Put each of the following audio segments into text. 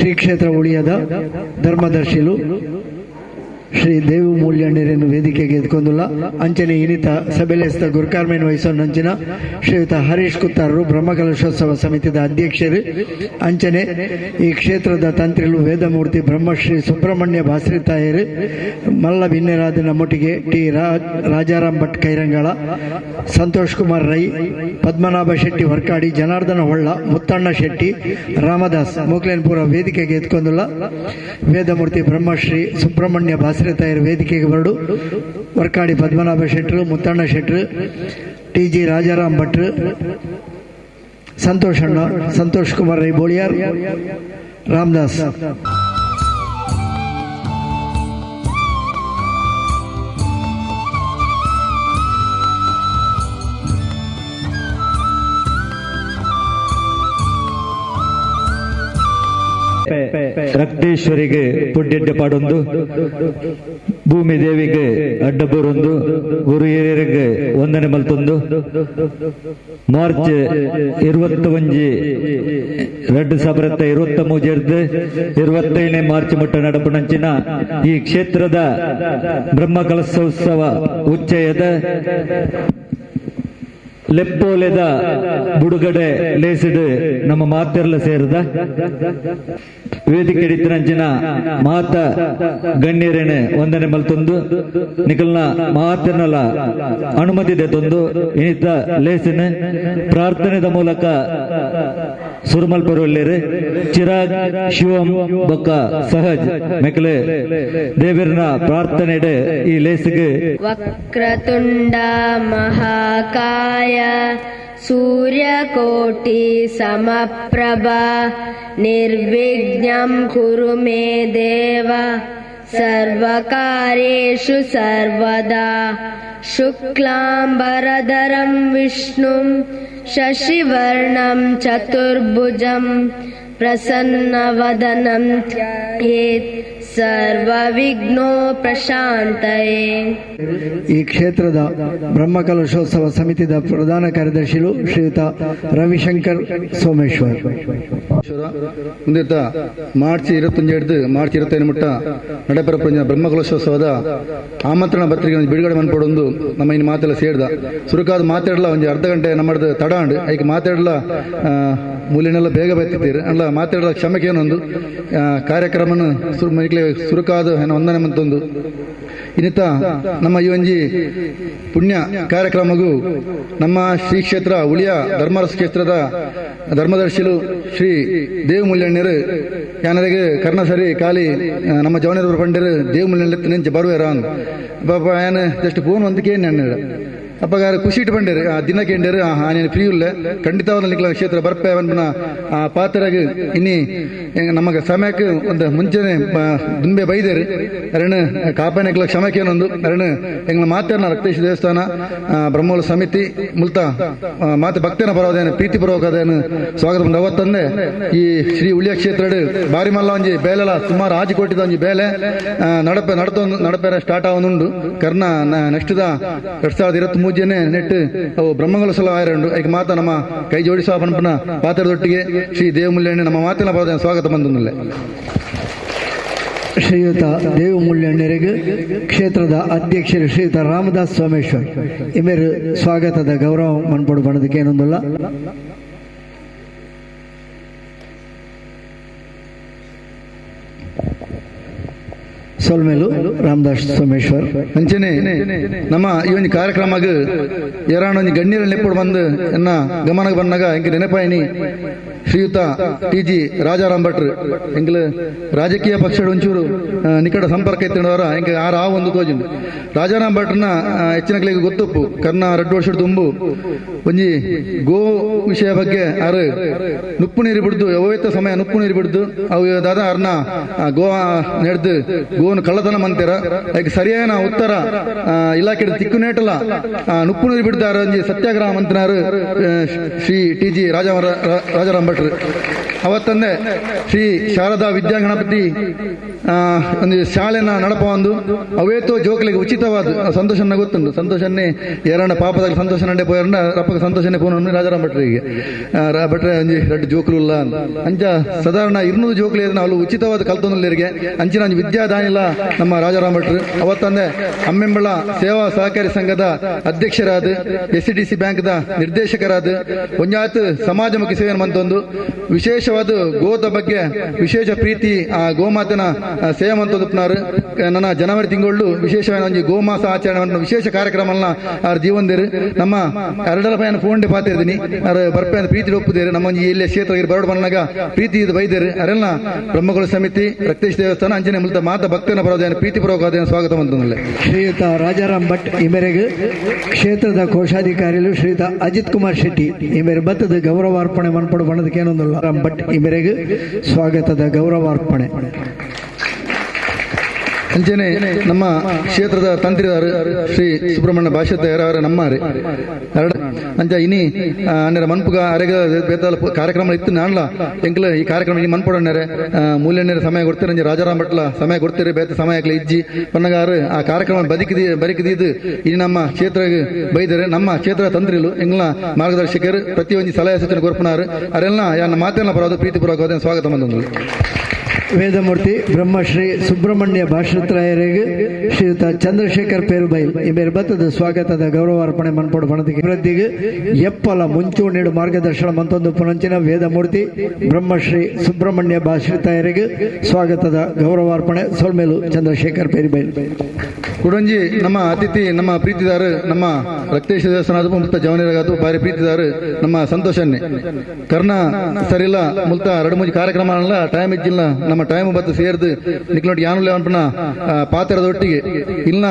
ಶ್ರೀ ಕ್ಷೇತ್ರ ಉಳಿಯದ ಧರ್ಮದರ್ಶಿಲು ಶ್ರೀ ದೇವು ಮೂಲ್ಯಣ್ಣರನ್ನು ವೇದಿಕೆಗೆ ಎದ್ಕೊಂದುಲ್ಲ. ಅಂಚನೆ ಇನಿತ ಸಭೆಲೆಸ್ತ ಗುರುಕಾರ್ಮೇನ್ ವಹಿಸೋನಂಚಿನ ಶ್ರೀಯುತ ಹರೀಶ್ ಕುತ್ತಾರರು ಬ್ರಹ್ಮಕಲಶೋತ್ಸವ ಸಮಿತಿದ ಅಧ್ಯಕ್ಷರು. ಅಂಚನೆ ಈ ಕ್ಷೇತ್ರದ ತಂತ್ರಿಲು ವೇದಮೂರ್ತಿ ಬ್ರಹ್ಮಶ್ರೀ ಸುಬ್ರಹ್ಮಣ್ಯ ಭಾಸ್ರಿತಾಯರು, ಮಲ್ಲ ಬಿನ್ನೆರಾದ ನಮ್ಮೊಟ್ಟಿಗೆ ಟಿ ರಾಜಾರಾಮ್ ಭಟ್ ಕೈರಂಗಳ, ಸಂತೋಷ್ ಕುಮಾರ್ ರೈ, ಪದ್ಮನಾಭ ಶೆಟ್ಟಿ ವರ್ಕಾಡಿ, ಜನಾರ್ದನ ಹೊಳ್ಳ, ಮುತ್ತಣ್ಣ ಶೆಟ್ಟಿ, ರಾಮದಾಸ್ ಮೋಕ್ಲೇನ್ಪುರ ವೇದಿಕೆಗೆ ಎತ್ಕೊಂದುಲ್ಲ. ವೇದಮೂರ್ತಿ ಬ್ರಹ್ಮಶ್ರೀ ಸುಬ್ರಹ್ಮಣ್ಯ ಭಾಸ್ರಿತಾಯರು ವೇದಿಕೆಗೆ ಬರಡು. ವರ್ಕಾಡಿ ಪದ್ಮನಾಭ ಶೆಟ್ಟರು, ಮುತ್ತಣ್ಣ ಶೆಟ್ಟರು, ಟಿ ಜಿ ರಾಜಾರಾಮ್ ಭಟ್ರು, ಸಂತೋಷ್ ಅಣ್ಣ, ಸಂತೋಷ್ ಕುಮಾರ್ ರೈ ಬೋಳಿಯಾರ್, ರಾಮದಾಸ್. ರಕ್ತೇಶ್ವರಿಗೆ ಪುಡ್ಡೆಡ್ಡೆ ಪಾಡೊಂದು, ಭೂಮಿ ದೇವಿಗೆ ಅಡ್ಡಬೂರೊಂದು, ಗುರು ಹಿರಿಯರಿಗೆ ವಂದನೆ ಮಲ್ತೊಂದು, ಮಾರ್ಚ್ 21 2023 25 ಮಾರ್ಚ್ ಮುಟ್ಟ ನಡಪುನಂಚಿನ ಈ ಕ್ಷೇತ್ರದ ಬ್ರಹ್ಮಕಲಶೋತ್ಸವ ಉಚ್ಚಯದ ಲೆಪ್ಪೋಲೆದ ಬುಡುಗಡೆ ಲೇಸಿಡು ನಮ್ಮ ಮಾತೆರ್ಲ ಸೇರಿದ ವೇದಿಕೆ ಇತ್ತಿನಂಚಿನ ಮಾತ ಗಣ್ಯರೇನೆ ವಂದನೆ ಮಲ್ತೊಂದು, ನಿಕಲ್ನ ಮಾತೆರ್ನಲ ಅನುಮತಿ ದೆತೊಂದು ಇನಿತ ಲೇಸಿನ ಪ್ರಾರ್ಥನೆದ ಮೂಲಕ ಸುರುಮಲ್ಪರುವಲ್ಲೇರು ಚಿರಾಗ್, ಶಿವಂ ಬೊಕ್ಕ ಸಹಜ್ ಮೆಕ್ಲೆ ದೇವಿರ್ನ ಪ್ರಾರ್ಥನೆಡೆ ಈ ಲೇಸಿಗೆ. ವಕ್ರತುಂಡ ಮಹಾಕಾಯ ಸೂರ್ಯಕೋಟಿ ಸಮಪ್ರಭಾ ನಿರ್ವಿಘ್ನಂ ಕುರು ಮೇ ದೇವ ಸರ್ವಕಾರ್ಯೇಷು ಸರ್ವದಾ. ಶುಕ್ಲಾಂಬರಧರಂ ವಿಷ್ಣುಂ ಶಶಿವರ್ಣಂ ಚತುರ್ಭುಜಂ ಪ್ರಸನ್ನವದನಂ ಧ್ಯಾಯೇತ್ ಸರ್ವವಿಘ್ನೋ ಪ್ರಶಾಂತಯೇ. ಈ ಕ್ಷೇತ್ರದ ಬ್ರಹ್ಮಕಲಶೋತ್ಸವ ಸಮಿತಿದ ಪ್ರಧಾನ ಕಾರ್ಯದರ್ಶಿಲು ಶ್ರೀಯುತ ರವಿಶಂಕರ್ ಸೋಮೇಶ್ವರ್. ಮುಂದಿದ್ದ ಮಾರ್ಚ್ 21 ಮಾರ್ಚ್ 25 ಮುಟ್ಟ ನಡೆಪರ ಬ್ರಹ್ಮಕಲಶೋತ್ಸವದ ಆಮಂತ್ರಣ ಪತ್ರಿಕೆ ಬಿಡುಗಡೆ ಮನ್ಪಡೊಂದು ನಮ್ಮ ಇನ್ನು ಮಾತೆಲ್ಲ ಸೇರ್ದ ಸುರುಕಾದ ಮಾತಾಡಲ ಒಂಜಿ ಅರ್ಧ ಗಂಟೆ ನಮ್ಮದು ತಡಾಂಡ್ ಐಕ್ ಮಾತಾಡಲ ಮೂಲಿನೆಲ್ಲ ಬೇಗ ಬತ್ತಿದ್ದೀರಿ ಅಲ್ಲ ಮಾತಾಡಲ ಕ್ಷಮಕೇನೊಂದು ಕಾರ್ಯಕ್ರಮನ ಸುರುಕಾದ ವಂದನೆ ಮಂತೊಂದು ಇನ್ನಿತ ನಮ್ಮ ಈ ಒಂಜಿ ಪುಣ್ಯ ಕಾರ್ಯಕ್ರಮಗೂ ನಮ್ಮ ಶ್ರೀ ಕ್ಷೇತ್ರ ಉಳಿಯ ಧರ್ಮರಸ ಕ್ಷೇತ್ರದ ಧರ್ಮದರ್ಶಿಲು ಶ್ರೀ ದೇವಮೂಲ್ಯಣ್ಣರು ಯಾನರಿಗೆ ಕರ್ಣಸರಿ ಖಾಲಿ ನಮ್ಮ ಜವನೇರ ಪಂಡರು ದೇವಮೂಲ್ಯಣ್ಣ ನೆಂಚೆ ಬರುವೇರ ಪಾಪ ಯಾನ ಜಸ್ಟ್ ಫೋನ್ ಒಂದಕ್ಕೆ ಏನು ಅಪ್ಪಗಾರ ಖುಷಿ ಇಟ್ಟು ಬಂಡೇರು ಆ ದಿನ ಕೇಂಡೇರು ಆನೇನು ಫ್ರೀ ಇಲ್ಲ ಖಂಡಿತವಾದ ನಿಕ್ಲ ಕ್ಷೇತ್ರ ಬರ್ಪೆ ಅವನ ಆ ಪಾತ್ರಗೆ ಇನ್ನಿ ನಮಗೆ ಸಮಯಕ್ಕೆ ಒಂದು ಮುಂಚೆನೆ ದುಂಬೆ ಬೈದೇರು ಅರಣ ಕಾಪಾನೆಕ್ಲ ಕ್ಷಮಕೇನೊಂದು ಅರಣ ಎಂಗ್ಲ ಮಾತೇನ ರಕ್ತೇಶ ದೇವಸ್ಥಾನ ಬ್ರಹ್ಮೋಲ ಸಮಿತಿ ಮುಲ್ತ ಮಾತೆ ಭಕ್ತನ ಪರವಾದೇನು ಪ್ರೀತಿ ಪರವಾದೇನು ಸ್ವಾಗತ ಬಂದ ಅವತ್ತಂದೆ ಈ ಶ್ರೀ ಉಳಿಯ ಕ್ಷೇತ್ರ ಬಾರಿ ಮಲ್ಲ ಒಂಜಿ ಬೇಲೆಲ ಸುಮಾರು ಆಜಿ ಕೋಟಿದ ಒಂಜಿ ಬೇಲೆ ನಡಪೆ ನಡತೊಂದು ನಡಪೆರ ಸ್ಟಾರ್ಟ್ ಆವನುಂಡು ಕರ್ನ ನೆಕ್ಸ್ಟ್ the 2023 ನೆಟ್ಟು ಅವು ಬ್ರಹ್ಮಕಲಶೋತ್ಸವ ಆಯರಂಡು ಐಕ್ ಮಾತ ನಮ್ಮ ಕೈ ಜೋಡಿಸುವ ಪನ್ಪನ ಪಾತ್ರದೊಟ್ಟಿಗೆ ಶ್ರೀ ದೇವಮೂಲ್ಯಣ್ಣ ನಮ್ಮ ಮಾತಿನ ಪರವಾದ ಸ್ವಾಗತ ಬಂದನಲ್ಲೇ. ಶ್ರೀಯುತ ದೇವಮೂಲ್ಯಣ್ಣರಿಗೆ ಕ್ಷೇತ್ರದ ಅಧ್ಯಕ್ಷರು ಶ್ರೀಯುತ ರಾಮದಾಸ್ ಸೋಮೇಶ್ವರ್ ಇಮೇರು ಸ್ವಾಗತದ ಗೌರವ ಮನ್ಪಡು ಬಣದಕ್ಕೆ ಏನೊಂದಲ್ಲ. ಸೊಲ್ಮೇಲು ರಾಮದಾಸ್ ಸೋಮೇಶ್ವರ್. ಅಂಚನೆ ನಮ್ಮ ಈ ಒಂದು ಕಾರ್ಯಕ್ರಮಕ್ಕೆ ಏರಾಣ ಒಂಜಿ ಗಣ್ಯರ ನೆಪ್ಪುಡು ಬಂದು ಎನ್ನ ಗಮನಕ್ಕೆ ಬಂದಾಗ ಎಂಕ್ ನೆನಪಾಯಿನಿ ಶ್ರೀಯುತ ಟಿ ಜಿ ರಾಜಾರಾಮ್ ಭಟ್ರು ಎಂಕ್ಲು ರಾಜಕೀಯ ಪಕ್ಷದ ಒಂಚೂರು ನಿಕಟ ಸಂಪರ್ಕ ಇತ್ತಿನವರ ಎಂಕ್ ಆರು ಆ ಒಂದು ತೋಜಿಂಡು ರಾಜಾರಾಮ್ ಭಟ್ರನ ಹೆಚ್ಚಿನಕ್ಲಿಗೆ ಗೊತ್ತುಪ್ಪು ಕರ್ನ 2 ವರ್ಷದ ತುಂಬು ಒಂಜಿ ಗೋ ವಿಷಯ ಬಗ್ಗೆ ಆರು ನುಪ್ಪು ನೀರು ಬಿಡ್ದು ಯಾವತ್ತ ಸಮಯ ನುಪ್ಪು ನೀರು ಬಿಡ್ದು ಅವು ದಾದ ಅರ್ನ ಗೋ ನಡೆದು ಗೋ ಇವನು ಕಳ್ಳತನ ಮಂತಿರ ಅದಕ್ಕೆ ಸರಿಯಾದ ಉತ್ತರ ಇಲಾಖೆ ತಿಕ್ಕುನೇಟಲ ನುಪ್ಪುನೂರು ಬಿಡ್ತಾರ ಒಂಜಿ ಸತ್ಯಾಗ್ರಹ ಮಂತನಾರು ಶ್ರೀ ಟಿ ಜಿ ರಾಜಾರಾಮ್ ಭಟ್ರು. ಅವತ್ತಂದೆ ಶ್ರೀ ಶಾರದಾ ವಿದ್ಯಾಗಣಪತಿ ಒಂದು ಶಾಲೆನ ನಡಪ ಒಂದು ಅವೇತೋ ಜೋಕ್ಲಿಗೆ ಉಚಿತವಾದ ಸಂತೋಷನ ಗೊತ್ತುಂಟು. ಸಂತೋಷನ್ನೇ ಎರಡ ಪಾಪದಾಗ ಸಂತೋಷ ನಂಡೆ ಪೋಯರಂಡ ರಪ್ಪಗ ಸಂತೋಷನೇ ಪೋನ ರಾಜಾರಾಮ್ ಭಟ್ರಿಗೆ ಭಟ್ರೆ ಒಂಜಿ ರಡ್ಡು ಜೋಕ್ಲು ಇಲ್ಲ ಅಂಚ ಸಾಧಾರಣ 200 ಜೋಕ್ಲು ಅಲ್ಲಿ ಉಚಿತವಾದ ಕಲ್ತೊಂದರಿಗೆ ಅಂಚಿನ ಒಂಜಿ ವಿದ್ಯಾದಾನಿಲ್ಲ ನಮ್ಮ ರಾಜಾರಾಮ್ ಭಟ್ರು. ಅವತ್ತಂದೆ ಅಮ್ಮೆಂಬಳ ಸೇವಾ ಸಹಕಾರಿ ಸಂಘದ ಅಧ್ಯಕ್ಷರಾದ SDC ಬ್ಯಾಂಕ್ದ ನಿರ್ದೇಶಕರಾದ ಒಂಜಾತ್ ಸಮಾಜಮುಖಿ ಸೇವೆ ಮಂತೊಂದು ವಿಶೇಷವಾದ ಗೋದ ಬಗ್ಗೆ ವಿಶೇಷ ಪ್ರೀತಿ ಆ ಗೋಮಾತನ ಸೇವೆ ಮಂತೊಂದುಪ್ಪನಾರು. ನನ್ನ ಜನವರಿ ತಿಂಗಳು ವಿಶೇಷವಾದ ಒಂಜಿ ಗೋಮಾಸ ಆಚರಣೆ ವಿಶೇಷ ಕಾರ್ಯಕ್ರಮ ಆರ್ ಜೀವಂದಿರು ನಮ್ಮ ಎರಡರ ಪೈನ ಫೋನ್ ಪಾತಿರ್ತೀನಿ ಅರ ಬರ್ಪೆ ಪ್ರೀತಿ ಒಪ್ಪುದೇರು ನಮ್ಮ ಒಂಜಿ ಇಲ್ಲಿ ಕ್ಷೇತ್ರ ಬರೋಡು ಬಂದಾಗ ಪ್ರೀತಿ ಇದು ಬೈದೇರು ಅರೆಲ್ಲ ಬ್ರಹ್ಮಕುಲ ಸಮಿತಿ ರಕ್ತೇಶ್ ದೇವಸ್ಥಾನ ಅಂಜನೆ ಮುಲ್ತ ಮಾತ ಭಕ್ತನ ಬರೋದೇನು ಪ್ರೀತಿ ಪೂರ್ವಕ ಸ್ವಾಗತ ಮಂತಂದಲ್ಲೇ. ಶ್ರೀಯುತ ರಾಜಾರಾಮ್ ಭಟ್ ಈ ಮೇರೆಗೆ ಕ್ಷೇತ್ರದ ಕೋಶಾಧಿಕಾರಿಗಳು ಶ್ರೀಯುತ ಅಜಿತ್ ಕುಮಾರ್ ಶೆಟ್ಟಿ ಈ ಮೇರೆ ಭತ್ತದ ಗೌರವಾರ್ಪಣೆ ಮನ್ಪಡು ಬಣ್ಣದಕ್ಕೆ ಏನೊಂದಲ್ಲ. ರಾಮ್ ಭಟ್ ಈ ಮೇರೆಗೆ ಸ್ವಾಗತದ ಗೌರವಾರ್ಪಣೆ. ಅಂಚನೆ ನಮ್ಮ ಕ್ಷೇತ್ರದ ತಂತ್ರಿದಾರು ಶ್ರೀ ಸುಬ್ರಹ್ಮಣ್ಯ ಭಾಷೆದಾರ ನಮ್ಮಾರೆ ಅಂಚ ಇನಿ ಅನ್ನರ ಮನ್ಪುಗ ಅರೆಗ ಬೇತಾಲ ಕಾರ್ಯಕ್ರಮ ಇತ್ತು ನಾನ್ಲ ಎಂಕ್ಲ ಈ ಕಾರ್ಯಕ್ರಮ ಈ ಮನ್ಪೊಡಣ್ಣರೆ ಮೂಲ್ಯಣ್ಣರ ಸಮಯ ಕೊಡ್ತೀರಿ ಅಂಜೆ ರಾಜಾರಾಮ್ ಭಟ್ಲ ಸಮಯ ಕೊಡ್ತೀರಿ ಬೇತ ಸಮಯ ಆಗ್ಲಿ ಇಜ್ಜಿ ಪನ್ನಗಾರು ಆ ಕಾರ್ಯಕ್ರಮ ಬದುಕಿದ್ದು ಇನಿ ನಮ್ಮ ಕ್ಷೇತ್ರ ಬೈದರೆ ನಮ್ಮ ಕ್ಷೇತ್ರ ತಂತ್ರಿಲು ಎಂಗ್ಲ ಮಾರ್ಗದರ್ಶಕರು ಪ್ರತಿಯೊಂದು ಸಲಹೆ ಸೂಚನೆ ಕೊರ್ಪನಾರು ಅರೆಲ್ಲ ಯಾನ ಮಾತೆಲ್ಲ ಬರೋದು ಪ್ರೀತಿಪೂರ್ವಕ ಸ್ವಾಗತ ಬಂದೊಂದು. ವೇದಮೂರ್ತಿ ಬ್ರಹ್ಮಶ್ರೀ ಸುಬ್ರಹ್ಮಣ್ಯ ಭಾಷತ್ರಾಯರಿಗೆ ಶ್ರೀಯುತ ಚಂದ್ರಶೇಖರ್ ಪೇರುಬೈಲ್ ಈ ಮೇರೆ ಬತ್ತದ ಸ್ವಾಗತದ ಗೌರವಾರ್ಪಣೆ ಮನ್ಪೊಡು ಬಣದಿಗೆ ಅಭಿವೃದ್ಧಿಗೆ ಎಪ್ಪಲ ಮುಂಚೂಣಿಡು ಮಾರ್ಗದರ್ಶನ ಮಂತೊಂದು ಪುನಂಚಿನ ವೇದಮೂರ್ತಿ ಬ್ರಹ್ಮಶ್ರೀ ಸುಬ್ರಹ್ಮಣ್ಯ ಭಾಷಿತಾಯರಿಗೆ ಸ್ವಾಗತದ ಗೌರವಾರ್ಪಣೆ. ಸೊಲ್ಮೇಲು ಚಂದ್ರಶೇಖರ್ ಪೇರುಬೈಲ್. ಕುಡಂಜಿ ನಮ್ಮ ಅತಿಥಿ ನಮ್ಮ ಪ್ರೀತಿದಾರು ನಮ್ಮ ರಕ್ತೇಶ ದೇವಸ್ಥಾನದ ಮುಲ್ತ ಜವನಿರಗಾತು ಬಾರಿ ಪ್ರೀತಿದಾರು ನಮ್ಮ ಸಂತೋಷನ್ನೇ ಕರ್ಣ ಸರಿಲ್ಲ ಮುಲ್ತ ಎರಡು ಮೂಜಿ ಕಾರ್ಯಕ್ರಮ ಟೈಮ್ ಇಜ್ಜಿಲ್ಲ ನಮ್ಮ ಟೈಮ್ ಬತ್ತು ಸೇರ್ದು ನಿಕ್ಲೋಟ್ ಯಾನುಲ್ಲ ಅನ್ಪನ ಪಾತ್ರದ ಒಟ್ಟಿಗೆ ಇಲ್ಲ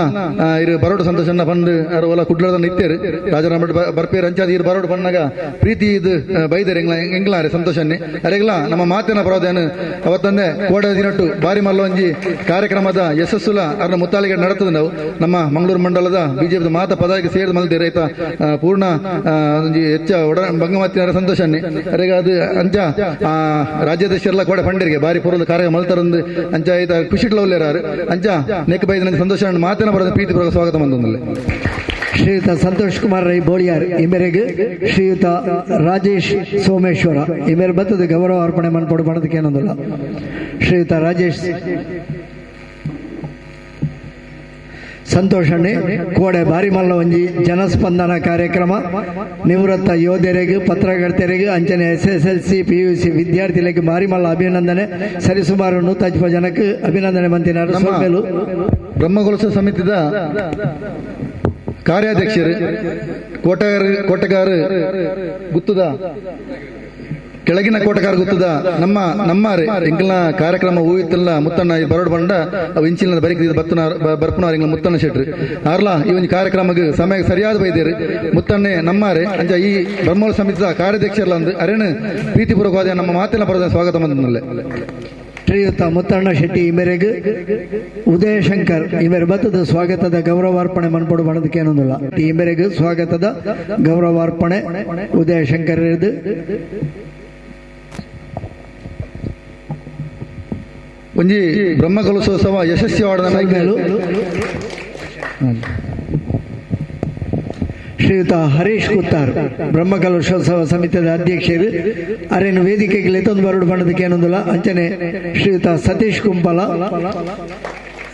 ಇರು ಬರೋಡು ಸಂತೋಷನ್ನ ಬಂದು ಓಲ ಕುಡ್ಲದ ನಿತ್ತೇರು ರಾಜಾರಾಮ್ ಭಟ್ ಬರ್ಪೇರು ಅಂಚಾದ ಇರು ಬರೋಡು ಬಂದಾಗ ಪ್ರೀತಿ ಇದು ಬೈದರೆ ಎಂಗ್ಲಾರೆ ಸಂತೋಷನ್ನೇ ಅರೆಗ್ಲ ನಮ್ಮ ಮಾತಿನ ಬರೋದೇನು ಅವತ್ತಂದೆ ಕೋಡ ದಿನಟ್ಟು ಬಾರಿ ಮಲ್ಲೊಂಜಿ ಕಾರ್ಯಕ್ರಮದ ಯಶಸ್ಸುಲ ಅರ್ನ ಮುತ್ತಾಳಿಗೆ ನಡತದೆ. ನಾವು ನಮ್ಮ ಮಂಗಳೂರು ಮಂಡಲದ ಬಿಜೆಪಿ ಮಾತ ಪದಾಗಿ ಸೇರಿದ ಮಲ್ದೆ ರೈತ ಪೂರ್ಣ ಒಂಜಿ ಹೆಚ್ಚ ಒಡ ಬಂಗಮತ್ತಿನ ಸಂತೋಷನ್ನೇ ಅರೆಗ ಅದು ಅಂಚ ರಾಜ್ಯಾಧ್ಯಕ್ಷರೆಲ್ಲ ಕೋಡೆ ಪಂಡಿರಿಗೆ ಬಾರಿ ಪೂರ್ವದ ಕಾರ್ಯ ಮಲ್ತರಂದು ಅಂಚ ಐತ ಖುಷಿಟ್ಲವ್ಲೇರಾರು ಅಂಚ ನೆಕ್ ಬೈದ ಸಂತೋಷ ಮಾತಿನ ಬರೋದು ಪ್ರೀತಿ ಪೂರ್ವಕ ಸ್ವಾಗತ ಬಂದೊಂದಲ್ಲೇ. ಶ್ರೀಯುತ ಸಂತೋಷ್ ಕುಮಾರ್ ರೈ ಬೋಳಿಯಾರ್ ಈ ಮೇರೆಗೆ ಶ್ರೀಯುತ ರಾಜೇಶ್ ಸೋಮೇಶ್ವರ ಈ ಮೇರೆ ಬತ್ತದ ಗೌರವ ಅರ್ಪಣೆ ಮನ್ಪೊಡು ಬಣದಕ್ಕೆ ಏನೊಂದಲ್ಲ. ಶ್ರೀಯುತ ರಾಜೇಶ್ ಸಂತೋಷಣ್ಣೆ ಕೋಡೆ ಬಾರಿಮಲ್ಲ ಒಂಜಿ ಜನಸ್ಪಂದನ ಕಾರ್ಯಕ್ರಮ ನಿವೃತ್ತ ಯೋಧರಿಗೆ ಪತ್ರಕರ್ತರಿಗೆ ಅಂಚನೆ SSLC PUC ವಿದ್ಯಾರ್ಥಿಗಳಿಗೆ ಬಾರಿಮಲ್ಲ ಅಭಿನಂದನೆ. ಸರಿಸುಮಾರು 150 ಜನಕ್ಕೆ ಅಭಿನಂದನೆ ಮಂತಿನಾರು. ಬ್ರಹ್ಮಗೊಲಸ ಸಮಿತಿದ ಕಾರ್ಯಾಧ್ಯಕ್ಷರು ಕೋಟಗಾರ ಗುತ್ತದ ಕೆಳಗಿನ ಕೋಟಕಾರ ಗೊತ್ತದ ನಮ್ಮ ನಮ್ಮಾರೆ ಎಂಕಲ್ನ ಕಾರ್ಯಕ್ರಮ ಹೂವಿತ್ತಲ್ಲ ಮುತ್ತಣ್ಣ ಬರೋಡ್ ಬಂಡ ಅವು ಇಂಚಿನ ಬರಿಕ ಬತ್ತನಾರ್ ಬರ್ಪುನಾರ್ ಎಂಗ್ಲ ಮುತ್ತಣ್ಣ ಶೆಟ್ರು ಆರ್ಲಾ ಈ ಒಂದು ಕಾರ್ಯಕ್ರಮಕ್ಕೆ ಸಮಯ ಸರಿಯಾದ ಬೈದೇರು ಮುತ್ತಣ್ಣೆ ನಮ್ಮಾರೆ ಅಂಚ ಈ ಬ್ರಹ್ಮೋಲ ಸಮಿತಿದ ಕಾರ್ಯಾಧ್ಯಕ್ಷರಲ್ಲ ಅಂದು ಅರೇನು ಪ್ರೀತಿಪೂರ್ವಕವಾದ ನಮ್ಮ ಮಾತಿನ ಬರೋದ ಸ್ವಾಗತ ಬಂದನಲ್ಲೇ. ಶ್ರೀಯುತ ಮುತ್ತಣ್ಣ ಶೆಟ್ಟಿ ಈ ಮೇರೆಗೆ ಉದಯಶಂಕರ್ ಈ ಮೇರೆ ಬತ್ತದ ಸ್ವಾಗತದ ಗೌರವಾರ್ಪಣೆ ಮನ್ಪೊಡು ಬಣದಕ್ಕೆ ಏನೊಂದಿಲ್ಲ. ಈ ಮೇರೆಗೆ ಸ್ವಾಗತದ ಗೌರವಾರ್ಪಣೆ ಉದಯಶಂಕರ್ ಒಂಜಿ ಬ್ರಹ್ಮಕಲಶೋತ್ಸವ ಯಶಸ್ವಿಯಾದ ಶ್ರೀಯುತ ಹರೀಶ್ ಕುತ್ತಾರ್ ಬ್ರಹ್ಮಕಲಶೋತ್ಸವ ಸಮಿತಿಯ ಅಧ್ಯಕ್ಷರು ಅರೇನು ವೇದಿಕೆಗೆ ಲೆತ್ತೊಂದು ಬರಡು ಬಣ್ಣದಕ್ಕೆ ಏನೊಂದಿಲ್ಲ. ಅಂಚನೆ ಶ್ರೀಯುತ ಸತೀಶ್ ಕುಂಪಲ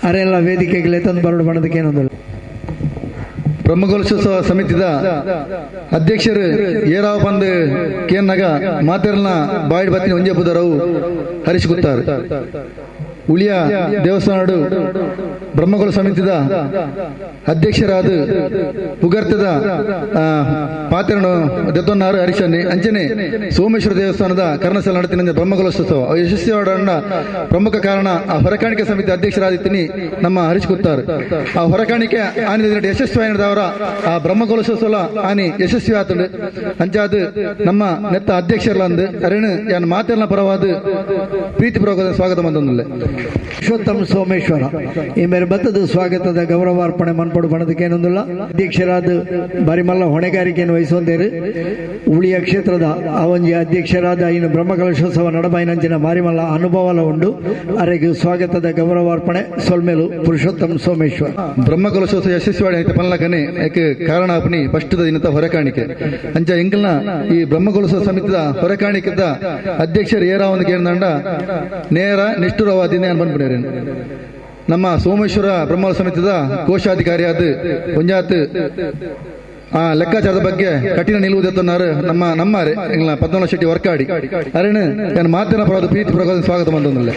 ಅರೆಲ್ಲ ವೇದಿಕೆಗೆ ಲೆತ್ತೊಂದು ಬರಡು ಬಣ್ಣದಕ್ಕೆ ಏನೊಂದಿಲ್ಲ. ಬ್ರಹ್ಮಕಲಶೋತ್ಸವ ಸಮಿತಿಯ ಅಧ್ಯಕ್ಷರು ಏರಾವ್ ಬಂದು ಕೇನ್ನಾಗ ಮಾತೆರ್ನ ಬಾಯ್ಡ್ ಬತ್ತಿನ ಒಂಜೆ ಪುದರವು ಹರೀಶ್ ಕುತ್ತಾರ್ ಉಳಿಯ ದೇವಸ್ಥಾನಡು ಬ್ರಹ್ಮಕುಲ ಸಮಿತಿದ ಅಧ್ಯಕ್ಷರಾದ ಪುಗರ್ತದ ಪಾತ್ರನು ದತ್ತೊನ್ನಾರು ಹರಿಶನ್ನಿ ಅಂಚನೆ ಸೋಮೇಶ್ವರ ದೇವಸ್ಥಾನದ ಕರ್ಣಸಲ ನಡೆತಿನ ಬ್ರಹ್ಮಕಲಶೋತ್ಸವ ಯಶಸ್ವಿಯಾಡ ಪ್ರಮುಖ ಕಾರಣ ಆ ಹೊರಕಾಣಿಕೆ ಸಮಿತಿ ಅಧ್ಯಕ್ಷರಾದಿತ್ತೀನಿ ನಮ್ಮ ಹರೀಶ್ ಕುತ್ತಾರ್. ಆ ಹೊರಕಾಣಿಕೆ ಆನಿ ಯಶಸ್ವಿ ಆ ಬ್ರಹ್ಮಕಲಶೋತ್ಸವ ಆನಿ ಯಶಸ್ವಿ ಆತಂಡು ಅಂಚಾದ ನಮ್ಮ ನೆತ್ತ ಅಧ್ಯಕ್ಷರಲ್ಲ ಅಂದು ಅರೇನು ಯಾನ್ ಮಾತೆಲ್ಲ ಪರವಾದ ಪ್ರೀತಿಪೂರ್ವಕ ಸ್ವಾಗತ ಬಂದೊಂದಲ್ಲೇ. Purushottam Someshwara ಈ ಮೇರೆ ಬತ್ತದ ಸ್ವಾಗತದ ಗೌರವಾರ್ಪಣೆ ಮನ್ಪಡು ಬಣದಕ್ಕೇನೊಂದಿಲ್ಲ. ಅಧ್ಯಕ್ಷರಾದ ಬಾರಿಮಲ್ಲ ಹೊಣೆಗಾರಿಕೆಯನ್ನು ವಹಿಸೊಂದೇರು. ಉಳಿಯ ಕ್ಷೇತ್ರದ ಆ ಒಂಜಿ ಅಧ್ಯಕ್ಷರಾದ ಇನ್ನು ಬ್ರಹ್ಮಕಲಶೋತ್ಸವ ನಡಬಾಯಿನಂಚಿನ ಬಾರಿಮಲ್ಲ ಅನುಭವಲ ಉಂಡು. ಅರೆಗೆ ಸ್ವಾಗತದ ಗೌರವಾರ್ಪಣೆ ಸೊಲ್ಮೇಲು ಪುರುಷೋತ್ತಮ್ ಸೋಮೇಶ್ವರ. ಬ್ರಹ್ಮಕಲಶೋತ್ಸವ ಯಶಸ್ವಿ ಆಯ್ತು ಪನ್ಲಕನೆ ಏಕೆ ಕಾರಣ ಅಪ್ನಿ ಫಸ್ಟ್ ದಿನದ ಹೊರಕಾಣಿಕೆ ಅಂಚ ಎಂಕಲ್ನ ಈ ಬ್ರಹ್ಮಕಲಶೋತ್ಸವ ಸಮಿತಿದ ಹೊರಕಾಣಿಕೆದ ಅಧ್ಯಕ್ಷರು ಏರಾವಂದು ಕೇಳಿದಂಡ ನೇರ ನಿಷ್ಠುರವಾದಿನ ಬಂದ್ಬಿಡೇನು. ನಮ್ಮ ಸೋಮೇಶ್ವರ ಬ್ರಹ್ಮ ಸಮಿತಿದ ಕೋಶಾಧಿಕಾರಿಯಾದ ಒಂಜಾತ್ ಆ ಲೆಕ್ಕಾಚಾರದ ಬಗ್ಗೆ ಕಠಿಣ ನಿಲುವುದೆತ್ತನಾರು ನಮ್ಮ ನಮ್ಮಾರೆ ಪದ್ಮನಾಭ ಶೆಟ್ಟಿ ವರ್ಕಾಡಿ ಅರೇನು ನಾನು ಮಾತಿನ ಪರವಾದ ಪ್ರೀತಿ ಪ್ರಕಾರ ಸ್ವಾಗತ ಬಂದೊಂದಿಲ್ಲ.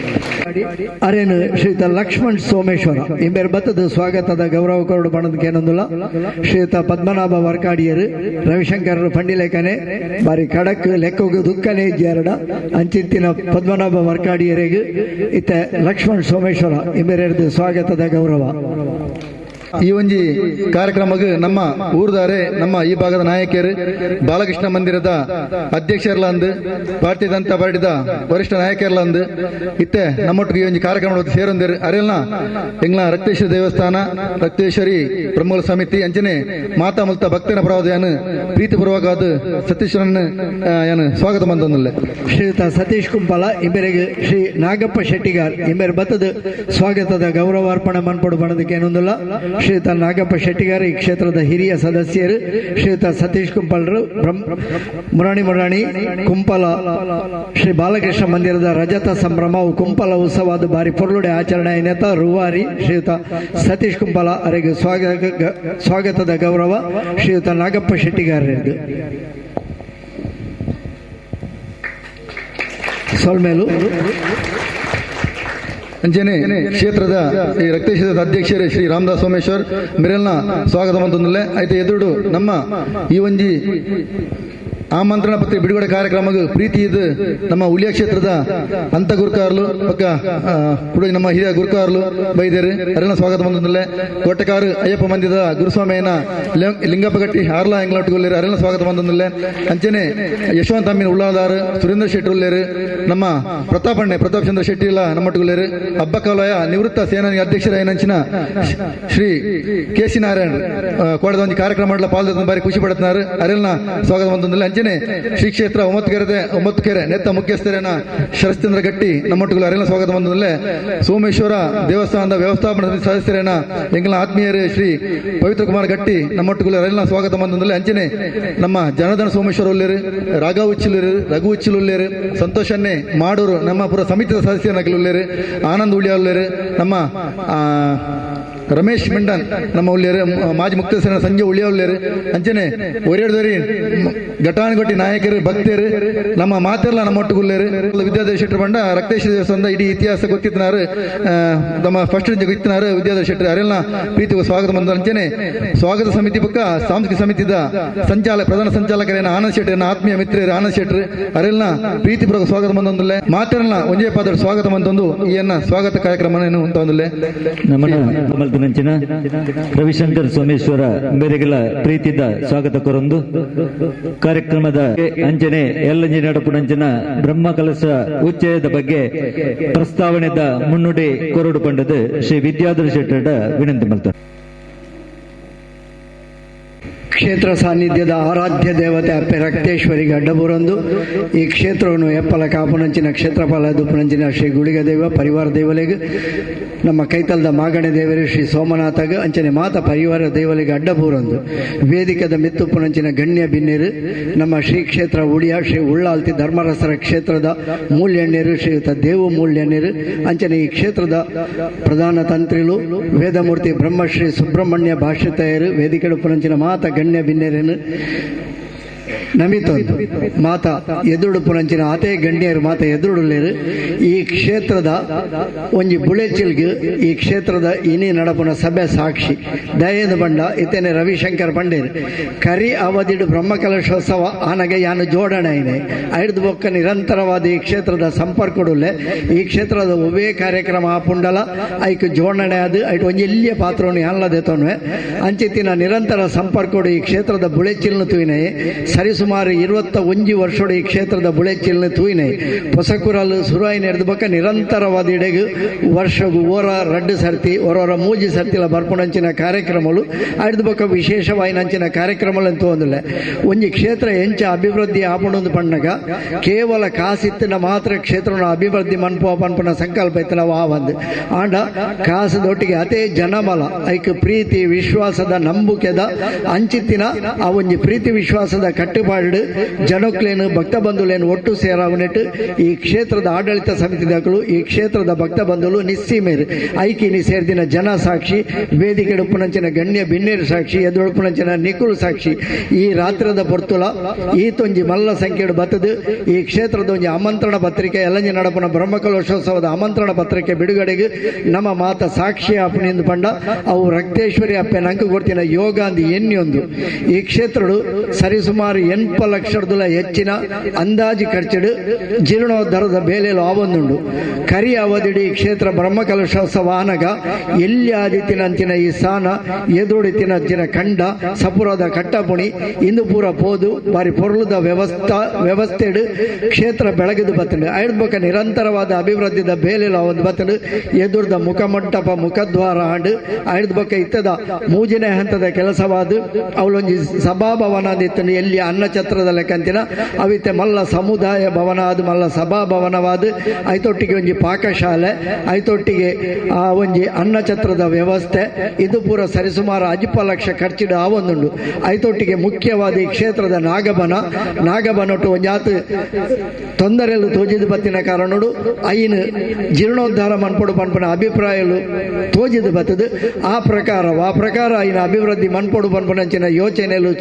ಅರೇನು ಶ್ರೀಯುತ ಲಕ್ಷ್ಮಣ್ ಸೋಮೇಶ್ವರ ಇಂಬೇರ್ ಬತ್ತದ ಸ್ವಾಗತದ ಗೌರವ ಕೊರಡು ಬಣದಕ್ಕೇನೊಂದಿಲ್ಲ. ಶ್ರೀಯುತ ಪದ್ಮನಾಭ ವರ್ಕಾಡಿಯರು ರವಿಶಂಕರ್ ಪಂಡಿಲೇಖನೆ ಬಾರಿ ಖಡಕ್ ಲೆಕ್ಕೋಗು ದುಃಖನೇ ಇಜ್ಜಾರಡ ಅಂಚಿತ್ತಿನ ಪದ್ಮನಾಭ ವರ್ಕಾಡಿಯರಿಗೆ ಇತ್ತ ಲಕ್ಷ್ಮಣ್ ಸೋಮೇಶ್ವರ ಇಂಬೇರೆದು ಸ್ವಾಗತದ ಗೌರವ. ಈ ಒಂಜಿ ಕಾರ್ಯಕ್ರಮಕ್ಕೆ ನಮ್ಮ ಊರ್ದಾರೆ ನಮ್ಮ ಈ ಭಾಗದ ನಾಯಕಿಯರು ಬಾಲಕೃಷ್ಣ ಮಂದಿರದ ಅಧ್ಯಕ್ಷರ್ಲಂದು ಭಾರತೀಯ ಜನತಾ ಪಾರ್ಟಿದ ವರಿಷ್ಠ ನಾಯಕರ್ಲಂದು ಇತ್ತೆ ನಮ್ಮೊಟ್ಟಿಗೆ ಈ ಒಂಜಿ ಕಾರ್ಯಕ್ರಮ ಸೇರೊಂದಿರು. ಅರೆಲ್ನ ಎಂಗ್ಲ ರಕ್ತೇಶ್ವರಿ ದೇವಸ್ಥಾನ ರಕ್ತೇಶ್ವರಿ ಪ್ರಮುಖ ಸಮಿತಿ ಅಂಚನೆ ಮಾತಾ ಮುಲ್ತ ಭಕ್ತನ ಪರವಾದ ಯಾನು ಪ್ರೀತಿಪೂರ್ವಕವಾದ ಸತೀಶ್ವರನ್ ಯಾನು ಸ್ವಾಗತ ಬಂದೊಂದಿಲ್ಲ. ಶ್ರೀಯುತ ಸತೀಶ್ ಕುಂಪಲ ಇಂಬೆರೆಗೆ ಶ್ರೀ ನಾಗಪ್ಪ ಶೆಟ್ಟಿಗಾರ್ ಇಂಬೆರೆ ಬತ್ತದ ಸ್ವಾಗತದ ಗೌರವಾರ್ಪಣೆ ಮನ್ಪಡು ಬಣದಕ್ಕೆ ಏನೊಂದಿಲ್ಲ. ಶ್ರೀಯುತ ನಾಗಪ್ಪ ಶೆಟ್ಟಿಗಾರ್ ಈ ಕ್ಷೇತ್ರದ ಹಿರಿಯ ಸದಸ್ಯರು ಶ್ರೀಯುತ ಸತೀಶ್ ಕುಂಪಲರು ಮುರಾಣಿ ಮುರಾಣಿ ಕುಂಪಲ ಶ್ರೀ ಬಾಲಕೃಷ್ಣ ಮಂದಿರದ ರಜತ ಸಂಭ್ರಮ ಕುಂಪಲ ಉತ್ಸವದ ಬಾರಿ ಪೊರ್ಲುಡೆ ಆಚರಣೆ ನೇತ ರೂವಾರಿ ಶ್ರೀಯುತ ಸತೀಶ್ ಕುಂಪಲ ಅವರಿಗೆ ಸ್ವಾಗತದ ಗೌರವ ಶ್ರೀಯುತ ನಾಗಪ್ಪ ಶೆಟ್ಟಿಗಾರರದು. ಸೊಲ್ಮೇಲು ಅಂಚನೆ ಕ್ಷೇತ್ರದ ಈ ರಕ್ತೇಶ್ವರದ ಅಧ್ಯಕ್ಷರೇ ಶ್ರೀ ರಾಮದಾಸ್ ಸೋಮೇಶ್ವರ್ ಮಿರಲ್ನ ಸ್ವಾಗತ ಮಂತೊಂದಿಲ್ಲ. ಆಯ್ತು ಎದುರು ನಮ್ಮ ಈ ಒಂಜಿ ಆಮಂತ್ರಣ ಪತ್ರಿಕೆ ಬಿಡುಗಡೆ ಕಾರ್ಯಕ್ರಮಕ್ಕೆ ಪ್ರೀತಿ ಇದು ನಮ್ಮ ಉಳಿಯ ಕ್ಷೇತ್ರದ ಅಂತ ಗುರುಕಾರ್ಲು ಪಕ್ಕ ಕೂಡ ನಮ್ಮ ಹಿರಿಯ ಗುರುಕಾರ್ಲು ಬೈದೇರು ಅರೆಲ್ಲ ಸ್ವಾಗತ ಬಂದಿಲ್ಲ. ಕೋಟೆಕಾರು ಅಯ್ಯಪ್ಪ ಮಂದಿರದ ಗುರುಸ್ವಾಮಿಯನ ಲಿಂಗಪ್ಪಗಟ್ಟಿ ಆರ್ಲಾ ಎಂಗ್ಲಾಟ್ಗೊಲ್ಲೇರು ಅರೆಲ್ಲ ಸ್ವಾಗತ ಬಂದಿಲ್ಲ. ಅಂಚನೆ ಯಶವಂತ ಅಮ್ಮಿನ ಉಳ್ಳಾದಾರು ಸುರೇಂದ್ರ ಶೆಟ್ಟಿ ಉಳ್ಳೇರು ನಮ್ಮ ಪ್ರತಾಪಣ್ಣೆ ಪ್ರತಾಪ್ ಚಂದ್ರ ಶೆಟ್ಟಿ ಇಲ್ಲ ನಮ್ಮೊಟ್ಟುಗೊಲ್ಲೇರು ಹಬ್ಬಕಾಲಯ ನಿವೃತ್ತ ಸೇನಾನಿ ಅಧ್ಯಕ್ಷರ ಏನಂಚಿನ ಶ್ರೀ ಕೆ ಸಿ ನಾರಾಯಣ್ ಕೋಟದ ಒಂದು ಕಾರ್ಯಕ್ರಮ ಪಾಲ್ದ ಬಾರಿ ಖುಷಿ ಪಡುತ್ತಾರೆ ಅರೆಲ್ಲ ಸ್ವಾಗತ ಬಂದಿಲ್ಲ. ಅಂಚನೆ ಶ್ರೀ ಕ್ಷೇತ್ರ ಒಂಬತ್ತು ಕೆರೆ ನೆತ್ತ ಮುಖ್ಯಸ್ಥರೇನ ಶರಶ್ಚಂದ್ರ ಗಟ್ಟಿ ನಮ್ಮೊಟ್ಟುಗಳು ಅರೆಲ್ಲ ಸ್ವಾಗತ ಬಂದಲ್ಲೇ. ಸೋಮೇಶ್ವರ ದೇವಸ್ಥಾನದ ವ್ಯವಸ್ಥಾಪನಾ ಸಮಿತಿ ಸದಸ್ಯರೇನ ಎಂಗಳ ಆತ್ಮೀಯರೇ ಶ್ರೀ ಪವಿತ್ರ ಕುಮಾರ್ ಗಟ್ಟಿ ನಮ್ಮೊಟ್ಟುಗಳು ಅರೆಲ್ಲ ಸ್ವಾಗತ ಬಂದಲ್ಲೇ. ಅಂಚನೆ ನಮ್ಮ ಜನಾರ್ದನ ಸೋಮೇಶ್ವರ ಉಲ್ಲೇರು ರಾಘವ ಉಚ್ಚಿಲೂರು ರಘು ಉಚ್ಚಿಲುಲ್ಲೇರು ಸಂತೋಷನ್ನೇ ಮಾಡೂರು ನಮ್ಮ ಪುರ ಸಮಿತಿಯ ಸದಸ್ಯರ ಉಲ್ಲೇರು ಆನಂದ್ ಉಳಿಯ ಉಲ್ಲೇರು ನಮ್ಮ ರಮೇಶ್ ಮಿಂಡನ್ ನಮ್ಮ ಉಳ್ಳೇರು ಮಾಜಿ ಮುಕ್ತೇಶ್ವರ ಸಂಜೆ ಉಳಿಯ ಉಳ್ಳೇರು ಅಂಚನೆ ಒರೆಯಡ್ದರಿ ಘಟಾನುಘಟಿ ನಾಯಕರು ಭಕ್ತರು ನಮ್ಮ ಮಾತೆಲ್ಲ ನಮ್ಮ ಒಟ್ಟುಗುಲ್ಲೇರು ವಿದ್ಯಾಧರ ಶೆಟ್ಟರು ಬಂಡ ರಕ್ತೇಶ್ವರ ದೇವಸ್ಥಾನದ ಇಡೀ ಇತಿಹಾಸ ಗೊತ್ತಿತ್ತಿನಾರು ನಮ್ಮ ಫಸ್ಟ್ ಗೊತ್ತಿನಾರು ವಿದ್ಯಾಧರ ಶೆಟ್ಟರು ಅರೆಲ್ಲ ಪ್ರೀತಿಗೂ ಸ್ವಾಗತ ಬಂದ. ಅಂಚನೆ ಸ್ವಾಗತ ಸಮಿತಿ ಪಕ್ಕ ಸಾಂಸ್ಕೃತಿಕ ಸಮಿತಿದ ಪ್ರಧಾನ ಸಂಚಾಲಕರೇನ ಆನಂದ್ ಶೆಟ್ಟರ್ ಆತ್ಮೀಯ ಮಿತ್ರರು ಆನಂದ್ ಶೆಟ್ಟರು ಅರೆಲ್ಲ ಪ್ರೀತಿಪೂರ್ವಕ ಸ್ವಾಗತ ಬಂದೊಂದಿಲ್ಲ. ಮಾತೆಲ್ಲ ಒಂಜೇ ಪಾತ್ರ ಸ್ವಾಗತ ಬಂದೊಂದು ಈ ಸ್ವಾಗತ ಕಾರ್ಯಕ್ರಮ ಅಂತ ಒಂದಿಲ್ಲ. ನಮ್ಮನ ರವಿಶಂಕರ್ ಸೋಮೇಶ್ವರ ಮೇರೆಗೆಲ್ಲ ಪ್ರೀತಿದ ಸ್ವಾಗತ ಕೊರೊಂದು ಕಾರ್ಯಕ್ರಮದ ಅಂಚನೆ ಎಲ್ಲಂಜಿ ನಡಪುನಂಚಿನ ಬ್ರಹ್ಮ ಕಲಶ ಉಚ್ಚಯದ ಬಗ್ಗೆ ಪ್ರಸ್ತಾವನೆದ ಮುನ್ನುಡಿ ಕೊರಡು ಪಂಡದು ಶ್ರೀ ವಿದ್ಯಾಧರ ಶೆಟ್ಟರ ವಿನಂತಿ ಮಲ್ತ. ಕ್ಷೇತ್ರ ಸಾನ್ನಿಧ್ಯದ ಆರಾಧ್ಯ ದೇವತೆ ಅಪ್ಪೆ ರಕ್ತೇಶ್ವರಿಗೆ ಅಡ್ಡಬುರಂದು ಈ ಕ್ಷೇತ್ರವನ್ನು ಎಪ್ಪಲ ಕಾಪುನಂಚಿನ ಕ್ಷೇತ್ರಪಾಲ ದುಪ್ಪನಂಚಿನ ಶ್ರೀ ಗುಳಿಗ ದೇವ ಪರಿವಾರ ದೇವಲಿಗೆ ನಮ್ಮ ಕೈತಲದ ಮಾಗಣೆ ದೇವರು ಶ್ರೀ ಸೋಮನಾಥಗ ಅಂಚನೆ ಮಾತ ಪರಿವಾರ ದೇವಲಿಗೆ ಅಡ್ಡಬೂರಂದು ವೇದಿಕದ ಮಿತ್ತುಪ್ಪುನಂಚಿನ ಗಣ್ಯ ಬಿನ್ನಿರು ನಮ್ಮ ಶ್ರೀ ಕ್ಷೇತ್ರ ಉಳಿಯ ಶ್ರೀ ಉಳ್ಳಾಲ್ತಿ ಧರ್ಮರಸರ ಕ್ಷೇತ್ರದ ಮೂಲ್ಯಣ್ಯರು ಶ್ರೀಯುತ ದೇವು ಮೂಲ್ಯಣ್ಯರು ಅಂಚನೆ ಈ ಕ್ಷೇತ್ರದ ಪ್ರಧಾನ ತಂತ್ರಿಲು ವೇದಮೂರ್ತಿ ಬ್ರಹ್ಮಶ್ರೀ ಸುಬ್ರಹ್ಮಣ್ಯ ಭಾಷ್ಯತೆಯರು ವೇದಿಕೆಡುಪ್ಪುನಂಚಿನ ಮಾತ ಗಣ್ಯ ಬಿನ್ನೆರೇನು ನಮಿತೊಂದು ಮಾತ ಎದುರುಡುಪುನಂಚಿನ ಆತೇ ಗಣ್ಯರು ಮಾತ ಎದುರುಡುಲ್ಲೇರು ಈ ಕ್ಷೇತ್ರದ ಒಂಜಿ ಬುಳೆಚಿಲ್ಗ್ ಈ ಕ್ಷೇತ್ರದ ಇನಿ ನಡಪುನ ಸಭೆ ಸಾಕ್ಷಿ ದಯೇಂದ್ರ ಬಂಡ ಇತನೆ ರವಿಶಂಕರ್ ಪಂಡೇರು ಕರಿ ಅವಧಿಡು ಬ್ರಹ್ಮಕಲಶೋತ್ಸವ ಆನಗ ಯಾನು ಜೋಡಣೆ ಇದೆ ಐದು ಬೊಕ್ಕ ನಿರಂತರವಾದ ಈ ಕ್ಷೇತ್ರದ ಸಂಪರ್ಕಡುಲ್ಲೆ ಈ ಕ್ಷೇತ್ರದ ಒವೇ ಕಾರ್ಯಕ್ರಮ ಆಪುಂಡಲ ಐಕ್ ಜೋಡಣೆ ಅದು ಐಟ್ ಒಂಜಿ ಎಲ್ಲಿಯ ಪಾತ್ರವನ್ನು ಯಾನ್ಲದೆ ತೊನ್ವೆ ಅಂಚಿತ್ತಿನ ನಿರಂತರ ಸಂಪರ್ಕಡು ಈ ಕ್ಷೇತ್ರದ ಬುಳೆಚಿಲ್ನು ತೂಯಿನೆ ಸರಿಸುಮಾರು 21 ವರ್ಷದ ಈ ಕ್ಷೇತ್ರದ ಬುಳೆಚಿಲ್ನ ತೂಯಿನೆ ಪೊಸಕುರಲು ಸುರಾಯಿನ ಎಡ್ದು ಬೊಕ್ಕ ನಿರಂತರವಾದ ಇಡೆಗು ವರ್ಷಗು ಓರ ರಡ್ಡು ಸರ್ತಿ ಓರೋರ ಮೂಜಿ ಸರ್ತಿಲ ಬರ್ಪುಣಂಚಿನ ಕಾರ್ಯಕ್ರಮಲು ಅಡ್ದು ಬೊಕ್ಕ ವಿಶೇಷವಾಯಿನಂಚಿನ ಕಾರ್ಯಕ್ರಮಲು ತೋಂದಿಲ್ಲ. ಒಂಜಿ ಕ್ಷೇತ್ರ ಎಂಚ ಅಭಿವೃದ್ಧಿ ಆಪುಂಡು ಪಣ್ಣಗ ಕೇವಲ ಕಾಸಿತ್ತಿನ ಮಾತ್ರ ಕ್ಷೇತ್ರನ ಅಭಿವೃದ್ಧಿ ಮನ್ಪುವ ಪನ್ಪುನ ಸಂಕಲ್ಪ ಇತ್ತಿನ ಆವಂದು ಆಂಡ ಕಾಸದೊಟ್ಟಿಗೆ ಅತೇ ಜನಬಲ ಐಕ್ ಪ್ರೀತಿ ವಿಶ್ವಾಸದ ನಂಬಿಕೆದ ಅಂಚಿತ್ತಿನ ಆ ಒಂಜಿ ಪ್ರೀತಿ ವಿಶ್ವಾಸದ ಕಟ್ಟುಪಾಡು ಜನಕ್ಲೇನು ಭಕ್ತ ಬಂಧುಲೇನು ಒಟ್ಟು ಸೇರಾವನೆಟ್ಟು ಈ ಕ್ಷೇತ್ರದ ಆಡಳಿತ ಸಮಿತಿ ದಾಖಲು ಈ ಕ್ಷೇತ್ರದ ಭಕ್ತ ಬಂಧುಲು ನಿಸ್ಸೀಮೇರು ಐಕಿನಿ ಸೇರ್ದಿನ ಜನ ಸಾಕ್ಷಿ ವೇದಿಕೆ ಉಪ್ಪುನಂಚಿನ ಗಣ್ಯ ಬಿನ್ನೇರು ಸಾಕ್ಷಿ ಎದುರುಪುನಂಚಿನ ನಿಕುಲು ಸಾಕ್ಷಿ ಈ ರಾತ್ರದ ಪೊರ್ತುಲ ಈ ತೊಂಜಿ ಮಲ್ಲ ಸಂಖ್ಯೆಡು ಬತ್ತದು ಈ ಕ್ಷೇತ್ರದ ಒಂಜಿ ಆಮಂತ್ರಣ ಪತ್ರಿಕೆ ಎಲ್ಲಂಜಿ ನಡಪುನ ಬ್ರಹ್ಮಕಲಶೋತ್ಸವದ ಆಮಂತ್ರಣ ಪತ್ರಿಕೆ ಬಿಡುಗಡೆಗೆ ನಮ್ಮ ಮಾತ ಸಾಕ್ಷಿ ಅಪ್ಪನಿಂದ ಪಂಡ ಅವು ರಕ್ತೇಶ್ವರಿ ಅಪ್ಪೆ ನಂಕು ಕೊಡ್ತಿನ ಯೋಗ ಅಂದು ಎನ್ನಿಯೊಂದು ಈ ಕ್ಷೇತ್ರಡು ಸರಿಸುಮಾರು 80 ಲಕ್ಷದಲ ಹೆಚ್ಚಿನ ಅಂದಾಜು ಖರ್ಚಿಡು ಜೀರ್ಣೋದ್ಧಾರದ ಬೇಲೆಲು ಆವೊಂದುಂಡು. ಕರಿ ಅವಧಿಡಿ ಈ ಕ್ಷೇತ್ರ ಬ್ರಹ್ಮಕಲಶೋತ್ಸವ ಆನಗ ಎಲ್ಲಿ ಆದಿತ್ತಿನಂಚಿನ ಈ ಸ್ಥಾನ ಎದುರುಡಿತಿನಂಚಿನ ಕಂಡ ಸಪುರದ ಕಟ್ಟಪುಣಿ ಇಂದು ಪೂರ ಪೋದು ಬಾರಿ ಪೊರುಳುದ ವ್ಯವಸ್ಥೆಡು ಕ್ಷೇತ್ರ ಬೆಳಗಿದು ಬತ್ತಂಡು ಐದು ಬೊಕ್ಕ ನಿರಂತರವಾದ ಅಭಿವೃದ್ಧಿದ ಬೇಲೆಲು ಒಂದು ಬತ್ತಂಡು ಎದುರ್ದ ಮುಖಮಂಟಪ ಮುಖದ್ವಾರ ಆಂಡು ಐದು ಬೊಕ್ಕ ಇತ್ತದ ಮೂಜನೇ ಹಂತದ ಕೆಲಸವಾದ ಅವಳೊಂಜಿ ಸಭಾಭವನ ಇತ್ತು ಎಲ್ಲಿ ಅನ್ನಛತ್ರದ ಲೆಕ್ಕಂತಿನ ಅವಿತೆ ಮಲ್ಲ ಸಮುದಾಯ ಭವನ ಅದು ಮಲ್ಲ ಸಭಾಭವನವಾದ ಐತೊಟ್ಟಿಗೆ ಒಂಜಿ ಪಾಕಶಾಲೆ ಐತೊಟ್ಟಿಗೆ ಆ ಒಂಜಿ ಅನ್ನಛತ್ರದ ವ್ಯವಸ್ಥೆ ಇದು ಪೂರ ಸರಿಸುಮಾರು 5 ಲಕ್ಷ ಖರ್ಚಿಡು ಆ ಒಂದುಂಡು. ಐತೊಟ್ಟಿಗೆ ಮುಖ್ಯವಾದ ಈ ಕ್ಷೇತ್ರದ ನಾಗಬನೊಟ್ಟು ಒಂಜಾತು ತೊಂದರೆಲು ತೋಜಿದ ಬತ್ತಿನ ಕಾರಣಡು ಐನು ಜೀರ್ಣೋದ್ಧಾರ ಮನ್ಪೊಡು ಪನ್ಪನ ಅಭಿಪ್ರಾಯಲು ತೋಜಿದ ಬತ್ತದು. ಆ ಪ್ರಕಾರ ಐನ ಅಭಿವೃದ್ಧಿ ಮನ್ಪೊಡು ಪನ್ಪನಂಚಿನ ಯೋಚನೆಲು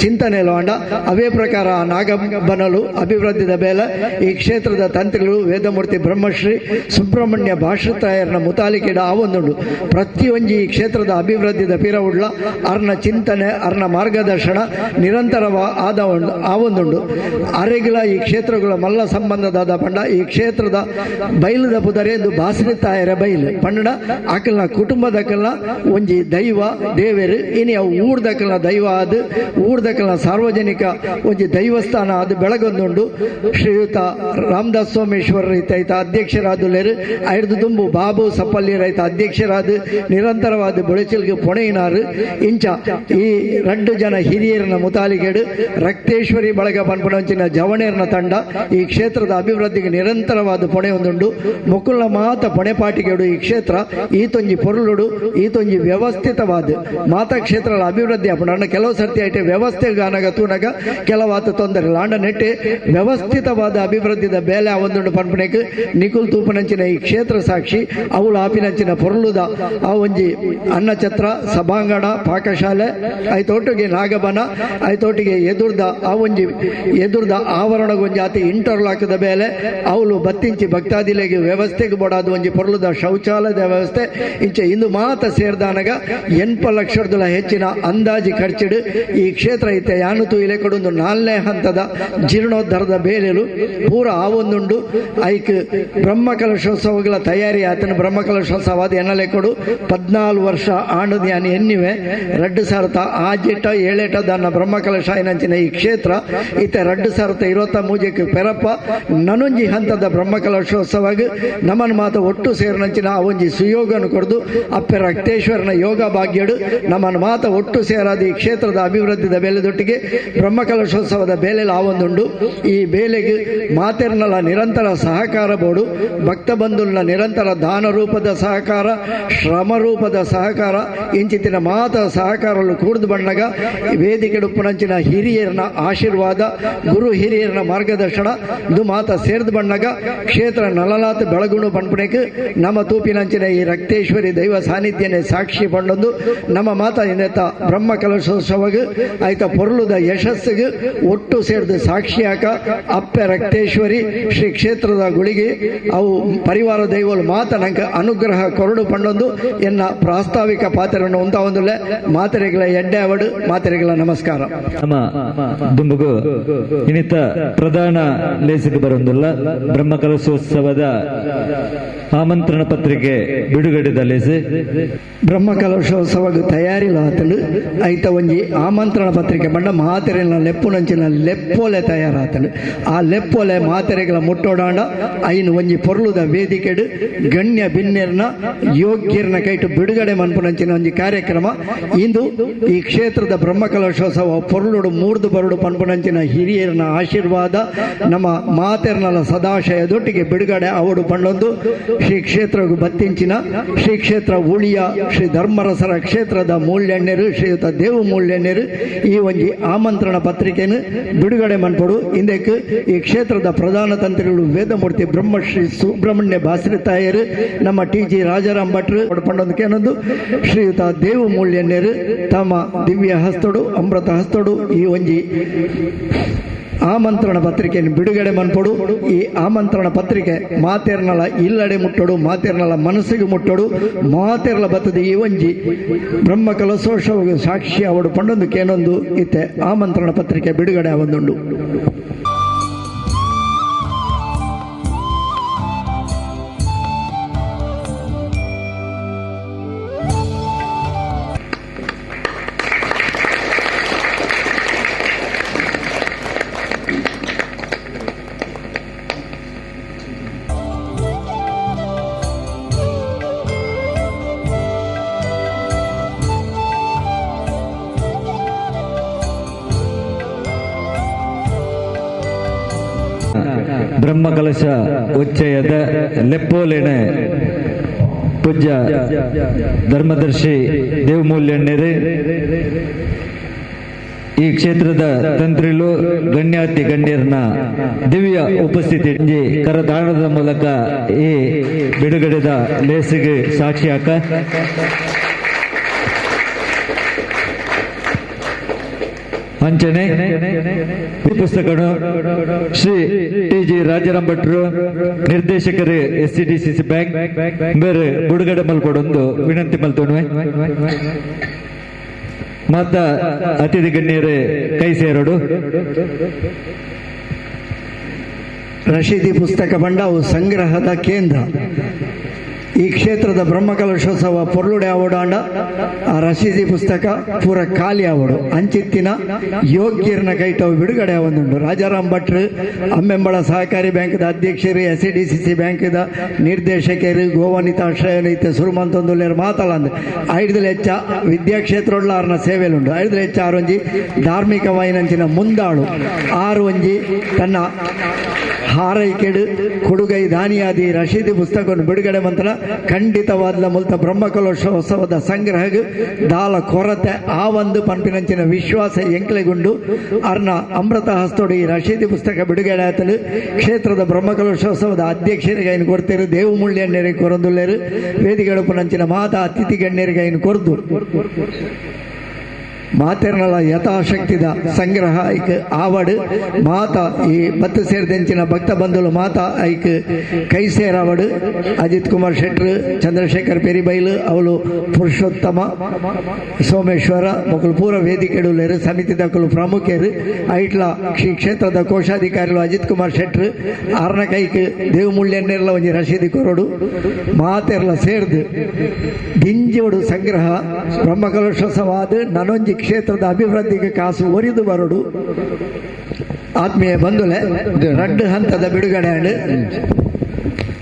ಚಿಂತನೆಲು ಅಂಡ ಅವೇ ಪ್ರಕಾರ ಆ ನಾಗಬನಲು ಅಭಿವೃದ್ಧಿದ ಬೇಲೆ ಈ ಕ್ಷೇತ್ರದ ತಂತ್ರಿಗಳು ವೇದಮೂರ್ತಿ ಬ್ರಹ್ಮಶ್ರೀ ಸುಬ್ರಹ್ಮಣ್ಯ ಭಾಷತಾಯರ್ನ ಮುತಾಲಿಕೆಡ ಆ ಒಂದುಂಡು. ಪ್ರತಿಯೊಂಜಿ ಈ ಕ್ಷೇತ್ರದ ಅಭಿವೃದ್ಧಿದ ಪಿರವುಡ್ಲ ಅರ್ನ ಚಿಂತನೆ ಅರ್ನ ಮಾರ್ಗದರ್ಶನ ನಿರಂತರವ ಆದ ಆ ಒಂದುಂಡು. ಅರೆಗಿಲ ಈ ಕ್ಷೇತ್ರಗಳ ಮಲ್ಲ ಸಂಬಂಧದಾದ ಪಂಡ ಈ ಕ್ಷೇತ್ರದ ಬೈಲದ ಪುದರೆ ಎಂದು ಬಾಸರಿತಾಯರ ಬೈಲು ಪಂಡನ ಅಕಲ್ನ ಕುಟುಂಬದಕಲ್ನ ಒಂಜಿ ದೈವ ದೇವೇರು ಇನಿ ಅವು ಊರ್ದಕಲ್ನ ದೈವ ಆದ ಊರ್ದಕಲ್ನ ಸಾರ್ವಜನಿಕ ಒಂಜಿ ದೈವಸ್ಥಾನ ಅದು ಬೆಳಗೊಂದುಂಡು. ಶ್ರೀಯುತ ರಾಮದಾಸ್ ಸೋಮೇಶ್ವರ ರೈತ ಅಧ್ಯಕ್ಷರಾದುಲೇರು ಐದು ತುಂಬು ಬಾಬು ಸಪ್ಪಲ್ಲಿ ರೈತ ಅಧ್ಯಕ್ಷರಾದ ನಿರಂತರವಾದ ಬೊಳೆಚಿಲ್ಗೆ ಪೊಣೆಯಿನಾರು ಇಂಚ ಈ 2 ಜನ ಹಿರಿಯರನ ಮುತಾಲಿಗೆಡು ರಕ್ತೇಶ್ವರಿ ಬಳಗ ಪನ್ಪುನಂಚಿನ ಜವಣೇರ್ನ ತಂಡ ಈ ಕ್ಷೇತ್ರದ ಅಭಿವೃದ್ಧಿಗೆ ನಿರಂತರವಾದ ಪೊಣೆ ಒಂದುಂಡು. ಮುಕುಲ್ನ ಮಾತ ಪೊಣೆಪಾಟಿಗೆಡು ಈ ಕ್ಷೇತ್ರ ಈತೊಂಜಿ ಪೊರುಳುಡು ಈತೊಂಜಿ ವ್ಯವಸ್ಥಿತವಾದ ಮಾತಾ ಕ್ಷೇತ್ರದ ಅಭಿವೃದ್ಧಿ ಅಪ್ಪಣ ಕೆಲವು ಸರ್ತಿ ಐಟೆ ವ್ಯವಸ್ಥೆ ಗಾನಗ ತೂನಗ ಕೆಲವಾತ ತೊಂದರೆ ಲಾಂಡ ನೆಟ್ಟೆ ವ್ಯವಸ್ಥಿತವಾದ ಅಭಿವೃದ್ಧಿದ ಬೇಲೆ ಒಂದುಂಡು ಪನ್ಪುನೆಕ್ ನಿಕುಲ್ ತೂಪನಂಚಿನ ಈ ಕ್ಷೇತ್ರ ಸಾಕ್ಷಿ ಅವಳು ಆಪಿನಂಚಿನ ಪೊರುಳುದ ಆ ಒಂಜಿ ಅನ್ನಛತ್ರ ಸಭಾಂಗಣ ಪಾಕಶಾಲೆ ಐತೊಟ್ಟಿಗೆ ನಾಗಬನ ಐತೊಟ್ಟಿಗೆ ಎದುರ್ದ ಆ ಒಂಜಿ ಎದುರ್ದ ಆವರಣಗೊಂಜಿ ಆತ ಇಂಟರ್ಲಾಕದ ಮೇಲೆ ಅವಳು ಬತ್ತಿಂಚಿ ಭಕ್ತಾದಿಲೆಗೆ ವ್ಯವಸ್ಥೆಗೆ ಬೋಡಾದ ಒಂಜಿ ಪೊರುಳುದ ಶೌಚಾಲಯದ ವ್ಯವಸ್ಥೆ ಇಂಚೆ ಇಂದು ಮಾತ ಸೇರ್ದಾನಗ 80 ಲಕ್ಷದಲ ಹೆಚ್ಚಿನ ಅಂದಾಜು ಖರ್ಚಿಡು ಈ ಕ್ಷೇತ್ರ ಐತೆ ಯಾನುತು ಇಲೆ ಕೊಡೊಂದು 4ನೇ ಹಂತದ ಜೀರ್ಣೋದ್ಧಾರದ ಬೇಲೆಲು ಪೂರ ಆ ಒಂದುಂಡು. ಐಕ್ ಬ್ರಹ್ಮಕಲಶೋತ್ಸವಗಳ ತಯಾರಿ ಆತನ ಬ್ರಹ್ಮಕಲಶೋತ್ಸವ ಅದು ಎನ್ನಲೆ ಕೊಡು 14 ವರ್ಷ ಆಂಡು ಯಾನು ಎನ್ನಿವೆ 2006 7 ದಾನ ಬ್ರಹ್ಮಕಲಶ ಏನಂಚಿನ ಈ ಕ್ಷೇತ್ರ ಈತ 2023 ಪೆರಪ್ಪ ನನೊಂಜಿ ಹಂತದ ಬ್ರಹ್ಮಕಲಶೋತ್ಸವಾಗ ನಮನ್ ಮಾತ ಒಟ್ಟು ಸೇರಿನಂಚಿನ ಆ ಒಂಜಿ ಸುಯೋಗನು ಕೊಡ್ದು ಅಪ್ಪೆ ರಕ್ತೇಶ್ವರನ ಯೋಗ ಭಾಗ್ಯಡು ನಮ್ಮನ್ನು ಮಾತ ಒಟ್ಟು ಸೇರಾದ ಈ ಕ್ಷೇತ್ರದ ಅಭಿವೃದ್ಧಿದ ಬೇಲೆದೊಟ್ಟಿಗೆ ಬ್ರಹ್ಮಕಲಶೋತ್ಸವದ ಬೇಲೆಲು ಆ ಒಂದುಂಡು. ಈ ಬೇಲೆಗೆ ಮಾತೆರ್ನಲ ನಿರಂತರ ಸಹಕಾರ ಬೋಡು ಭಕ್ತ ಬಂಧುಲ್ನ ನಿರಂತರ ದಾನ ರೂಪದ ಸಹಕಾರ ಶ್ರಮ ರೂಪದ ಸಹಕಾರ ಇಂಚಿತ್ತಿನ ಮಾತ ಸಹಕಾರಲು ಕೂಡ್ದು ಬಣ್ಣಗ ವೇದಿಕೆಡುಪ್ಪುನಂಚಿನ ಹಿರಿಯರನ ಆಶೀರ್ವಾದ ಗುರು ಹಿರಿಯರನ ಮಾರ್ಗದರ್ಶನ ಇದು ಮಾತ ಸೇರ್ದು ಬಣ್ಣಗ ಕ್ಷೇತ್ರ ನಲಲಾತ ಬೆಳಗುಣು ಪನ್ಪುಣೆಕ್ ನಮ್ಮ ತೂಪಿನಂಚಿನ ಈ ರಕ್ತೇಶ್ವರಿ ದೈವ ಸಾನ್ನಿಧ್ಯನೇ ಸಾಕ್ಷಿ ಪಂಡೊಂದು ನಮ್ಮ ಮಾತ ಇನ್ನೆತ್ತ ಬ್ರಹ್ಮ ಕಲಶೋತ್ಸವಗ್ ಆಯ್ತ ಪೊರುಳುದ ಯಶಸ್ಸಿಗೆ ಒಟ್ಟು ಸೇರ್ದು ಸಾಕ್ಷಿಯಾಕ ಅಪ್ಪೆ ರಕ್ತೇಶ್ವರಿ ಶ್ರೀ ಕ್ಷೇತ್ರದ ಗುಳಿಗೆ ಅವು ಪರಿವಾರ ದೈವಲು ಮಾತ ನಂಗೆ ಅನುಗ್ರಹ ಕೊರಡು ಪಂಡೊಂದು ಎನ್ನ ಪ್ರಾಸ್ತಾವಿಕ ಪಾತ್ರವನ್ನು ಉಂತ ಒಂದುಲ್ಲೆ ಮಾತೆರೆಗಳ ಎಡ್ಡೆ ಅವಡು ಮಾತೆರೆಗಳ ನಮಸ್ಕಾರ. ನಮ್ಮ ದುಂಬುಗು ಇನ್ನಿತ ಪ್ರಧಾನ ಲೇಸಿಗೆ ಬರೊಂದುಲ್ಲ ಬ್ರಹ್ಮಕಲಶೋತ್ಸವದ ಆಮಂತ್ರಣ ಪತ್ರಿಕೆ ಬಿಡುಗಡೆದ ಲೇಸು ಬ್ರಹ್ಮಕಲಶೋತ್ಸವಕ್ಕೆ ತಯಾರಿ ಲಾತಲು ಐತ ಒಂಜಿ ಆಮಂತ್ರಣ ಪತ್ರಿಕೆ ಬಂಡ ಮಾತೆರೆಗಳ ಮಾತೆರೆನ ಲೆಪ್ಪುನಂಚಿನ ಲೆಪ್ಪೋಲೆ ತಯಾರಾತನು. ಆ ಲೆಪ್ಪೋಲೆ ಮಾತೆರೆಗಳ ಮುಟ್ಟೋಡಾಂಡ ಐನು ಒಂಜಿ ಪೊರ್ಲುದ ವೇದಿಕೆಡು ಗಣ್ಯ ಬಿನ್ನೆರ್ನ ಯೋಗ್ಯರ್ನ ಕೈಟು ಬಿಡುಗಡೆ ಮನ್ಪುನಂಚಿನ ಒಂಜಿ ಕಾರ್ಯಕ್ರಮ ಇಂದು ಈ ಕ್ಷೇತ್ರದ ಬ್ರಹ್ಮಕಲಶೋತ್ಸವ ಪೊರ್ಲುಡು ಮೂರ್ದು ಬರುಡು ಪನ್ಪುನಂಚಿನ ಹಿರಿಯರ್ನ ಆಶೀರ್ವಾದ ನಮ್ಮ ಮಾತೆರ್ನಲ ಸದಾಶಯದೊಟ್ಟಿಗೆ ಬಿಡುಗಡೆ ಅವಡು ಪಂಡೊಂದು ಶ್ರೀ ಕ್ಷೇತ್ರಗೂ ಬತ್ತಿಂಚಿನ ಶ್ರೀ ಕ್ಷೇತ್ರ ಉಳಿಯ ಶ್ರೀ ಧರ್ಮರಸರ ಕ್ಷೇತ್ರದ ಮೂಲ್ಯಣ್ಣರು ಶ್ರೀಯುತ ದೇವು ಮೂಲ್ಯಣ್ಣರು ಈ ಒಂಜಿ ಆಮಂತ್ರಣ ಪತ್ರಿಕೆಯನ್ನು ಬಿಡುಗಡೆ ಮನ್ಪಡು. ಇಂದಕ್ಕೆ ಈ ಕ್ಷೇತ್ರದ ಪ್ರಧಾನ ತಂತ್ರಿಗಳು ವೇದಮೂರ್ತಿ ಬ್ರಹ್ಮಶ್ರೀ ಸುಬ್ರಹ್ಮಣ್ಯ ಭಾಸ್ರಿತಾಯರು ನಮ್ಮ ಟಿ ಜಿ ರಾಜಾರಾಮ್ ಭಟ್ರು ಪಂಡೊಂದಕ್ಕೇನೊಂದು ಶ್ರೀಯುತ ದೇವು ಮೂಲ್ಯಣ್ಣರು ತಮ್ಮ ದಿವ್ಯ ಹಸ್ತೋಡು ಅಮೃತ ಹಸ್ತೋಡು ಈ ಒಂಜಿ ಆಮಂತ್ರಣ ಪತ್ರಿಕೆಯನ್ನು ಬಿಡುಗಡೆ ಮನ್ಪಡು. ಈ ಆಮಂತ್ರಣ ಪತ್ರಿಕೆ ಮಾತೇರ್ನಲ ಇಲ್ಲಡೆ ಮುಟ್ಟೋಡು, ಮಾತೇರ್ನಲ ಮನಸ್ಸಿಗೆ ಮುಟ್ಟೋಡು, ಮಾತೇರ್ಲ ಬತ್ತದ ಈ ಒಂಜಿ ಬ್ರಹ್ಮ ಕಲಸೋತ್ಸವ ಸಾಕ್ಷಿ ಅವಡು ಪಂಡೊಂದು ಕೇನೊಂದು ಇತ್ತೆ ಆಮಂತ್ರಣ ಪತ್ರಿಕೆ ಬಿಡುಗಡೆ ಆವೊಂದುಂಡು. ಬ್ರಹ್ಮಕಲಶ ಉಚ್ಚಯದ ಲೆಪ್ಪೋಲೆನೆ ಪೂಜ್ಯ ಧರ್ಮದರ್ಶಿ ದೇವಮೂಲ್ಯಣ್ಣರು ಈ ಕ್ಷೇತ್ರದ ತಂತ್ರಿಲು ಗಣ್ಯಾತಿ ಗಣ್ಯರನ್ನ ದಿವ್ಯ ಉಪಸ್ಥಿತಿ ಕರದಾಣದ ಮೂಲಕ ಈ ಬಿಡುಗಡೆದ ಲೇಸಿಗೆ ಸಾಕ್ಷಿಯಾಕ ಅಂಚನೆ ಈ ಪುಸ್ತಕನು ಶ್ರೀ ಟಿ ಜಿ ರಾಜಾರಾಮ್ ಭಟ್ರು ನಿರ್ದೇಶಕರು S C D C C bank ಬೇರೆ ಬಿಡುಗಡೆ ಮಲ್ಕೊಡೊಂದು ವಿನಂತಿ ಮಲ್ತೋಣುವೆ. ಮಾತ ಅತಿಥಿ ಗಣ್ಯರೇ ಕೈ ಸೇರೋಡು. ರಶೀದಿ ಪುಸ್ತಕ ಬಂಡವು ಸಂಗ್ರಹದ ಕೇಂದ್ರ. ಈ ಕ್ಷೇತ್ರದ ಬ್ರಹ್ಮಕಲಶೋತ್ಸವ ಪೊರ್ಲುಡೆ ಆವಡಾಂಡ ಆ ರಶೀದಿ ಪುಸ್ತಕ ಪೂರ ಖಾಲಿ ಆವಡು ಅಂಚಿತ್ತಿನ ಯೋಗ್ಯರ್ನ ಕೈಟವು ಬಿಡುಗಡೆ ಒಂದುಂಡು. ರಾಜಾರಾಮ್ ಭಟ್ರು ಅಮ್ಮೆಂಬಳ ಸಹಕಾರಿ ಬ್ಯಾಂಕ್ದ ಅಧ್ಯಕ್ಷರು, S D C C ಬ್ಯಾಂಕ್ದ ನಿರ್ದೇಶಕರು, ಗೋವನಿತಾಶ್ರಯ ಇತ್ತೆ ಸುರುಮಂತೊಂದುಲ್ಲೇರು ಮಾತಲ್ಲ ಐದು ಹೆಚ್ಚ ವಿದ್ಯಾಕ್ಷೇತ್ರೊಳ್ಳ ಆರ್ನ ಸೇವೆಲುಂಡು. ಐದು ಹೆಚ್ಚ ಆರೊಂಜಿ ಧಾರ್ಮಿಕ ವಾಯಿನಂಚಿನ ಮುಂದಾಳು ಆರು ಒಂಜಿ ತನ್ನ ಹಾರೈಕೆಡು ಕೊಡುಗೈ ದಾನಿಯಾದಿ ರಶೀದಿ ಪುಸ್ತಕವನ್ನು ಬಿಡುಗಡೆ ಮಂತ್ರ ಖಂಡಿತವಾದ ಮುಲ್ತ ಬ್ರಹ್ಮಕಲಶೋತ್ಸವದ ಸಂಗ್ರಹಕ್ಕೆ ದಾಲ ಕೊರತೆ ಆ ಒಂದು ಪಂಪಿನಂಚಿನ ವಿಶ್ವಾಸ ಎಂಕ್ಲೆಗುಂಡು. ಅರ್ನ ಅಮೃತ ಹಸ್ತೋಡು ಈ ರಶೀದಿ ಪುಸ್ತಕ ಬಿಡುಗಡೆ ಆತಲು ಕ್ಷೇತ್ರದ ಬ್ರಹ್ಮಕಲಶೋತ್ಸವದ ಅಧ್ಯಕ್ಷರಿಗೆ ಐನು ಕೊಡ್ತೇರು, ದೇವಮೂಲ್ಯಣ್ಣರಿಗೆ ಕೊರಂದುಲ್ಲೇರು, ವೇದಿಕೆಡುಪನಂಚಿನ ಮಾತಾ ಅತಿಥಿ ಗಣ್ಯರಿಗೆ ಐನು ಕೊರ್ದು ಮಾತೆರ್ನಲ ಯಥಾಶಕ್ತಿದ ಸಂಗ್ರಹ ಐಕ್ ಆವಡು ಮಾತ ಈ ಬತ್ತು ಸೇರಿದಂಚಿನ ಭಕ್ತ ಬಂಧುಲು ಮಾತ ಐಕ್ ಕೈ ಸೇರಾವಡು. ಅಜಿತ್ ಕುಮಾರ್ ಶೆಟ್ರು, ಚಂದ್ರಶೇಖರ್ ಪೆರಿಬೈಲು, ಅವಳು ಪುರುಷೋತ್ತಮ ಸೋಮೇಶ್ವರ ಮೊಕಲು ಪೂರ ವೇದಿಕೆಡುಲೇರು, ಸಮಿತಿ ದಕ್ಕಲು ಪ್ರಾಮುಖ್ಯರು, ಐಟ್ಲ ಶ್ರೀ ಕ್ಷೇತ್ರದ ಕೋಶಾಧಿಕಾರಿಗಳು ಅಜಿತ್ ಕುಮಾರ್ ಶೆಟ್ರು ಆರ್ನ ಕೈಕ್ ದೇವಮೂಲ್ಯನ್ನೆರ್ಲ ಒಂಜಿ ರಶೀದಿ ಕೊರಡು ಮಾತೆರ್ಲ ಸೇರ್ದು ದಿಂಜೋಡು ಸಂಗ್ರಹ ಬ್ರಹ್ಮಕಲಶೋತ್ಸವಾದ ನನೊಂಜಿ ಕ್ಷೇತ್ರದ ಅಭಿವೃದ್ಧಿಗೆ ಕಾಸು ಒರಿದು ಬರಡು. ಆತ್ಮೀಯ ಬಂಧುಲೆ, ರಡ್ಡು ಹಂತದ ಬಿಡುಗಡೆ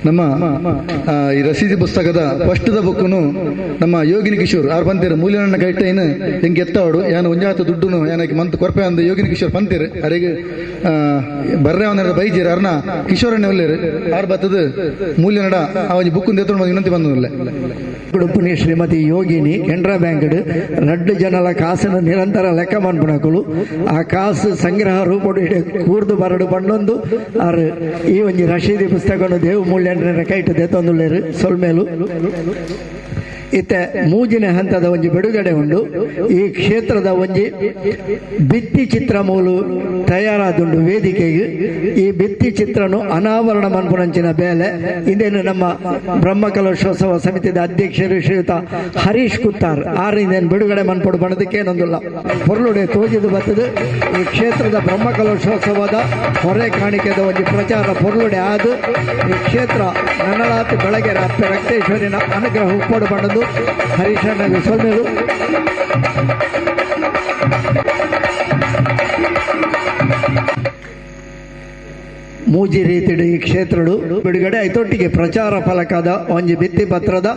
ನಮ್ಮ ಈ ರಸೀದಿ ಪುಸ್ತಕದ ಫಸ್ಟ್ದ ಬುಕ್ಕನು ನಮ್ಮ ಯೋಗಿನಿ ಕಿಶೋರ್ ಆರು ಪಂತೇರು ಮೂಲ್ಯನ ಕೈಟ ಏನು ಹೆಂಗೆ ಎತ್ತಾವಡು ಯಾನು ಒಂಜಾತ ದುಡ್ಡುನು ಏನಕ್ಕೆ ಮಂತ್ ಕೊರ್ಪೆ ಅಂದ ಯೋಗಿನಿ ಕಿಶೋರ್ ಪಂತೇರು ಅರೆಗೆ ಬರ್ರೆ ಅವನ ಬೈಜೇರು ಅರ್ನ ಕಿಶೋರಣ್ಣ ಒಲ್ಲೇರು ಆರು ಬತ್ತದ ಮೂಲ್ಯನಡ ಆ ಒಂಜಿ ಬುಕ್ ಎತ್ತೊಂಡು ವಿನಂತಿ ಬಂದಲ್ಲ. ಉಡುಪುನಿ ಶ್ರೀಮತಿ ಯೋಗಿನಿ ಕೆನರಾ ಬ್ಯಾಂಕ್ ರಡ್ಡು ಜನಲ ಕಾಸನ್ನು ನಿರಂತರ ಲೆಕ್ಕ ಮನ್ಪುನಕುಲು ಆ ಕಾಸು ಸಂಗ್ರಹ ರೂಪಡು ಇಡೆ ಕೂರ್ದು ಬರಡು ಬಂಡೊಂದು ಆರು ಈ ಒಂಜಿ ರಶೀದಿ ಪುಸ್ತಕವನ್ನು ದೇವು ಮೂಲ್ಯನ ಕೈಟು ದೆತ್ತೊಂದುಲ್ಲೇರು ಸೊಲ್ಮೇಲು. ಇತ್ತೆ ಮೂಜಿನ ಹಂತದ ಒಂಜಿ ಬಿಡುಗಡೆ ಉಂಡು. ಈ ಕ್ಷೇತ್ರದ ಒಂಜಿ ಭಿತ್ತಿ ಚಿತ್ರ ಮೂಲು ತಯಾರಾದುಂಡು ವೇದಿಕೆಗೆ. ಈ ಭಿತ್ತಿ ಚಿತ್ರನು ಅನಾವರಣ ಮನ್ಪುನಂಚಿನ ಬೇಲೆ ಇಂದೇನು ನಮ್ಮ ಬ್ರಹ್ಮಕಲಶೋತ್ಸವ ಸಮಿತಿದ ಅಧ್ಯಕ್ಷರು ಶ್ರೀಯುತ ಹರೀಶ್ ಕುತ್ತಾರ್ ಆರು ಇಂದೇನು ಬಿಡುಗಡೆ ಮನ್ಪೊಡು ಬಣದಕ್ಕೇನೊಂದಿಲ್ಲ ಪೊರ್ಲುಡೆ ತೋಜಿದು ಬರ್ತದೆ. ಈ ಕ್ಷೇತ್ರದ ಬ್ರಹ್ಮಕಲಶೋತ್ಸವದ ಹೊರೆ ಕಾಣಿಕೆದ ಒಂಜಿ ಪ್ರಚಾರ ಪೊರ್ಲುಡೆ ಆದು ಈ ಕ್ಷೇತ್ರ ನನಲಾತು ಬೆಳಗೆರೆ ಅಪ್ಪೆ ರಕ್ತೇಶ್ವರಿನ ಅನುಗ್ರಹ ಉಪ್ಪಡು ಬಣ್ಣದು ಹರೀಶಣ್ಣ ಸೊಲ್ಮೇಲು. ಮೂಜಿ ರೀತಿಡು ಈ ಕ್ಷೇತ್ರಡು ಬಿಡುಗಡೆ ಐತೊಟ್ಟಿಗೆ ಪ್ರಚಾರ ಫಲಕದ ಒಂಜಿ ಭಿತ್ತಿ ಪತ್ರದ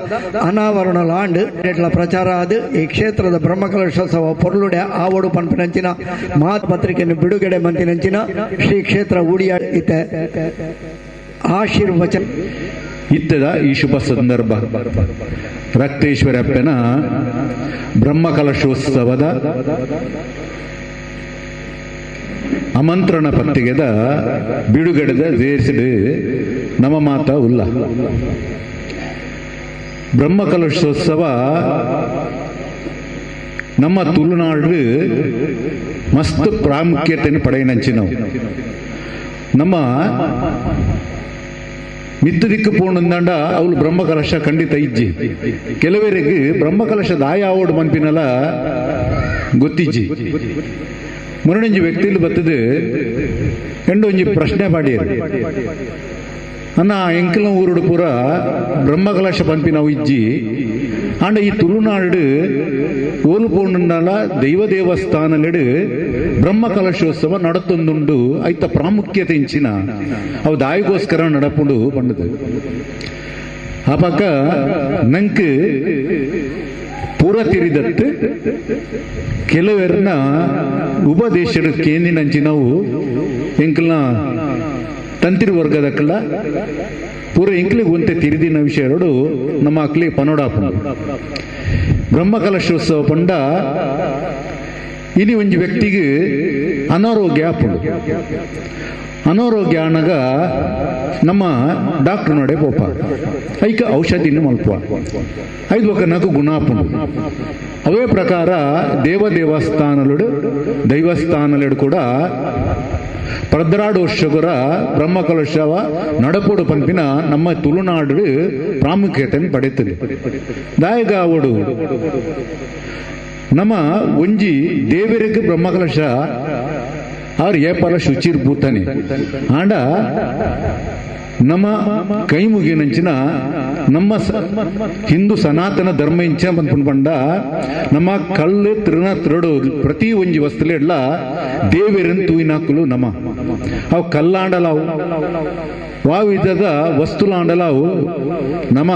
ಅನಾವರಣ ಲಾಂಡ್ ಎಟ್ಲ ಪ್ರಚಾರ ಆದ ಈ ಕ್ಷೇತ್ರದ ಬ್ರಹ್ಮಕಲಶೋತ್ಸವ ಪೊರ್ಲುಡೆ ಆವಡು ಪನ್ಪಿನಂಚಿನ ಮಾತ್ ಪತ್ರಿಕೆಯನ್ನು ಬಿಡುಗಡೆ ಮಂತಿನಂಚಿನ ಶ್ರೀ ಕ್ಷೇತ್ರ ಉಡಿಯ ಇತ್ತೆ ಆಶೀರ್ವಚನ ಇತ್ತದ ಈ ಶುಭ ಸಂದರ್ಭ ರಕ್ತೇಶ್ವರಪ್ಪನ ಬ್ರಹ್ಮಕಲಶೋತ್ಸವದ ಆಮಂತ್ರಣ ಪತ್ರಿಕೆದ ಬಿಡುಗಡೆದ ದೇಶದ ನಮ್ಮ ಮಾತ ಉಲ್ಲ. ಬ್ರಹ್ಮಕಲಶೋತ್ಸವ ನಮ್ಮ ತುಳುನಾಡು ಮಸ್ತ್ ಪ್ರಾಮುಖ್ಯತೆಯನ್ನು ಪಡೆಯನಂಚಿನವು. ನಮ್ಮ ಮಿತ್ತು ದಿಕ್ಕು ಪೋಣಂದಂಡ ಅವಳು ಬ್ರಹ್ಮಕಲಶ ಖಂಡಿತ ಇಜ್ಜಿ. ಕೆಲವರಿಗೆ ಬ್ರಹ್ಮಕಲಶ ದಾಯ ಆವೋಡು ಮನ್ಪಿನಲ್ಲ ಗೊತ್ತಿಜ್ಜಿ. ಮುರಣಿಂಜಿ ವ್ಯಕ್ತಿಲಿ ಬರ್ತದೆ ಎಂಡೊಂಜಿ ಪ್ರಶ್ನೆ ಪಾಡಿಯರು ಅನ್ನ ಎಂಕಲ ಊರುಡು ಪೂರ ಬ್ರಹ್ಮಕಲಶ ಪಂಪಿನವು ಇಜ್ಜಿ. ಆಂಡ ಈ ತುಳುನಾಡು ಓಲು ಪೋಣಂಡಲ ದೈವ ದೇವಸ್ಥಾನಲೆಡು ಬ್ರಹ್ಮಕಲಶೋತ್ಸವ ನಡತೊಂದುಂಡು. ಐತ ಪ್ರಾಮುಖ್ಯತೆ ಇಂಚಿನ ಅವು ದಾಯಿಗೋಸ್ಕರ ನಡಪುಂಡು ಬಂಡದು. ಆ ಪಕ್ಕ ನಂಕ್ ಪೂರ ತಿರಿದತ್ತು ಕೆಲವರನ್ನ ಉಪದೇಶದ ಕೇಂದಿನಂಚಿನವು ಎಂಕಲ್ನ ತಂತಿರು ವರ್ಗದಕ್ಕಲ್ಲ ಪೂರ ಎಂಕ್ಲಿಗೆ ಒಂತೆ ತಿರಿದಿನ ವಿಷಯಗಳು ನಮ್ಮ ಅಕ್ಲಿ ಪನೋಡಾಪು. ಬ್ರಹ್ಮಕಲಶೋತ್ಸವ ಪಂಡ ಇನಿ ಒಂಜಿ ವ್ಯಕ್ತಿಗೆ ಅನಾರೋಗ್ಯ ಆಪುಂಡು. ಅನಾರೋಗ್ಯ ಆನಗ ನಮ್ಮ ಡಾಕ್ಟರ್ ನಡೆ ಪೋಪ ಐಕ ಔಷಧಿನ ಮಲ್ಪ ಐದು ಒಕ್ಕ ನಗು ಗುಣ ಆಪುಂಡು. ಅವೇ ಪ್ರಕಾರ ದೇವ ದೇವಸ್ಥಾನలుడు ದೈವಸ್ಥಾನలుడు ಕೂಡ ಪದ್ರಾಡು ವರ್ಷಗುರ ಬ್ರಹ್ಮಕಲಶವ ನಡಪೋಡು ಪಂಪಿನ ನಮ್ಮ ತುಳುನಾಡು ಪ್ರಾಮುಖ್ಯತೆಯನ್ನು ಪಡೆಯುತ್ತದೆ. ದಾಯಕ ಅವಡು ನಮ್ಮ ಒಂಜಿ ದೇವರಿಗೆ ಬ್ರಹ್ಮಕಲಶ ಅವ್ರು ಏಪಲ ಶುಚಿರ್ಭೂತಾನೆ. ಆಂಡ ನಮ್ಮ ಕೈ ಮುಗಿನಂಚಿನ ನಮ್ಮ ಹಿಂದೂ ಸನಾತನ ಧರ್ಮ ಇಂಚ ಬಂದ್ಕೊಂಡು ಬಂಡ ನಮ್ಮ ಕಲ್ಲು ತೃಣ ತ್ರಡು ಪ್ರತಿ ಒಂಜಿ ವಸ್ತುಲೆಲ್ಲ ದೇವಿರನ್ ತೂಯಿನಾಕುಲು ನಮ್ಮ ಅವು ಕಲ್ಲಾಂಡಲಾವು ವಾವಿಧದ ವಸ್ತುಲಾಂಡಲಾವು ನಮ್ಮ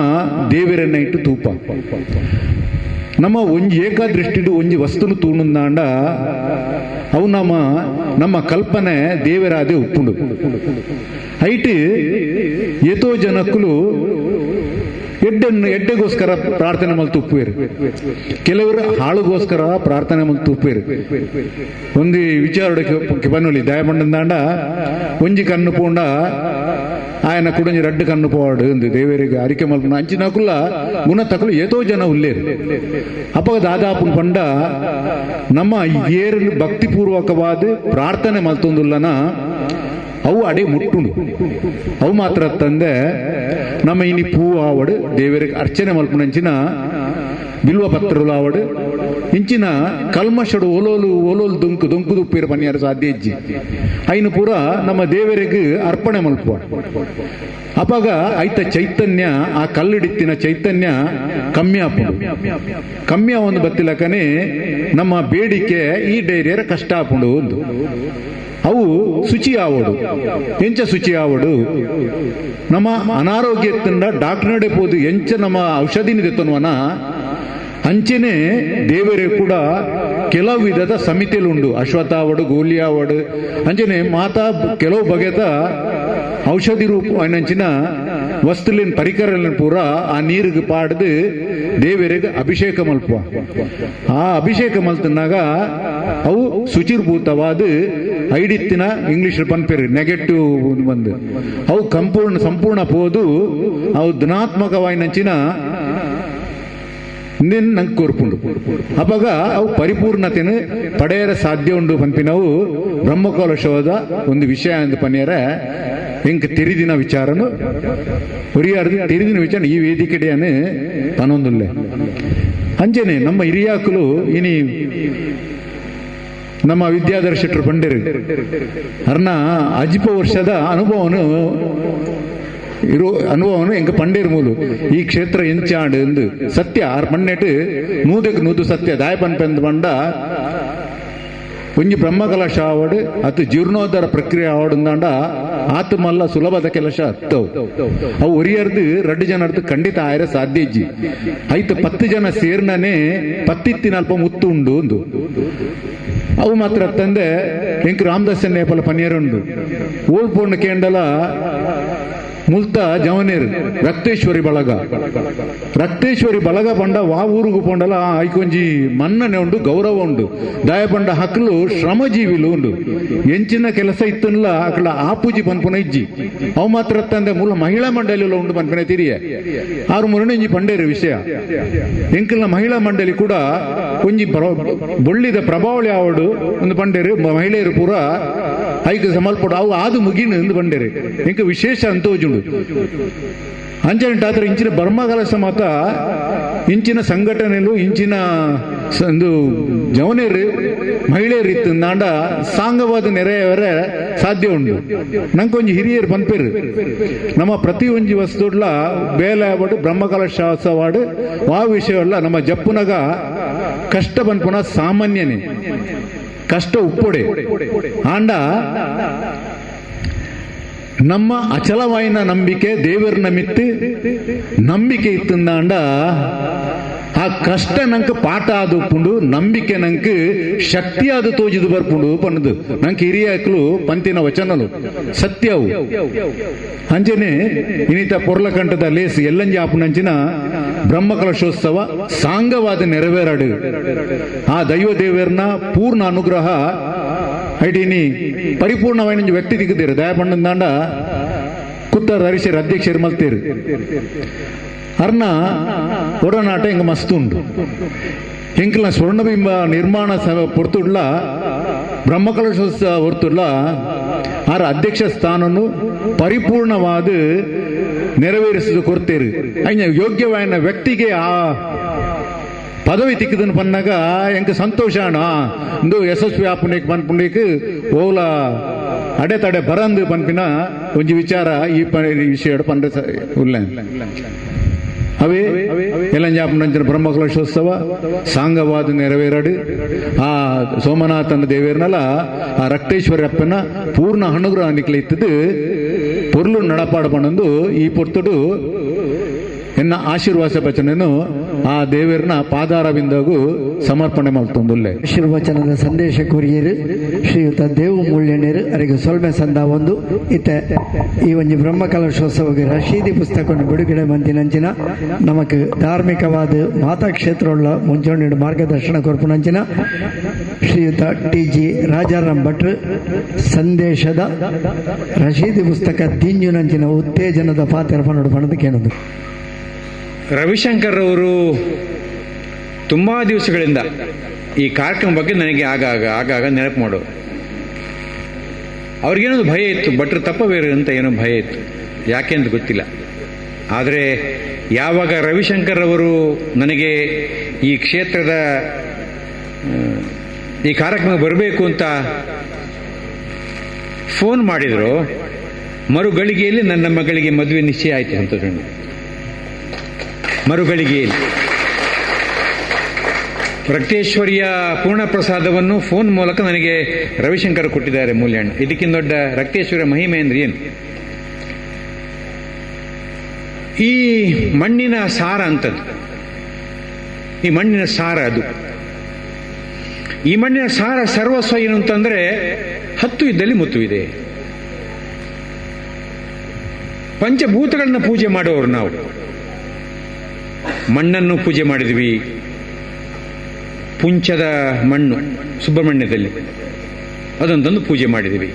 ದೇವಿರನ್ನ ಇಟ್ಟು ತೂಪ. ನಮ್ಮ ಒಂಜಿ ಏಕದೃಷ್ಟಿಡು ಒಂಜಿ ವಸ್ತುನು ತೂಣುಂದಾಂಡ ಅವು ನಮ್ಮ ನಮ್ಮ ಕಲ್ಪನೆ ದೇವರಾದೆ ಉಪ್ಪುಂಡು. ಐಟ್ ಏತೋ ಜನಕ್ಕಲು ಎಡ್ಡೆನ್ನು ಎಡ್ಡೆಗೋಸ್ಕರ ಪ್ರಾರ್ಥನೆ ಮಲ್ತು ಉಪ್ಪುವೇರು, ಕೆಲವರು ಹಾಳುಗೋಸ್ಕರ ಪ್ರಾರ್ಥನೆ ಮಲ್ತು ಉಪ್ಪುವೇರು. ಒಂದು ವಿಚಾರ ಬನ್ನುಲಿ ದಯಮಂಡಂದಾಂಡ ಒಂಜಿ ಕಣ್ಣು ಪೋಂಡ ఆయన ಕುಡಂಜಿ ರಡ್ಡು ಕಣ್ಣು ಪೋವಾಡು ಎಂದು ದೇವರಿಗೆ ಅರಿಕೆ ಮಲ್ಪನ ಅಂಚಿನಕುಲ್ಲ ಗುಣ ತಕಲು ಏತೋ ಜನ ಉಲ್ಲೇರು. ಅಪ್ಪಗ ದಾದಾಪುನ್ ಪಂಡ ನಮ್ಮ ಏರು ಭಕ್ತಿಪೂರ್ವಕವಾದ ಪ್ರಾರ್ಥನೆ ಮಲ್ತೊಂದುಲ್ಲನ ಅವು ಅಡೆ ಮುಟ್ಟುಂಡು. ಅವು ಮಾತ್ರ ತಂದೆ ನಮ್ಮ ಇನಿ ಪೂ ಆವಡು ದೇವರಿಗೆ ಅರ್ಚನೆ ಮಲ್ಪನಂಚಿನ ಬಿಲ್ವ ಪತ್ರಲು ಆವಡು ಇಂಚಿನ ಕಲ್ಮಶಡು ಓಲೋಲು ಓಲೋಲು ದೊಂಕು ದೊಂಕು ದುಪ್ಪಿರ ಪನ್ಯಾರ ಸಾಧ್ಯ ಇಜ್ಜಿ. ಐನು ಪೂರ ನಮ್ಮ ದೇವರಿಗೆ ಅರ್ಪಣೆ ಮಲ್ಪುವ. ಅಪಗ ಐತ ಚೈತನ್ಯ ಆ ಕಲ್ಲಿಡಿತ್ತಿನ ಚೈತನ್ಯ ಕಮ್ಮಿ ಆಪುಂಡು. ಕಮ್ಮಿ ಒಂದು ಬತ್ತಿಲಕನೆ ನಮ್ಮ ಬೇಡಿಕೆ ಈ ಡೈರಿಯರ ಕಷ್ಟ ಆಪುಂಡು ಒಂದು. ಅವು ಶುಚಿ ಆವಡು. ಎಂಚ ಶುಚಿ ಆವಡು ನಮ್ಮ ಅನಾರೋಗ್ಯ ಡಾಕ್ಟರ್ ನಡೆ ಪೋದು ಎಂಚ ನಮ್ಮ ಔಷಧಿನ ತೆತ್ತನ್ವನ ಅಂಚೆನೆ ದೇವರೇ ಕೂಡ ಕೆಲವು ವಿಧದ ಸಮಿತಿಯಲ್ಲುಂಡು. ಅಶ್ವತ್ಥಾವಡು ಗೋಲಿಯಾವಡು ಅಂಚನೆ ಮಾತಾ ಕೆಲವು ಬಗೆದ ಔಷಧಿ ರೂಪ ಅಂಚಿನ ವಸ್ತುಲಿನ ಪರಿಕರಲಿನ ಪೂರ ಆ ನೀರಿಗೆ ಪಾಡ್ದು ದೇವರಿಗೆ ಅಭಿಷೇಕ ಮಲ್ಪುವ. ಆ ಅಭಿಷೇಕ ಮಲ್ತನಾಗ ಅವು ಶುಚಿರ್ಭೂತವಾದ ಐಡಿತ್ತಿನ ಇಂಗ್ಲಿಷ್ ಪನ್ಪೇರು ನೆಗೆಟಿವ್ ಬಂದು ಅವು ಸಂಪೂರ್ಣ ಸಂಪೂರ್ಣ ಪೋದು ಅವು ಧನಾತ್ಮಕವಾಯಿನಂಚಿನ ನಂಗೆ ಕೋರ್ಪುಂಡು. ಅಪಗ ಅವು ಪರಿಪೂರ್ಣತೆಯನ್ನು ಪಡೆಯರ ಸಾಧ್ಯ ಉಂಡು ಪನ್ಪಿನವು ಬ್ರಹ್ಮಕಲಶದ ಒಂದು ವಿಷಯ ಅಂದ್ ಪನ್ಯರ ಎಂಕ್ ತೆರಿದಿನ ವಿಚಾರನು ಒರಿಯಾರ್ದು ತೆರಿದಿನ ವಿಚಾರ ಈ ವೇದಿಕೆಡೆಯನ್ನು ಪನೊಂದುಲ್ಲೆ. ಅಂಚನೆ ನಮ್ಮ ಹಿರಿಯಾಕುಲು ಇನಿ ನಮ್ಮ ವಿದ್ಯಾಧರ ಶೆಟ್ಟರು ಪಂಡೇರು ಅರ್ನ ಅಜಿಪ ವರ್ಷದ ಅನುಭವನು ಇರೋ ಅನುಭವನು ಎಂಕ ಪಂಡೇರು ಮೂಲು ಈ ಕ್ಷೇತ್ರ ಎಂಚಾಂಡು ಎಂದು ಸತ್ಯ ಆರ್ ಪಣ್ಣೆಟ್ಟು ನೂದಕ್ಕೆ ನೂದು ಸತ್ಯ ದಾಯ ಪನ್ಪೆಂದು ಪಂಡ ಒಂಜಿ ಬ್ರಹ್ಮಕಲಶ ಆವಡ್ ಅತ್ ಜೀರ್ಣೋದ್ಧಾರ ಪ್ರಕ್ರಿಯೆ ಆವಡ್ ಆತ ಮಲ್ಲ ಸುಲಭದ ಕೆಲಸ ಅತ್ತವು. ಅವು ಒರಿಯರ್ದು 2 ಜನರ್ದು ಖಂಡಿತ ಆಯರ ಸಾಧ್ಯ ಇಜ್ಜಿ. ಐತ 10 ಜನ ಸೇರ್ನನೆ ಪತ್ತಿತ್ತಿನಲ್ಪ ಮುತ್ತು ಉಂಡು ಒಂದು ಅವು ಮಾತ್ರ ತಂದೆ ಎಂಕ್ ರಾಮದಾಸ ನೇಪಲ ಪನಿಯರುಂಡು ಓಳ್ ಪೋಣ್ಣು ಕೇಂಡಲ ಮುಲ್ತ ಜವನೇರು ರಕ್ತೇಶ್ವರಿ ಬಳಗ. ರಕ್ತೇಶ್ವರಿ ಬಳಗ ಪಂಡ ವಾ ಊರುಗು ಪೊಂಡಲ ಐಕೊಂಜಿ ಮನ್ನನೆ ಉಂಡು, ಗೌರವ ಉಂಡು. ದಾಯ ಪಂಡ ಹಕ್ಲು ಶ್ರಮಜೀವಿಲು ಉಂಡು. ಎಂಚಿನ ಕೆಲಸ ಇತ್ತನ್ಲ ಅಕಲ ಆಪೂಜಿ ಪನ್ಪುನ ಇಜ್ಜಿ. ಅವು ಮಾತ್ರ ತಂದೆ ಮೂಲ ಮಹಿಳಾ ಮಂಡಳಿಲ ಉಂಡು ಪನ್ಪುನ ತಿರಿಯ ಆರು ಮುರಣಂಜಿ ಪಂಡೇರು ವಿಷಯ. ಎಂಕಲ್ನ ಮಹಿಳಾ ಮಂಡಳಿ ಕೂಡ ಒಂಜಿ ಬೊಳ್ಳಿದ ಪ್ರಭಾವಳಿ ಆವಡು ಒಂದು ಪಂಡೇರು ಮಹಿಳೆಯರು ಪೂರ ಐಕ್ ಸಮಲ್ಪಡು ಅವು ಆದು ಮುಗಿನ ಎಂದು ಬಂಡೇರು ಎಂಕ ವಿಶೇಷ ಅಂತೋಜುಂಡು. ಅಂಚನೆ ಇಂಚಿನ ಬ್ರಹ್ಮಕಲಶ ಮಾತ ಇಂಚಿನ ಸಂಘಟನೆಲು ಇಂಚಿನ ಒಂದು ಜವನೇರು ಮಹಿಳೆಯರು ಇತ್ತು ನಾಂಡ ಸಾಂಗವಾದ ನೆರೆಯವರ ಸಾಧ್ಯ ಉಂಟು. ನಂಗೊಂಜಿ ಹಿರಿಯರು ಪನ್ಪೇರು ನಮ್ಮ ಪ್ರತಿ ಒಂಜಿ ವಸ್ತುಡ್ಲ ಬೇಲೆ ಆವಡು ಬ್ರಹ್ಮಕಲಶಾಸವಾಡು ಆ ವಿಷಯವಲ್ಲ ನಮ್ಮ ಜಪ್ಪುನಗ ಕಷ್ಟ ಪನ್ಪುನ ಸಾಮಾನ್ಯನೇ ಕಷ್ಟ ಉಪ್ಪೊಡೆ ಆಂಡ ನಮ್ಮ ಅಚಲವಾಯಿನ ನಂಬಿಕೆ ದೇವರ ಮಿತ್ತು ನಂಬಿಕೆ ಇತ್ತಂದಾಂಡ ಆ ಕಷ್ಟ ನಂಗೆ ಪಾಠ ಆದುಪ್ಪುಂಡು, ನಂಬಿಕೆ ನಂಗೆ ಶಕ್ತಿ ಆದ ತೋಜಿದು ಬರ್ಪುಂಡು ಪನ್ನದು ನಂಗೆ ಹಿರಿಯಾಕ್ಲು ಪಂತಿನ ವಚನಲು ಸತ್ಯವು. ಅಂಚನೆ ಇನ್ನಿತ ಪೊರ್ಲಕಂಠದ ಲೇಸ್ ಎಲ್ಲಂಜಿ ಆಪುನಂಚಿನ ಬ್ರಹ್ಮಕಲಶೋತ್ಸವ ಸಾಂಗವಾದ ನೆರವೇರಡು ಆ ದೈವ ದೇವರನ ಪೂರ್ಣ ಅನುಗ್ರಹ ಐಟಿನಿ ಪರಿಪೂರ್ಣವಾದ ವ್ಯಕ್ತಿ ದಿಕ್ಕುತ್ತೀರು. ದಯಾಪಣ್ಣಂದಾಂಡ ಕುತ್ತಾರ ಹರಿಶರು ಅಧ್ಯಕ್ಷರು ಮಲ್ತೀರು ಅರ್ನ ಒಡನಾಟ ಹಿಂಗ ಮಸ್ತ್ ಉಂಡು. ಎಂಕಲ್ನ ಸ್ವರ್ಣಬಿಂಬ ನಿರ್ಮಾಣ ಪೊರ್ತುಡ್ಲ ಬ್ರಹ್ಮಕಲಶೋತ್ಸವ ಹೊರ್ತುಡ್ಲ ಆರ ಅಧ್ಯಕ್ಷ ಸ್ಥಾನನು ಪರಿಪೂರ್ಣವಾದ ನೆರವೇರಿಸಿದ ಕೊಡ್ತೀರು. ಯೋಗ್ಯವಾದ ವ್ಯಕ್ತಿಗೆ ಆ ಪದವಿ ತಿಕ್ಕದನ್ನು ಪನ್ನಾಗ ಎಂಕ ಸಂತೋಷ ಅಣ್ಣ ಇಂದು ಯಶಸ್ವಿ ಆಪುನೇಕ್ ಪನ್ಪುಂಡೇಕ್ ಓಲ ಅಡೆತಡೆ ಬರಂದು ಪನ್ಪಿನ ಒಂಜಿ ವಿಚಾರ ಈ ವಿಷಯ ಪಂಡ ಉಲ್ಲ. ಅವೇ ಎಲ್ಲಂಜಾಪುನಂಚಿನ ಬ್ರಹ್ಮಕಲಶೋತ್ಸವ ಸಾಂಗವಾದ ನೆರವೇರಡು ಆ ಸೋಮನಾಥನ ದೇವೇರ್ನಲ ಆ ರಕ್ತೇಶ್ವರಪ್ಪನ ಪೂರ್ಣ ಅನುಗ್ರಹ ನಿಕ್ಲೆ ಇತ್ತದು ಪೊರ್ಲು ನಡಪಾಡು ಪಣಂದು ಈ ಪೊರ್ತುಡು ಎನ್ನ ಆಶೀರ್ವಾದ ಬಚನನು ಆ ದೇವರನ ಪಾದಾರವಿಂದಾಗೂ ಸಮರ್ಪಣೆ ಮಾಡ್ತೊಂದುಲ್ಲೆ. ಆಶೀರ್ವಚನದ ಸಂದೇಶ ಕೊರಿಯರು ಶ್ರೀಯುತ ದೇವು ಮುಳ್ಳೆಣ್ಣರು ಅರಿಗೆ ಸೊಲ್ಮೆ ಸಂದ ಒಂದು ಇತ್ತ ಈ ಒಂಜಿ ಬ್ರಹ್ಮಕಲಶೋತ್ಸವಕ್ಕೆ ರಶೀದಿ ಪುಸ್ತಕವನ್ನು ಬಿಡುಗಡೆ ಮಂತಿನಂಚಿನ ನಮಕ್ ಧಾರ್ಮಿಕವಾದ ಮಾತಾ ಕ್ಷೇತ್ರವುಳ್ಳ ಮುಂಚೂಣಿ ಮಾರ್ಗದರ್ಶನ ಕೊರ್ಪುನಂಚಿನ ಶ್ರೀಯುತ ಟಿ ಜಿ ರಾಜಾರಾಮ್ ಭಟ್ರು ಸಂದೇಶದ ರಶೀದಿ ಪುಸ್ತಕ ದಿಂಜುನಂಚಿನ ಉತ್ತೇಜನದ ಪಾತ್ರ ಪನ್ನಡು ಪಣದ ಕೇಳೋದು. ರವಿಶಂಕರ್ ಅವರು ತುಂಬ ದಿವಸಗಳಿಂದ ಈ ಕಾರ್ಯಕ್ರಮ ಬಗ್ಗೆ ನನಗೆ ಆಗಾಗ ಆಗಾಗ ನೆನಪು ಮಾಡೋರು. ಅವ್ರಿಗೇನೊಂದು ಭಯ ಇತ್ತು, ಭಟ್ರು ತಪ್ಪಬೇರು ಅಂತ ಏನೋ ಭಯ ಇತ್ತು, ಯಾಕೆ ಅಂತ ಗೊತ್ತಿಲ್ಲ. ಆದರೆ ಯಾವಾಗ ರವಿಶಂಕರ್ ಅವರು ನನಗೆ ಈ ಕ್ಷೇತ್ರದ ಈ ಕಾರ್ಯಕ್ರಮ ಬರಬೇಕು ಅಂತ ಫೋನ್ ಮಾಡಿದರು, ಮರುಗಳಿಗೆಯಲ್ಲಿ ನನ್ನ ಮಗಳಿಗೆ ಮದುವೆ ನಿಶ್ಚಯ ಆಯಿತು ಅಂತ ಮರುಗಳಿಗೆಯಲ್ಲಿ ರಕ್ತೇಶ್ವರಿಯ ಪೂರ್ಣ ಪ್ರಸಾದವನ್ನು ಫೋನ್ ಮೂಲಕ ನನಗೆ ರವಿಶಂಕರ್ ಕೊಟ್ಟಿದ್ದಾರೆ ಮೂಲ್ಯಣ್ಣ. ಇದಕ್ಕಿಂತ ದೊಡ್ಡ ರಕ್ತೇಶ್ವರಿಯ ಮಹಿಮೆ ಅಂದ್ರೆ ಏನು? ಈ ಮಣ್ಣಿನ ಸಾರ ಅಂತದ್ದು, ಈ ಮಣ್ಣಿನ ಸಾರ ಅದು, ಈ ಮಣ್ಣಿನ ಸಾರ ಸರ್ವಸ್ವ ಏನು ಅಂತಂದ್ರೆ ಹತ್ತು ಇದ್ದಲ್ಲಿ ಮುತ್ತು ಇದೆ. ಪಂಚಭೂತಗಳನ್ನ ಪೂಜೆ ಮಾಡೋರು ನಾವು. ಮಣ್ಣನ್ನು ಪೂಜೆ ಮಾಡಿದ್ವಿ, ಪುಂಚದ ಮಣ್ಣು ಸುಬ್ರಹ್ಮಣ್ಯದಲ್ಲಿ ಅದೊಂದೊಂದು ಪೂಜೆ ಮಾಡಿದ್ವಿ.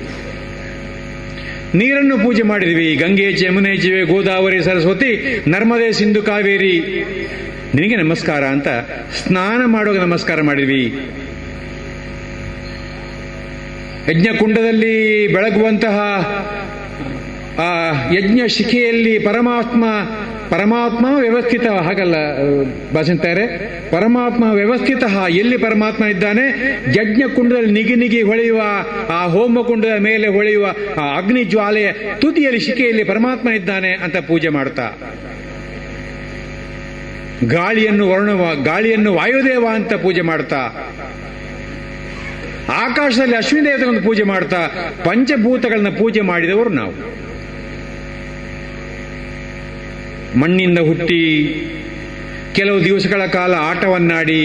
ನೀರನ್ನು ಪೂಜೆ ಮಾಡಿದ್ವಿ, ಗಂಗೆ ಜಮುನೆ ಜಿವೆ ಗೋದಾವರಿ ಸರಸ್ವತಿ ನರ್ಮದೆ ಸಿಂಧು ಕಾವೇರಿ ನಿನಗೆ ನಮಸ್ಕಾರ ಅಂತ ಸ್ನಾನ ಮಾಡುವಾಗ ನಮಸ್ಕಾರ ಮಾಡಿದ್ವಿ. ಯಜ್ಞಕುಂಡದಲ್ಲಿ ಬೆಳಗುವಂತಹ ಆ ಯಜ್ಞ ಶಿಖೆಯಲ್ಲಿ ಪರಮಾತ್ಮ ಪರಮಾತ್ಮ ವ್ಯವಸ್ಥಿತ, ಹಾಗಲ್ಲ ಭಾಷಂತಾರೆ, ಪರಮಾತ್ಮ ವ್ಯವಸ್ಥಿತ. ಎಲ್ಲಿ ಪರಮಾತ್ಮ ಇದ್ದಾನೆ? ಯಜ್ಞಕುಂಡದಲ್ಲಿ ನಿಗಿ ನಿಗಿ ಹೊಳೆಯುವ ಆ ಹೋಮಕುಂಡದ ಮೇಲೆ ಹೊಳೆಯುವ ಆ ಅಗ್ನಿ ಜ್ವಾಲೆಯ ತುದಿಯಲ್ಲಿ ಶಿಖೆಯಲ್ಲಿ ಪರಮಾತ್ಮ ಇದ್ದಾನೆ ಅಂತ ಪೂಜೆ ಮಾಡ್ತಾ, ಗಾಳಿಯನ್ನು ವರುಣವ, ಗಾಳಿಯನ್ನು ವಾಯುದೇವ ಅಂತ ಪೂಜೆ ಮಾಡ್ತಾ, ಆಕಾಶದಲ್ಲಿ ಅಶ್ವಿನಿ ದೇವತೆಗಳನ್ನು ಪೂಜೆ ಮಾಡ್ತಾ ಪಂಚಭೂತಗಳನ್ನ ಪೂಜೆ ಮಾಡಿದವರು ನಾವು. ಮಣ್ಣಿಂದ ಹುಟ್ಟಿ ಕೆಲವು ದಿವಸಗಳ ಕಾಲ ಆಟವನ್ನಾಡಿ,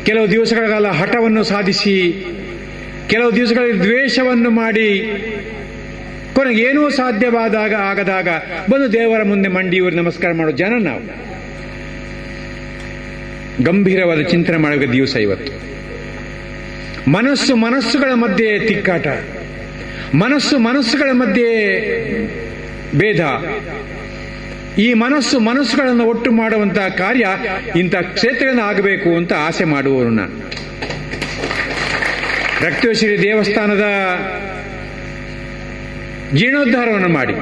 ಕೆಲವು ದಿವಸಗಳ ಕಾಲ ಹಠವನ್ನು ಸಾಧಿಸಿ, ಕೆಲವು ದಿವಸಗಳಲ್ಲಿ ದ್ವೇಷವನ್ನು ಮಾಡಿ, ಕೊನೆಗೆ ಏನೂ ಸಾಧ್ಯವಾದಾಗ ಆಗದಾಗ ಬಂದು ದೇವರ ಮುಂದೆ ಮಂಡಿಯೂರು ನಮಸ್ಕಾರ ಮಾಡೋ ಜನ ನಾವು. ಗಂಭೀರವಾದ ಚಿಂತನೆ ಮಾಡುವ ದಿವಸ ಇವತ್ತು. ಮನಸ್ಸು ಮನಸ್ಸುಗಳ ಮಧ್ಯೆ ತಿಕ್ಕಾಟ, ಮನಸ್ಸು ಮನಸ್ಸುಗಳ ಮಧ್ಯೆ ಭೇದ. ಈ ಮನಸ್ಸು ಮನಸ್ಸುಗಳನ್ನು ಒಟ್ಟು ಮಾಡುವಂತಹ ಕಾರ್ಯ ಇಂಥ ಕ್ಷೇತ್ರಗಳನ್ನು ಆಗಬೇಕು ಅಂತ ಆಸೆ ಮಾಡುವವರು ನಾನು. ರಕ್ತೇಶ್ವರಿ ದೇವಸ್ಥಾನದ ಜೀರ್ಣೋದ್ಧಾರವನ್ನು ಮಾಡಿ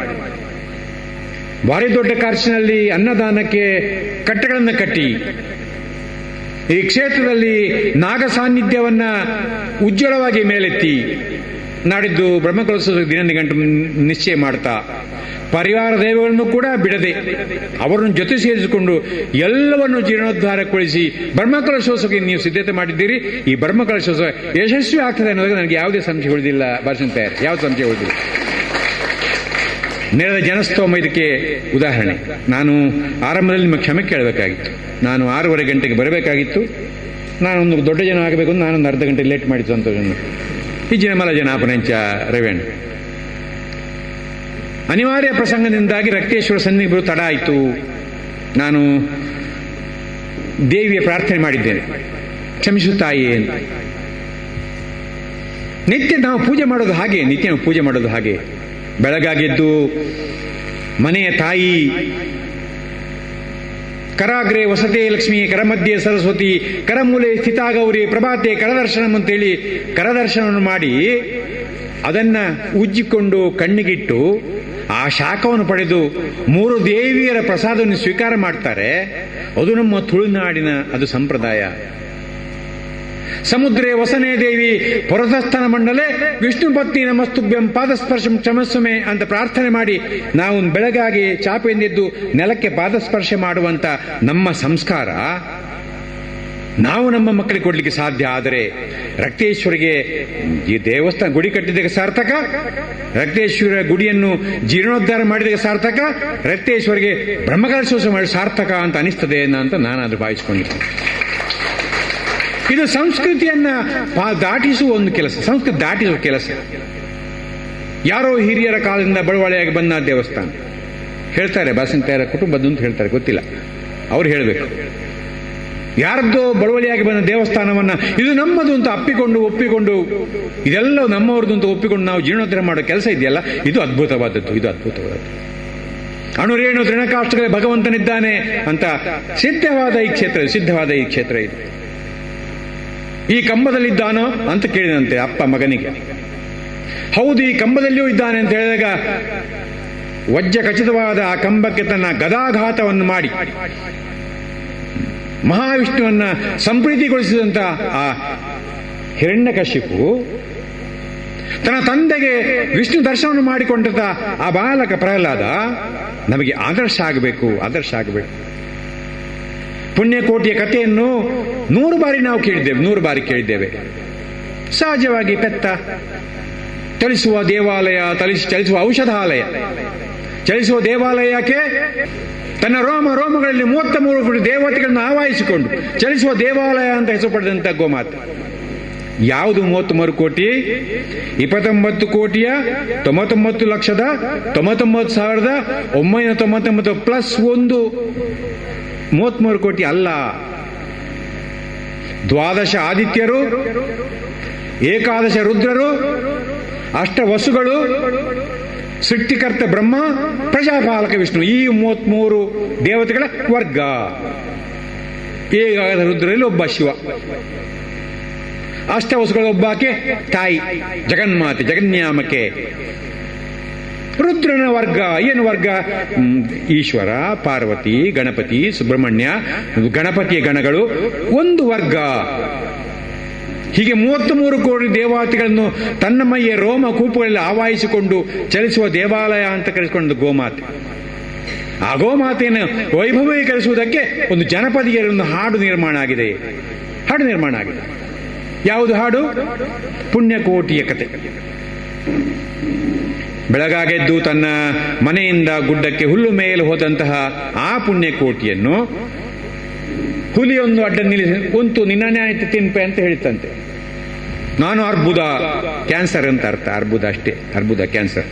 ಭಾರಿ ದೊಡ್ಡ ಖರ್ಚಿನಲ್ಲಿ ಅನ್ನದಾನಕ್ಕೆ ಕಟ್ಟೆಗಳನ್ನು ಕಟ್ಟಿ ಈ ಕ್ಷೇತ್ರದಲ್ಲಿ ನಾಗ ಸಾನ್ನಿಧ್ಯವನ್ನ ಉಜ್ವಲವಾಗಿ ಮೇಲೆತ್ತಿ ನಾಡಿದ್ದು ಬ್ರಹ್ಮಕಲಶೋತ್ಸವ ದಿನ ನಿಘಂಟು ನಿಶ್ಚಯ ಮಾಡ್ತಾ ಪರಿವಾರ ದೈವಗಳನ್ನು ಕೂಡ ಬಿಡದೆ ಅವರನ್ನು ಜೊತೆ ಸೇರಿಸಿಕೊಂಡು ಎಲ್ಲವನ್ನು ಜೀರ್ಣೋದ್ಧಾರಕ್ಕೊಳಿಸಿ ಬ್ರಹ್ಮಕಲಶೋತ್ಸವಕ್ಕೆ ನೀವು ಸಿದ್ಧತೆ ಮಾಡಿದ್ದೀರಿ. ಈ ಬ್ರಹ್ಮಕಲಶೋತ್ಸವ ಯಶಸ್ವಿ ಆಗ್ತದೆ ಅನ್ನೋದಕ್ಕೆ ನನಗೆ ಯಾವುದೇ ಸಂಶಯ ಉಳಿದಿಲ್ಲ. ಭಾಷಣ ತಯಾರಿ ಯಾವ ಸಂಶಯ ಉಳಿದಿಲ್ಲ. ನೆರೆದ ಜನಸ್ತೋಮ ಇದಕ್ಕೆ ಉದಾಹರಣೆ. ನಾನು ಆರಂಭದಲ್ಲಿ ನಿಮ್ಮ ಕ್ಷಮೆ ಕೇಳಬೇಕಾಗಿತ್ತು. ನಾನು 6:30 ಗಂಟೆಗೆ ಬರಬೇಕಾಗಿತ್ತು. ನಾನೊಂದು ದೊಡ್ಡ ಜನ ಆಗಬೇಕು ಅಂತ ನಾನೊಂದು ಅರ್ಧ ಗಂಟೆ ಲೇಟ್ ಮಾಡಿತ್ತು ಅಂತ ಈ ಜನಮಲ ಜನ ಪುನಂಚ ರವೇಣ ಅನಿವಾರ್ಯ ಪ್ರಸಂಗದಿಂದಾಗಿ ರಕ್ತೇಶ್ವರ ಸನ್ನಿಗೆ ಬರು ತಡ ಆಯಿತು. ನಾನು ದೇವಿಯ ಪ್ರಾರ್ಥನೆ ಮಾಡಿದ್ದೇನೆ, ಕ್ಷಮಿಸು ತಾಯಿ ಅಂತ. ನಿತ್ಯ ನಾವು ಪೂಜೆ ಮಾಡೋದು ಹಾಗೆ, ನಿತ್ಯ ನಾವು ಪೂಜೆ ಮಾಡೋದು ಹಾಗೆ. ಬೆಳಗಾಗೆದ್ದು ಮನೆಯ ತಾಯಿ ಕರಾಗ್ರೆ ವಸತೆ ಲಕ್ಷ್ಮಿ, ಕರಮಧ್ಯೆ ಸರಸ್ವತಿ, ಕರಮೂಲೆ ಸ್ಥಿತಾಗೌರಿ, ಪ್ರಭಾತೆ ಕರದರ್ಶನಂ ಅಂತೇಳಿ ಕರದರ್ಶನವನ್ನು ಮಾಡಿ ಅದನ್ನು ಉಜ್ಜಿಕೊಂಡು ಕಣ್ಣಿಗಿಟ್ಟು ಆ ಶಾಖವನ್ನು ಪಡೆದು ಮೂರು ದೇವಿಯರ ಪ್ರಸಾದವನ್ನು ಸ್ವೀಕಾರ ಮಾಡ್ತಾರೆ. ಅದು ನಮ್ಮ ತುಳುನಾಡಿನ ಅದು ಸಂಪ್ರದಾಯ. ಸಮುದ್ರೇ ವಸನೆ ದೇವಿ ಪುರತಸ್ಥನ ಮಂಡಲೆ ವಿಷ್ಣು ಪತ್ನಿ ನಮಸ್ತುಭ್ಯಂ ಪಾದಸ್ಪರ್ಶಂ ಕ್ಷಮಸ್ವಮೆ ಅಂತ ಪ್ರಾರ್ಥನೆ ಮಾಡಿ ನಾವು ಬೆಳಗಾಗಿ ಚಾಪೆಯಿಂದೆದ್ದು ನೆಲಕ್ಕೆ ಪಾದಸ್ಪರ್ಶ ಮಾಡುವಂತ ನಮ್ಮ ಸಂಸ್ಕಾರ ನಾವು ನಮ್ಮ ಮಕ್ಕಳಿಗೆ ಕೊಡ್ಲಿಕ್ಕೆ ಸಾಧ್ಯ. ಆದರೆ ರಕ್ತೇಶ್ವರಿಗೆ ಈ ದೇವಸ್ಥಾನ ಗುಡಿ ಕಟ್ಟಿದ್ದಕ್ಕೆ ಸಾರ್ಥಕ, ರಕ್ತೇಶ್ವರ ಗುಡಿಯನ್ನು ಜೀರ್ಣೋದ್ಧಾರ ಮಾಡಿದ್ದಕ್ಕೆ ಸಾರ್ಥಕ, ರಕ್ತೇಶ್ವರಿಗೆ ಬ್ರಹ್ಮಕಲಶೋತ್ಸವ ಮಾಡಿ ಸಾರ್ಥಕ ಅಂತ ಅನಿಸ್ತದೆ ಅಂತ ನಾನಾದ್ರೂ ಭಾವಿಸಿಕೊಂಡಿದ್ದೇನೆ. ಇದು ಸಂಸ್ಕೃತಿಯನ್ನ ದಾಟಿಸುವ ಒಂದು ಕೆಲಸ, ಸಂಸ್ಕೃತಿ ದಾಟಿಸುವ ಕೆಲಸ. ಯಾರೋ ಹಿರಿಯರ ಕಾಲದಿಂದ ಬಡವಳೆಯಾಗಿ ಬಂದ ದೇವಸ್ಥಾನ ಹೇಳ್ತಾರೆ, ಬಾಸಂತೆಯರ ಕುಟುಂಬದ್ದು ಅಂತ ಹೇಳ್ತಾರೆ, ಗೊತ್ತಿಲ್ಲ, ಅವ್ರು ಹೇಳಬೇಕು. ಯಾರದ್ದೋ ಬಡವಳಿಯಾಗಿ ಬಂದ ದೇವಸ್ಥಾನವನ್ನ ಇದು ನಮ್ಮದು ಅಂತ ಅಪ್ಪಿಕೊಂಡು ಒಪ್ಪಿಕೊಂಡು ಇದೆಲ್ಲ ನಮ್ಮವ್ರದ್ದು ಅಂತ ಒಪ್ಪಿಕೊಂಡು ನಾವು ಜೀರ್ಣೋದ್ಧಾರ ಮಾಡೋ ಕೆಲಸ ಇದೆಯಲ್ಲ, ಇದು ಅದ್ಭುತವಾದದ್ದು, ಇದು ಅದ್ಭುತವಾದದ್ದು. ಅಣುರೇಣು ತೃಣಕಾಷ್ಟಗಳೇ ಭಗವಂತನಿದ್ದಾನೆ ಅಂತ ಸಿದ್ಧವಾದ ಈ ಕ್ಷೇತ್ರ, ಸಿದ್ಧವಾದ ಈ ಕ್ಷೇತ್ರ ಇದು. ಈ ಕಂಬದಲ್ಲಿದ್ದಾನೋ ಅಂತ ಕೇಳಿದಂತೆ ಅಪ್ಪ ಮಗನಿಗೆ. ಹೌದು, ಈ ಕಂಬದಲ್ಲಿಯೂ ಇದ್ದಾನೆ ಅಂತ ಹೇಳಿದಾಗ ವಜ್ರ ಖಚಿತವಾದ ಆ ಕಂಬಕ್ಕೆ ತನ್ನ ಗದಾಘಾತವನ್ನು ಮಾಡಿ ಮಹಾವಿಷ್ಣುವನ್ನ ಸಂಪ್ರೀತಿಗೊಳಿಸಿದಂತ ಆ ಹಿರಣ್ಯಕಶಿಪು ತನ್ನ ತಂದೆಗೆ ವಿಷ್ಣು ದರ್ಶನವನ್ನು ಮಾಡಿಕೊಂಡಂತ ಆ ಬಾಲಕ ಪ್ರಹ್ಲಾದ ನಮಗೆ ಆದರ್ಶ ಆಗಬೇಕು, ಆದರ್ಶ ಆಗಬೇಕು. ಪುಣ್ಯಕೋಟಿಯ ಕಥೆಯನ್ನು 100 ಬಾರಿ ನಾವು ಕೇಳಿದ್ದೇವೆ, 100 ಬಾರಿ ಕೇಳಿದ್ದೇವೆ. ಸಹಜವಾಗಿ ಪೆತ್ತ ಚಲಿಸುವ ದೇವಾಲಯ, ಚಲಿಸುವ ಔಷಧಾಲಯ, ಚಲಿಸುವ ದೇವಾಲಯಕ್ಕೆ ತನ್ನ ರೋಮ ರೋಮಗಳಲ್ಲಿ 33 ಕೋಟಿ ದೇವತೆಗಳನ್ನು ಆವಾಹಿಸಿಕೊಂಡು ಚಲಿಸುವ ದೇವಾಲಯ ಅಂತ ಹೆಸರು ಪಡೆದಂತ ಗೋಮಾತೆ. ಯಾವುದು 33 ಕೋಟಿ? 29 ಕೋಟಿಯ 99 ಲಕ್ಷದ 99,999 ಪ್ಲಸ್ 1 33 ಕೋಟಿ ಅಲ್ಲ. ದ್ವಾದಶ ಆದಿತ್ಯರು, ಏಕಾದಶ ರುದ್ರರು, ಅಷ್ಟವಸುಗಳು, ಸೃಷ್ಟಿಕರ್ತ ಬ್ರಹ್ಮ, ಪ್ರಜಾಪಾಲಕ ವಿಷ್ಣು, ಈ 33 ದೇವತೆಗಳ ವರ್ಗ. ಏಕಾದಶ ರುದ್ರರಲ್ಲಿ ಒಬ್ಬ ಶಿವ, ಅಷ್ಟವಸುಗಳ ಒಬ್ಬಾಕೆ ತಾಯಿ ಜಗನ್ಮಾತೆ ಜಗನ್ಯಾಮಕೆ. ರುದ್ರನ ವರ್ಗ ಏನು ವರ್ಗ? ಈಶ್ವರ, ಪಾರ್ವತಿ, ಗಣಪತಿ, ಸುಬ್ರಹ್ಮಣ್ಯ, ಗಣಪತಿಯ ಗಣಗಳು ಒಂದು ವರ್ಗ. ಹೀಗೆ 33 ಕೋಟಿ ದೇವತೆಗಳನ್ನು ತನ್ನ ಮೈಯ ರೋಮ ಕೂಪುಗಳಲ್ಲಿ ಆವಾಹಿಸಿಕೊಂಡು ಚಲಿಸುವ ದೇವಾಲಯ ಅಂತ ಕರೆಸಿಕೊಂಡು ಗೋಮಾತೆ. ಆ ಗೋಮಾತೆಯನ್ನು ವೈಭವೀಕರಿಸುವುದಕ್ಕೆ ಒಂದು ಜನಪದೀಯರ ಒಂದು ಹಾಡು ನಿರ್ಮಾಣ ಆಗಿದೆ, ಹಾಡು ನಿರ್ಮಾಣ ಆಗಿದೆ. ಯಾವುದು ಹಾಡು? ಪುಣ್ಯಕೋಟಿಯ ಕತೆ. ಬೆಳಗಾಗೆದ್ದು ತನ್ನ ಮನೆಯಿಂದ ಗುಡ್ಡಕ್ಕೆ ಹುಲ್ಲು ಮೇಲೆ ಹೋದಂತಹ ಆ ಪುಣ್ಯಕೋಟಿಯನ್ನು ಹುಲಿಯೊಂದು ಅಡ್ಡ ನಿಲ್ಲಿಸಿ ಉಂಟು ನಿನ್ನನ್ನೇ ಆಯ್ತು ತಿನ್ಪೆ ಅಂತ ಹೇಳಿತ್ತಂತೆ. ನಾನು ಅರ್ಬುದ, ಕ್ಯಾನ್ಸರ್ ಅಂತ ಅರ್ಥ, ಅರ್ಬುದ ಅಷ್ಟೇ, ಅರ್ಬುದ ಕ್ಯಾನ್ಸರ್,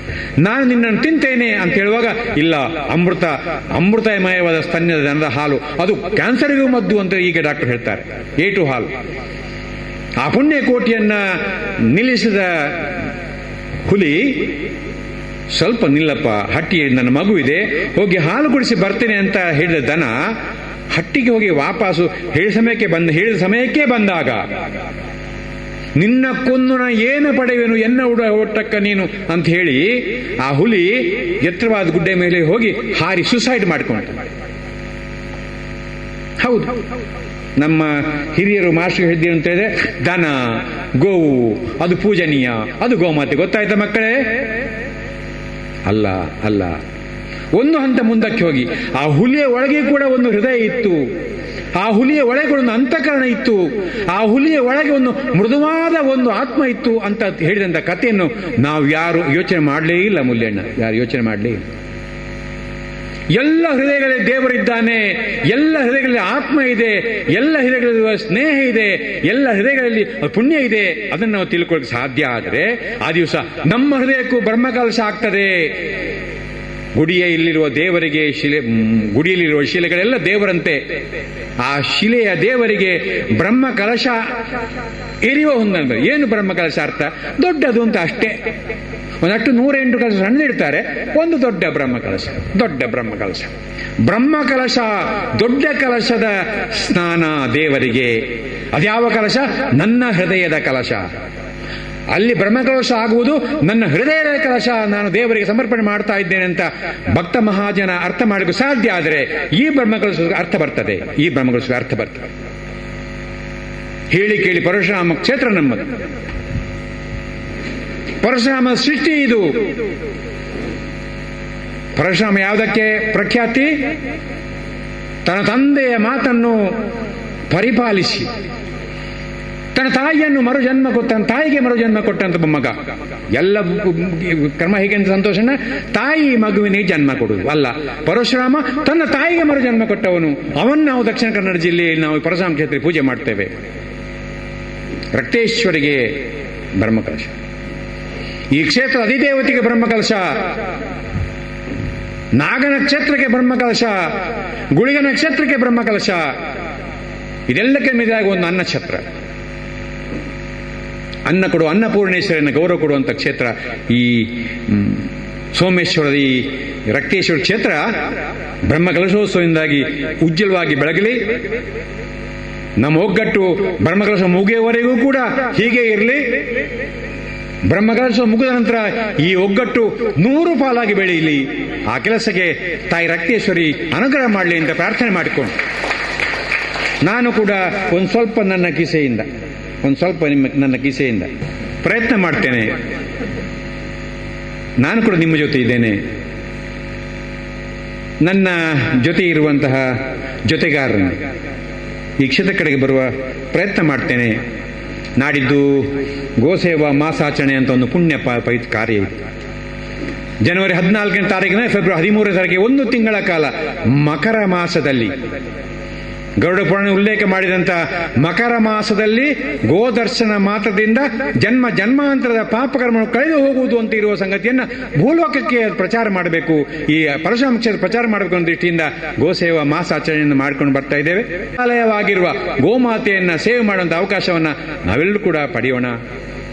ನಾನು ನಿನ್ನನ್ನು ತಿಂತೇನೆ ಅಂತ ಹೇಳುವಾಗ, ಇಲ್ಲ, ಅಮೃತ, ಅಮೃತಮಯವಾದ ಸ್ತನ್ಯದ ದನದ ಹಾಲು ಅದು ಕ್ಯಾನ್ಸರ್ಗೂ ಮದ್ದು ಅಂತ ಈಗ ಡಾಕ್ಟರ್ ಹೇಳ್ತಾರೆ, ಏಟು ಹಾಲು. ಆ ಪುಣ್ಯಕೋಟಿಯನ್ನ ನಿಲ್ಲಿಸಿದ ಹುಲಿ, ಸ್ವಲ್ಪ ನಿಲ್ಲಪ್ಪ, ಹಟ್ಟಿ ನನ್ನ ಮಗು ಇದೆ, ಹೋಗಿ ಹಾಲು ಕುಡಿಸಿ ಬರ್ತೇನೆ ಅಂತ ಹೇಳಿದ ದನ ಹಟ್ಟಿಗೆ ಹೋಗಿ ವಾಪಸ್ಸು ಹೇಳಿದ ಸಮಯಕ್ಕೆ ಬಂದಾಗ, ನಿನ್ನ ಕೊಂದು ನಾ ಏನು ಪಡೆಯುವೆನು, ಎನ್ನ ಉಡ ಒಟ್ಟಕ್ಕ ನೀನು ಅಂತ ಹೇಳಿ ಆ ಹುಲಿ ಎತ್ತರವಾದ ಗುಡ್ಡೆ ಮೇಲೆ ಹೋಗಿ ಹಾರಿ ಸುಸೈಡ್ ಮಾಡಿಕೊಂಡ. ಹೌದು, ನಮ್ಮ ಹಿರಿಯರು ಮಾಸ್ಟರ್ ಹೇಳಿದ್ದೀರಿ ಅಂತ ಹೇಳಿದ್ರೆ ದನ, ಗೋವು ಅದು ಪೂಜನೀಯ, ಅದು ಗೋಮಾತೆ. ಗೊತ್ತಾಯ್ತಾ ಮಕ್ಕಳೇ? ಅಲ್ಲ ಅಲ್ಲ, ಒಂದು ಹಂತ ಮುಂದಕ್ಕೆ ಹೋಗಿ ಆ ಹುಲಿಯ ಒಳಗೆ ಕೂಡ ಒಂದು ಹೃದಯ ಇತ್ತು, ಆ ಹುಲಿಯ ಒಳಗೆ ಒಂದು ಅಂತಃಕರಣ ಇತ್ತು, ಆ ಹುಲಿಯ ಒಳಗೆ ಒಂದು ಮೃದುವಾದ ಒಂದು ಆತ್ಮ ಇತ್ತು ಅಂತ ಹೇಳಿದಂಥ ಕಥೆಯನ್ನು ನಾವು ಯಾರು ಯೋಚನೆ ಮಾಡಲೇ ಇಲ್ಲ ಮುಲ್ಯಣ್ಣ, ಯಾರು ಯೋಚನೆ ಮಾಡಲೇ ಇಲ್ಲ. ಎಲ್ಲ ಹೃದಯಗಳಲ್ಲಿ ದೇವರಿದ್ದಾನೆ, ಎಲ್ಲ ಹೃದಯಗಳಲ್ಲಿ ಆತ್ಮ ಇದೆ, ಎಲ್ಲ ಹೃದಯಗಳಲ್ಲಿ ಸ್ನೇಹ ಇದೆ, ಎಲ್ಲ ಹೃದಯಗಳಲ್ಲಿ ಪುಣ್ಯ ಇದೆ. ಅದನ್ನು ನಾವು ತಿಳ್ಕೊಳ್ಳೋಕೆ ಸಾಧ್ಯ ಆದರೆ ಆ ದಿವಸ ನಮ್ಮ ಹೃದಯಕ್ಕೂ ಬ್ರಹ್ಮಕಲಶ ಆಗ್ತದೆ. ಗುಡಿಯ ಇಲ್ಲಿರುವ ದೇವರಿಗೆ ಶಿಲೆ, ಗುಡಿಯಲ್ಲಿರುವ ಶಿಲೆಗಳೆಲ್ಲ ದೇವರಂತೆ. ಆ ಶಿಲೆಯ ದೇವರಿಗೆ ಬ್ರಹ್ಮ ಕಲಶ ಎರಿಯುವ ಹೊಂದಂದ್ರೆ ಏನು ಬ್ರಹ್ಮ ಕಲಶ ಅರ್ಥ? ದೊಡ್ಡದು ಅಂತ ಅಷ್ಟೇ. ಒಂದಷ್ಟು 108 ಕಲಶ ಸಣ್ಣದಿಡ್ತಾರೆ, ಒಂದು ದೊಡ್ಡ ಬ್ರಹ್ಮ ಕಲಶ, ದೊಡ್ಡ ಬ್ರಹ್ಮ ಕಲಶ, ಬ್ರಹ್ಮ ಕಲಶ, ದೊಡ್ಡ ಕಲಶದ ಸ್ನಾನ ದೇವರಿಗೆ. ಅದ್ಯಾವ ಕಲಶ? ನನ್ನ ಹೃದಯದ ಕಲಶ. ಅಲ್ಲಿ ಬ್ರಹ್ಮಕಲಶ ಆಗುವುದು ನನ್ನ ಹೃದಯದ ಕಲಶ, ನಾನು ದೇವರಿಗೆ ಸಮರ್ಪಣೆ ಮಾಡ್ತಾ ಇದ್ದೇನೆ ಅಂತ ಭಕ್ತ ಮಹಾಜನ ಅರ್ಥ ಮಾಡಲಿಕ್ಕೆ ಸಾಧ್ಯ ಆದರೆ ಈ ಬ್ರಹ್ಮಕಲಶ ಅರ್ಥ ಬರ್ತದೆ, ಈ ಬ್ರಹ್ಮಕಲಶ ಅರ್ಥ ಬರ್ತದೆ. ಹೇಳಿ ಕೇಳಿ ಪರಶುರಾಮ ಕ್ಷೇತ್ರ ನಮ್ಮದು, ಪರಶುರಾಮ ಸೃಷ್ಟಿ ಇದು. ಪರಶುರಾಮ ಯಾವುದಕ್ಕೆ ಪ್ರಖ್ಯಾತಿ? ತನ್ನ ತಂದೆಯ ಮಾತನ್ನು ಪರಿಪಾಲಿಸಿ ತನ್ನ ತಾಯಿಯನ್ನು ಮರುಜನ್ಮ ಕೊಟ್ಟ, ತನ್ನ ತಾಯಿಗೆ ಮರುಜನ್ಮ ಕೊಟ್ಟಂತ ಮಗ. ಎಲ್ಲ ಕ್ರಮ ಹೇಗೆ ಅಂತ ಸಂತೋಷನ, ತಾಯಿ ಮಗುವಿನಿಗೆ ಜನ್ಮ ಕೊಡುವುದು ಅಲ್ಲ, ಪರಶುರಾಮ ತನ್ನ ತಾಯಿಗೆ ಮರುಜನ್ಮ ಕೊಟ್ಟವನು. ಅವನು ನಾವು ದಕ್ಷಿಣ ಕನ್ನಡ ಜಿಲ್ಲೆಯಲ್ಲಿ ನಾವು ಪರಶುರಾಮ ಕ್ಷೇತ್ರ ಪೂಜೆ ಮಾಡ್ತೇವೆ. ರಕ್ತೇಶ್ವರಿಗೆ ಬ್ರಹ್ಮಕಲಶ, ಈ ಕ್ಷೇತ್ರ ಅಧಿದೇವತೆಗೆ ಬ್ರಹ್ಮಕಲಶ, ನಾಗನ ಕ್ಷೇತ್ರಕ್ಕೆ ಬ್ರಹ್ಮಕಲಶ, ಗುಳಿಗನ ಕ್ಷೇತ್ರಕ್ಕೆ ಬ್ರಹ್ಮಕಲಶ, ಇದೆಲ್ಲಕ್ಕೆ ಮಿಗಿಲಾಗಿ ಒಂದು ಅನ್ನಛತ್ರ, ಅನ್ನ ಕೊಡುವ ಅನ್ನಪೂರ್ಣೇಶ್ವರನ ಗೌರವ ಕೊಡುವಂಥ ಕ್ಷೇತ್ರ ಈ ಸೋಮೇಶ್ವರದ ಈ ರಕ್ತೇಶ್ವರ ಕ್ಷೇತ್ರ. ಬ್ರಹ್ಮಕಲಶೋತ್ಸವದಿಂದಾಗಿ ಉಜ್ವಲವಾಗಿ ಬೆಳಗಲಿ. ನಮ್ಮ ಒಗ್ಗಟ್ಟು ಬ್ರಹ್ಮಕಲಶ ಮುಗಿಯುವವರೆಗೂ ಕೂಡ ಹೀಗೆ ಇರಲಿ. ಬ್ರಹ್ಮಕಲಶ ಮುಗಿದ ನಂತರ ಈ ಒಗ್ಗಟ್ಟು 100 ಪಾಲಾಗಿ ಬೆಳೆಯಲಿ. ಆ ಕೆಲಸಕ್ಕೆ ತಾಯಿ ರಕ್ತೇಶ್ವರಿ ಅನುಗ್ರಹ ಮಾಡಲಿ ಅಂತ ಪ್ರಾರ್ಥನೆ ಮಾಡಿಕೊಂಡು ನಾನು ಕೂಡ ಒಂದು ಸ್ವಲ್ಪ ನನ್ನ ಕಿಸೆಯಿಂದ, ಒಂದು ಸ್ವಲ್ಪ ನಿಮ್ಮ ನನ್ನ ಕಿಸೆಯಿಂದ ಪ್ರಯತ್ನ ಮಾಡ್ತೇನೆ. ನಾನು ಕೂಡ ನಿಮ್ಮ ಜೊತೆ ಇದ್ದೇನೆ. ನನ್ನ ಜೊತೆ ಇರುವಂತಹ ಜೊತೆಗಾರರನ್ನು ಈ ಕ್ಷೇತ್ರ ಕಡೆಗೆ ಬರುವ ಪ್ರಯತ್ನ ಮಾಡ್ತೇನೆ. ನಾಡಿದ್ದು ಗೋಸೇವಾ ಮಾಸಾಚರಣೆ ಅಂತ ಒಂದು ಪುಣ್ಯ ಕಾರ್ಯ ಇದೆ. ಜನವರಿ 14ನೇ ತಾರೀಕಿನ ಫೆಬ್ರವರಿ 13ನೇ ತಾರೀಕಿಗೆ 1 ತಿಂಗಳ ಕಾಲ ಮಕರ ಮಾಸದಲ್ಲಿ ಗರುಡ ಪುರಾಣ ಉಲ್ಲೇಖ ಮಾಡಿದಂಥ ಮಕರ ಮಾಸದಲ್ಲಿ ಗೋದರ್ಶನ ಮಾತ್ರದಿಂದ ಜನ್ಮ ಜನ್ಮಾಂತರದ ಪಾಪಕರ್ಮವನ್ನು ಕಳೆದು ಹೋಗುವುದು ಅಂತ ಇರುವ ಸಂಗತಿಯನ್ನು ಭೂಲೋಕಕ್ಕೆ ಪ್ರಚಾರ ಮಾಡಬೇಕು, ಈ ಪರಶುರಾಮ ಕ್ಷೇತ್ರ ಪ್ರಚಾರ ಮಾಡಬೇಕು ಅನ್ನೋ ದೃಷ್ಟಿಯಿಂದ ಗೋಸೇವಾ ಮಾಸಾಚರಣೆಯನ್ನು ಮಾಡಿಕೊಂಡು ಬರ್ತಾ ಇದ್ದೇವೆ. ಆಲಯವಾಗಿರುವ ಗೋಮಾತೆಯನ್ನು ಸೇವೆ ಮಾಡುವಂಥ ಅವಕಾಶವನ್ನು ನಾವೆಲ್ಲರೂ ಕೂಡ ಪಡೆಯೋಣ.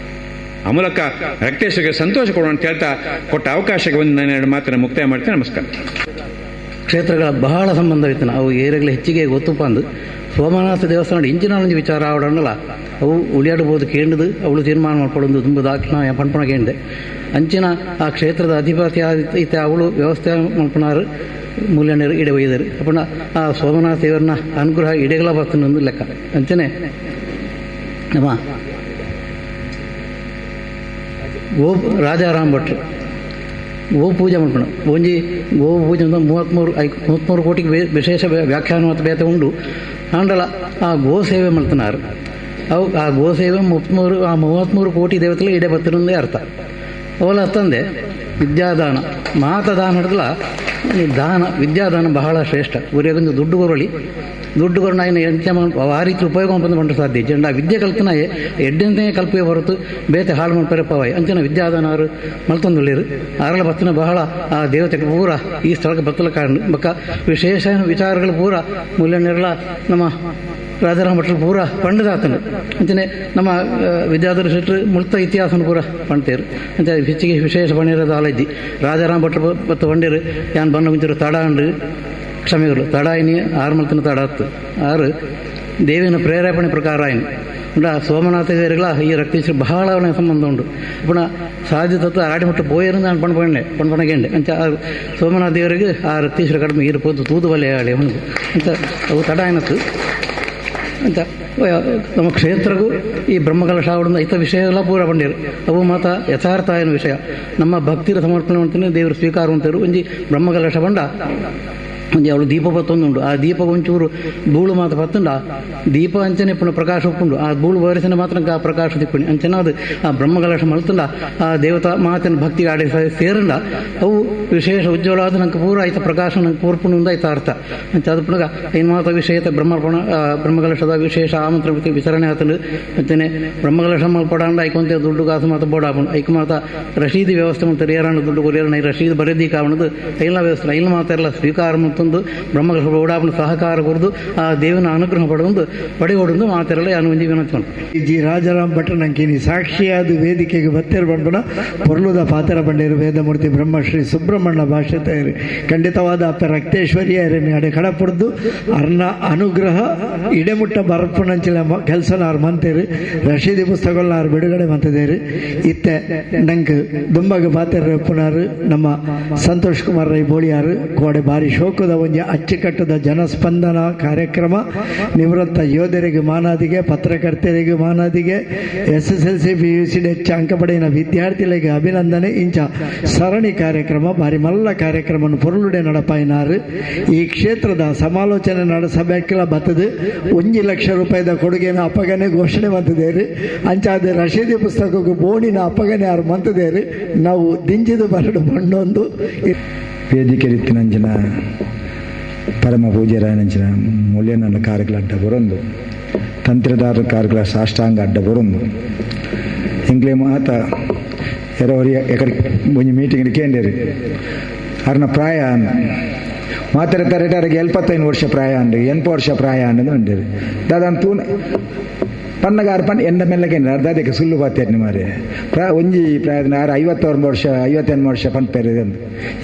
ಆ ಮೂಲಕ ರಕ್ತೇಶ್ವರಿಗೆ ಸಂತೋಷ ಕೊಡೋಣ ಅಂತ ಹೇಳ್ತಾ ಕೊಟ್ಟ ಅವಕಾಶಕ್ಕೆ ಒಂದು ನಾನು 2 ಮಾತನ್ನು ಮುಕ್ತಾಯ ಮಾಡ್ತೇನೆ. ನಮಸ್ಕಾರ. ಕ್ಷೇತ್ರಗಳ ಬಹಳ ಸಂಬಂಧವಿತ್ತು. ಅವು ಏರಿಯಾಗಳ ಹೆಚ್ಚಿಗೆ ಗೊತ್ತಪ್ಪ ಅಂದು ಸೋಮನಾಥ ದೇವಸ್ಥಾನ ಇಂಚಿನ ಒಂಜಿ ವಿಚಾರ ಆವಡನ್ನಲ್ಲ ಅವು ಉಳಿಯಾಡಬಹುದು ಕೇಂದ್ರದು ಅವಳು ತೀರ್ಮಾನ ಮಾಡ್ಕೊಳ್ಳೋದು ತುಂಬ ದಾಖಲ ಪಣ್ಪಣ ಕೇಂದ್ರ ಅಂಚಿನ ಆ ಕ್ಷೇತ್ರದ ಅಧಿಪತಿ ಇತ್ತ ಅವಳು ವ್ಯವಸ್ಥೆ ಮಲ್ಪನಾರು ಮೂಲ್ಯಣ್ಣರು ಇಡೆ ಒಯ್ದರು ಅಪ್ಪಣ ಆ ಸೋಮನಾಥ ದೇವರನ್ನ ಅನುಗ್ರಹ ಇಡೆಗಳ ಬರ್ತನೊಂದು ಲೆಕ್ಕ. ಅಂಚನೆ ನಮ್ಮ ಗೋ ರಾಜಾರಾಮ್ ಭಟ್ರು ಗೋ ಪೂಜೆ ಮಾಡ್ಕೊಂಡು ಒಂಜಿ ಗೋ ಪೂಜೆ ಅಂತ 33 ಕೋಟಿಗೆ ವಿಶೇಷ ವ್ಯಾಖ್ಯಾನ ಮತ್ತು ಬೇತೆ ಉಂಡು ಆಂಡಲ ಆ ಗೋ ಸೇವೆ ಮಾಡ್ತನಾರು. ಅವು ಆ ಗೋಸೇವೆ 33 ಕೋಟಿ ದೇವತೆಗಳು ಇಡೆ ಬತ್ತಿರೊಂದೇ ಅರ್ಥ. ಅವಲ ಅತ್ತಂದೆ ವಿದ್ಯಾದಾನ ಮಾತದಾನ ಹಿಡಿದಲ ದಾನ ವಿದ್ಯಾದಾನ ಬಹಳ ಶ್ರೇಷ್ಠ. ಊರಿಗೊಂದು ದುಡ್ಡು ಕೊರಳಿ ದುಡ್ಡು ಕೊರಣ ಎಂಚ ಆ ರೀತಿ ಉಪಯೋಗ ಬಂದು ಬಂಡ ಸಾಧ್ಯ ಜಂಡ ವಿದ್ಯೆ ಕಲ್ತನ ಎಡ್ಡೆಂತೆ ಕಲ್ಪೆ ಹೊರತು ಬೇತೆ ಹಾಳು ಮಾಡ್ತಾರೆ ಪವಾಯ್ ಅಂಚನ ವಿದ್ಯಾದಾನ ಅವರು ಮಲ್ತೊಂದುಳ್ಳಿರು ಆರಳ ಬತ್ತನ ಬಹಳ ಆ ದೇವತೆ ಪೂರ ಈ ಸ್ಥಳಕ್ಕೆ ಬತ್ತಲ ಕಾರಣ ಬಕ್ಕ ವಿಶೇಷ ವಿಚಾರಗಳು ಪೂರ ಮೂಲ್ಯನಿರಲ ನಮ್ಮ ರಾಜಾರಾಮ್ ಭಟ್ರು ಪೂರ ಪಂಡದಾತನು ಅಂಚನೆ ನಮ್ಮ ವಿದ್ಯಾಧರ ಶೆಟ್ಟರು ಮುಳ್ತ ಇತಿಹಾಸನ ಪೂರ ಪಣ್ತೇರು ಅಂತ ಹೆಚ್ಚಿಗೆ ವಿಶೇಷ ಪಣಿರೋದು ಆಲೈತಿ. ರಾಜಾರಾಮ್ ಭಟ್ರು ಬತ್ತು ಪಂಡೇರು ಯಾನ್ ಬಣ್ಣ ಮುಂಚಿರು ತಡ ಅಂಡು ಕ್ಷಮೆಗಳು ತಡ ಐನಿ ಆರು ಮಲ್ತನ ತಡ ಹತ್ತು ಆರು ದೇವಿನ ಪ್ರೇರೇಪಣೆ ಪ್ರಕಾರ ಆಯ್ನು ಉಂಡ ಸೋಮನಾಥ ದೇವರಿಗಳ ಈ ರಕ್ತೇಶ್ವರ ಬಹಳ ಸಂಬಂಧ ಉಂಡು. ಪುನಃ ಸಾಧ್ಯ ತತ್ವ ಆಡಿಮಟ್ಟ ಪೋಯರು ನಾನು ಪಣ್ಪಣ್ಣೆ ಪಣ್ಪಣಗೆಂಡೆ ಅಂಚ ಆ ಸೋಮನಾಥ ದೇವರಿಗೆ ಆ ರಕ್ತೇಶ್ವರ ಕಡಿಮೆ ಇರ್ಬೋದು ತೂದು ಬಲೆ ಆಳಿ ಉಂಡು ಅಂತ ಅವು ತಡ ಏನತ್ತು ಅಂತ ನಮ್ಮ ಕ್ಷೇತ್ರಗೂ ಈ ಬ್ರಹ್ಮಕಲಶ ಐತ ವಿಷಯ ಎಲ್ಲ ಪೂರ ಬಂದಿರು ಅವು ಮಾತ ಯಥಾರ್ಥ ಏನು ವಿಷಯ ನಮ್ಮ ಭಕ್ತಿರ ಸಮರ್ಪಣೆ ಮಾಡ್ತೀನಿ ದೇವರು ಸ್ವೀಕಾರ ಅಂತಾರೆ. ಒಂಜಿ ಬ್ರಹ್ಮಕಲಶ ಬಂಡ ಒಂಜಿ ಅವಳು ದೀಪ ಬತ್ತೊಂದುಂಡು ಆ ದೀಪ ಒಂಚೂರು ಬೂಳು ಮಾತ ಪತ್ತುಂಡ ದೀಪ ಅಂಚನೆ ಪುನಃ ಪ್ರಕಾಶ ಉಪ್ಪುಂಡು ಆ ಬೂಳು ವರಿಸನೆ ಮಾತ್ರ ಆ ಪ್ರಕಾಶ ದಿಕ್ಕುಂಡು ಅಂಚನೆ ಅದು ಆ ಬ್ರಹ್ಮಕಲಶ ಮಲ್ತುಂಡ ಆ ದೇವತಾ ಮಾತನ ಭಕ್ತಿ ಆಡಿ ಸೇರಂಡ ಅವು ವಿಶೇಷ ಉಜ್ವಲ ಆದ ನಂಗೆ ಪೂರ ಆಯ್ತ ಪ್ರಕಾಶ ನಂಗೆ ಪೂರ್ಪುಂಡು ಆಯ್ತ ಅರ್ಥ ಅಂಚ ಅದು ಪುನಃ ಏನು ಮಾತ ವಿಶೇಷ ಬ್ರಹ್ಮರ್ಪಣ ಬ್ರಹ್ಮಕಲಶದ ವಿಶೇಷ ಆಮಂತ್ರಣ ವಿತರಣೆ ಆತನು ಅಂಚನೆ ಬ್ರಹ್ಮಕಲಶ ಮಲ್ಪಡಾಂಡ ಐಕೊಂತೆ ದುಡ್ಡು ಕಾಸು ಮಾತ ಬೋಡಾಪುಂಡು ಐಕ ಮಾತ ರಶೀದಿ ವ್ಯವಸ್ಥೆ ಮಾಡ್ತಾರೆ ಏರಾಣ ದುಡ್ಡು ಕೊರಿಯರಣ ರಶೀದ್ ಬರೆದಿ ಕಾವಣದು ಐಲ ವ್ಯವಸ್ಥೆ ಐಲ ಮಾತೆಲ್ಲ ಸ್ವೀಕಾರ ಬ್ರಹ್ಮಕಲಶ ಓಡಾಪಣ ಸಹಕಾರ ಕೊರದು ಆ ದೇವನ ಅನುಗ್ರಹ ಪಡೆದು ಪಡೆಗೊಡದು ಮಾತಿರಲ್ಲ ಅನು ವಿನಂತಿ. ಜಿ ರಾಜಾರಾಮ್ ಭಟ್ರು ನಂಕಿನಿ ಸಾಕ್ಷಿಯಾದ ವೇದಿಕೆಗೆ ಬತ್ತೇರು ಬಂಡ್ಬನ ಪೊರ್ಲುದ ಪಾತ್ರ ಬಂಡೇರು ವೇದಮೂರ್ತಿ ಬ್ರಹ್ಮಶ್ರೀ ಸುಬ್ರಹ್ಮಣ್ಯ ಭಾಷೆ ತಯಾರಿ ಖಂಡಿತವಾದ ಅಪ್ಪ ರಕ್ತೇಶ್ವರಿಯ ಅಡೆ ಕಡಪಡ್ದು ಅರ್ನ ಅನುಗ್ರಹ ಇಡೆಮುಟ್ಟ ಬರಪುಣಂಚಿನ ಕೆಲಸನ ಆರು ಮಂತೇರು ರಶೀದಿ ಪುಸ್ತಕಗಳನ್ನ ಆರು ಬಿಡುಗಡೆ ಮಂತಿದ್ದೇರು. ಇತ್ತೆ ನಂಗೆ ದುಂಬಾಗ ಪಾತ್ರ ಪುನಾರು ನಮ್ಮ ಸಂತೋಷ್ ಕುಮಾರ್ ರೈ ಬೋಳಿಯಾರು ಕೋಡೆ ಭಾರಿ ಶೋಕದ ಒಂಜಿ ಅಚ್ಚುಕಟ್ಟದ ಜನಸ್ಪಂದನ ಕಾರ್ಯಕ್ರಮ ನಿವೃತ್ತ ಯೋಧರಿಗೆ ಮಾನಾದಿಗೆ ಪತ್ರಕರ್ತರಿಗೆ ಮಾನಾದಿಗೆ SSLC PUC ಹೆಚ್ಚು ಅಂಕ ಪಡೆಯಿನ ವಿದ್ಯಾರ್ಥಿಗಳಿಗೆ ಅಭಿನಂದನೆ ಇಂಚ ಸರಣಿ ಕಾರ್ಯಕ್ರಮ ಭಾರಿ ಮಲ್ಲ ಕಾರ್ಯಕ್ರಮ ಪೊರುಳುಡೆ ನಡಪಾಯಿನಾರು. ಈ ಕ್ಷೇತ್ರದ ಸಮಾಲೋಚನೆ ನಡೆಸಬೇಕಿಲ್ಲ ಬತ್ತದು 1 ಲಕ್ಷ ರೂಪಾಯಿದ ಕೊಡುಗೆನ ಅಪ್ಪಗನೆ ಘೋಷಣೆ ಮಂತದೇರು ಅಂಚಾದ ರಶೀದಿ ಪುಸ್ತಕಕ್ಕೂ ಬೋಣಿನ ಅಪ್ಪಗನೆ ಯಾರು ಮಂತದೇರು ನಾವು ದಿಂಜಿದು ಬರಡು ಬಣ್ಣೊಂದು ವೇದಿಕೆ ನಂಚಿನ ಪರಮ ಪೂಜ್ಯರಾಯನಂಚಿನ ಮೂಲ್ಯನ ಕಾರ್ಯಗಳ ಅಡ್ಡ ಬರೊಂದು ತಂತ್ರದಾರರ ಕಾರ್ಯಗಳ ಸಾಷ್ಟಾಂಗ ಅಡ್ಡ ಬರೊಂದು ಇಂಗ್ಲೇ ಮಾತ ಎರವರಿ ಎಕಡೆ ಒಂಜಿ ಮೀಟಿಂಗ್ ಕೇಂದ್ರಿ ಅರ್ನ ಪ್ರಾಯ ಅನ್ನ ಮಾತ್ರ ತರೇಟಾರಿಗೆ 75 ವರ್ಷ ಪ್ರಾಯ ಅಂಡು 80 ವರ್ಷ ಪ್ರಾಯ ಅಂಡದು ಅಂಡೇರಿ ದಾದಾನ್ ತೂನ ಪನ್ನಗಾರ ಪನ್ ಎಂಡ ಮೆಲ್ಲಗೆ ದಾದಕ್ಕೆ ಸುಳ್ಳು ಬಾತೇರ್ನಿ ಮಾರೆ ಪ್ರಾ ಒಂಜಿ ಪ್ರಾಯದ ಆರು 59 ವರ್ಷ 58 ವರ್ಷ ಪನ್ಪೇರು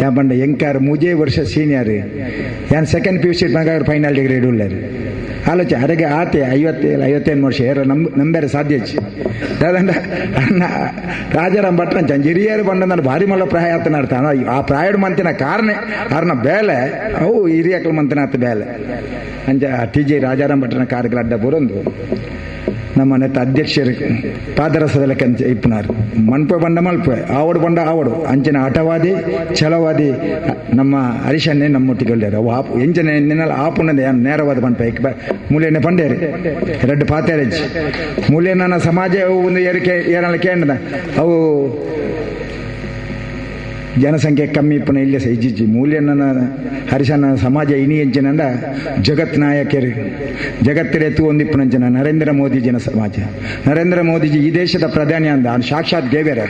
ಯಾ ಪಂಡ ಎಂಕಾರ್ ಮೂಜೇ ವರ್ಷ ಸೀನಿಯರ್ ಯಾನ್ second PUC ಬಂಗಾರ ಫೈನಲ್ ಡಿಗ್ರಿ ಇಡುಲ್ಲಾರು ಆಲೋಚನೆ ಅರೆಗೆ ಆತೆ 57 58 ವರ್ಷ ಏರ ನಂಬೇರೆ ಸಾಧ್ಯ ದಾದಂಡ ಅಣ್ಣ ರಾಜಾರಾಮ್ ಭಟ್ರ ಹಿರಿಯರು ಬಂದ ನಾನು ಭಾರಿ ಮಲ್ಲ ಪ್ರಾಯ ಆತನ ಅರ್ಥ ಆ ಪ್ರಾಯಡ್ ಮಂತಿನ ಕಾರಣ ಅರ್ನ ಬೇಲೆ ಅವು ಹಿರಿಯಕಲ್ ಮಂತಿನ ಆತ ಬೇಲೆ ಅಂಚ ಟಿ ಜೆ ರಾಜಾರಾಮ್ ಭಟ್ರನ ಕಾರ್ಯಗಳ ಅಡ್ಡ ಬರೊಂದು ನಮ್ಮ ನೆತ್ತ ಅಧ್ಯಕ್ಷರು ಪಾದರಸದ ಲೆಕ್ಕ ಇಪ್ಪನಾರು ಮನ್ಪೆ ಬಂಡ ಮಲ್ಪೆ ಆವಡು ಬಂಡ ಆವಡು ಅಂಚಿನ ಹಠವಾದಿ ಛಲವಾದಿ ನಮ್ಮ ಹರಿಶನ್ನೇ ನಮ್ಮೊಟ್ಟಿಗೆ ಒಳ್ಳೆಯರು ಅವು ಆಪು ಎಂಚನೆ ನಿನ್ನೆಲ್ಲ ಆಪುನದ ನೇರವಾದ ಪಂಪೆ ಮೂಲೆಯನ್ನೇ ಪಂಡೇರಿ ಎರಡು ಪಾತೇರಜ್ಜಿ ಮೂಲೆಯನ್ನ ಸಮಾಜ ಒಂದು ಏರಿಕೆ ಏರಲ್ಲ ಕೇಂದ್ರ ಅವು ಜನಸಂಖ್ಯೆ ಕಮ್ಮಿ ಇಪ್ಪನ ಇಲ್ಲ ಸಹ ಇಜ್ಜಿಜ್ಜಿ ಮೂಲ್ಯನ ಹರಿಶನ ಸಮಾಜ ಇನಿ ಎಂಚಿನಂಡ ಜಗತ್ ನಾಯಕರು ಜಗತ್ತಿರೆ ಒಂದಿಪ್ಪನಂಚಿನ ನರೇಂದ್ರ ಮೋದಿಜಿನ ಸಮಾಜ. ನರೇಂದ್ರ ಮೋದಿಜಿ ಈ ದೇಶದ ಪ್ರಧಾನಿ ಅಂದ ಸಾಕ್ಷಾತ್ ದೇವೇರ.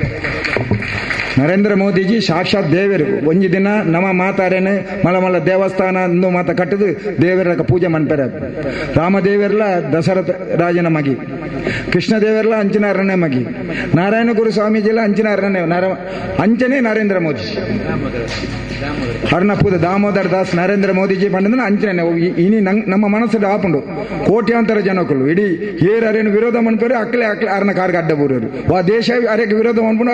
ನರೇಂದ್ರ ಮೋದಿಜಿ ಸಾಕ್ಷಾತ್ ದೇವರು. ಒಂಜಿ ದಿನ ನಮ್ಮ ಮಾತಾರೇನು ಮಲ ಮಲ ದೇವಸ್ಥಾನ ಅಂದು ಮಾತ ಕಟ್ಟದು ದೇವರ ಪೂಜೆ ಮನ್ಪೆರ. ರಾಮದೇವರ್ಲ ದಶರಥ ರಾಜನ ಮಗಿ, ಕೃಷ್ಣ ದೇವರ್ಲ ಅಂಚಿನ ಅರಣ್ಯ ಮಗಿ, ನಾರಾಯಣ ಗುರು ಸ್ವಾಮೀಜಿಲ ಅಂಚಿನ ಅರಣ್ಯ ಅಂಚನೆ ನರೇಂದ್ರ ಮೋದಿಜಿ ಹರ್ಣಪೂದ ದಾಮೋದರ ದಾಸ್ ನರೇಂದ್ರ ಮೋದಿಜಿ ಪಂಡಂದ್ರೆ ಅಂಚನೆ ಇನಿ ನಮ್ಮ ಮನಸ್ಸು ಆಪುಂಡು ಕೋಟ್ಯಾಂತರ ಜನಕ್ಕಳು ಇಡೀ ಏರರೇನು ವಿರೋಧ ಮನ್ಪೇರು ಅಕ್ಲೆ ಅಕ್ಲೆ ಅರ್ನ ಕಾರ್ಗ ಅಡ್ಡ ಬೂರರು ವಾ ದೇಶ ಅರೆಗೆ ವಿರೋಧ ಮನ್ಪುಂಡು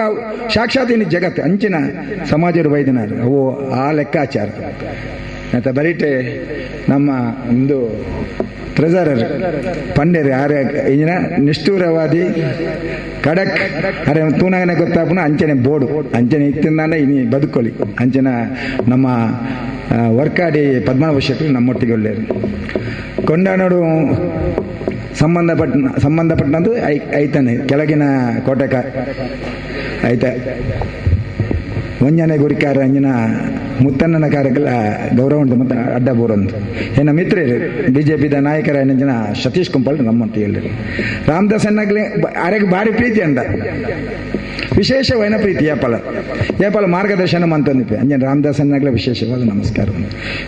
ಸಾಕ್ಷಾತ್ ಇನಿ ಜಗತ್ತು ಅಂಚಿನ ಸಮಾಜರು ಬೈದಿನಾರು ಅವು ಆ ಲೆಕ್ಕಾಚಾರ. ಮತ್ತೆ ಬರೀಟೆ ನಮ್ಮ ಒಂದು ಟ್ರೆಜರರ್ ಪಂಡೇರಿ ಆರ್ಯ ಇಂಜಿನ ನಿಷ್ಠೂರವಾದಿ ಕಡಕ್ ಅರೆ ತೂನಗನೆ ಗೊತ್ತಾಪುನ ಅಂಚನೆ ಬೋರ್ಡು ಅಂಚನೆ ಇತ್ತಿಂದಾನೆ ಇನಿ ಬದುಕೊಲಿ ಅಂಚನ ನಮ್ಮ ವರ್ಕಾಡಿ ಪದ್ಮನಾಭ ಶೆಟ್ಟರು ನಮ್ಮೊಟ್ಟಿಗೆ ಒಳ್ಳೆಯರು. ಕೊಂಡಾನೋಡು ಸಂಬಂಧಪಟ್ಟಂದು ಐತಾನೆ ಕೆಳಗಿನ ಕೋಟೆಕ ಐತ ಒಂಜನೆ ಗುರಿಕಾರ ಅಂಜಿನ ಮುತ್ತಣ್ಣನ ಕಾರ್ಯಕ್ರಮ ಗೌರವ ಉಂಟು ಮತ್ತು ಅಡ್ಡ ಬೋರಂದು ಏನ ಮಿತ್ರರು ಬಿಜೆಪಿದ ನಾಯಕರ ಜನ ಸತೀಶ್ ಕುಂಪಾಲ್ ನಮ್ಮಂತ ಹೇಳಿ ರಾಮದಾಸ್ ಅನ್ನಾಗ್ಲಿ ಅರೆಗೆ ಭಾರಿ ಪ್ರೀತಿ ಅಂದ ವಿಶೇಷವಾದ ಪ್ರೀತಿ ಏಪಲ ಏಪಲ ಮಾರ್ಗದರ್ಶನ ಮಂತಂದಿಪ್ಪೆ ಅಂಜನ ರಾಮದಾಸ್ ಅನ್ನಾಗ್ಲೇ ವಿಶೇಷವಾದ ನಮಸ್ಕಾರ.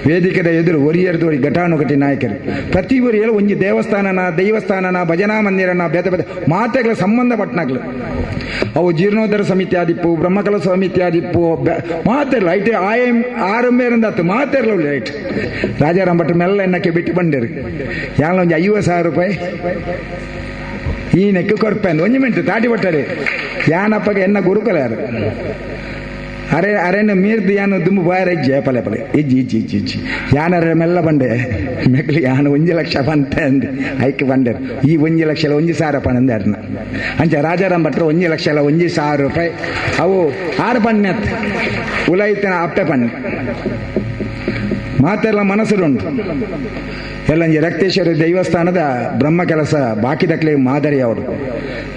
ವೇದಿಕೆದ ಎದುರು ಒರಿಯರ್ದು ಒರಿ ಘಟಾನುಘಟಿ ನಾಯಕರು ಪ್ರತಿ ಊರಿಯಲ್ಲ ಒಂಜಿ ದೇವಸ್ಥಾನನ ದೈವಸ್ಥಾನನ ಭಜನಾ ಮಂದಿರನ ಬೇತೆ ಬೇತೆ ಮಾತೆಗಳ ಸಂಬಂಧಪಟ್ಟನಾಗ್ಲು ಅವು ಜೀರ್ಣೋದ್ಧಾರ ಸಮಿತಿ ಆದಿಪ್ಪು ಬ್ರಹ್ಮಕಲ ಸಮಿತಿ ಆದಿಪ್ಪು ಮಾತೆರ್ಲ ಐಟ್ ಆಯಂ ಆರಂಭ ಮಾತೆರ್ಲ ರೈಟ್ ರಾಜಾರಾಮ್ ಭಟ್ರ ಮೆಲ್ಲ ಎನ್ನಕ್ಕೆ ಬಿಟ್ಟು ಬಂದಿರು ಯಾಲ ಒಂಜಿ 50,000 ರೂಪಾಯಿ ಈ ನೆಕ್ಕು ಕೊರ್ಪೆ ಒಂಜಿ ಮಿಂಟು ತಾಟಿ ಬಟ್ಟರೆ ಯಾನಪ್ಪಗೆ ಎನ್ನ ಗುರುಕಲ ಯಾರು ಅರೆ ಅರೆನ ಮೀರ್ದು ಯಾನು ದುಂಬು ಬಾಯರ ಇಜ್ಜಿ ಏಪಲೆ ಪಲೆ ಇಜ್ಜಿ ಇಜ್ಜಿ ಇಜ್ಜಿ ಇಜ್ಜಿ ಯಾನರ ಮೆಲ್ಲ ಬಂಡೆ ಮೆಕ್ಲಿ ಯಾನು 1 ಲಕ್ಷ ಬಂತೆ ಅಂದು ಐಕ್ ಬಂಡೆರು ಈ 1 ಲಕ್ಷ 1,000 ಪಣಂದೆ ಅರ್ನ ಅಂಚ ರಾಜಾರಾಮ್ ಭಟ್ರು 1 ಲಕ್ಷ 1,000 ರೂಪಾಯಿ ಅವು 6 ಪಣ್ಣೆತ್ ಉಲೈತನ ಅಪ್ಪೆ ಪಣ್ಣೆ ಮಾತೆಲ್ಲ ಮನಸ್ಸುಂಟು ಎಲ್ಲಂಜಿ ರಕ್ತೇಶ್ವರ ದೇವಸ್ಥಾನದ ಬ್ರಹ್ಮ ಕೆಲಸ ಬಾಕಿದಕ್ಲೆ ಮಾದರಿ ಅವರು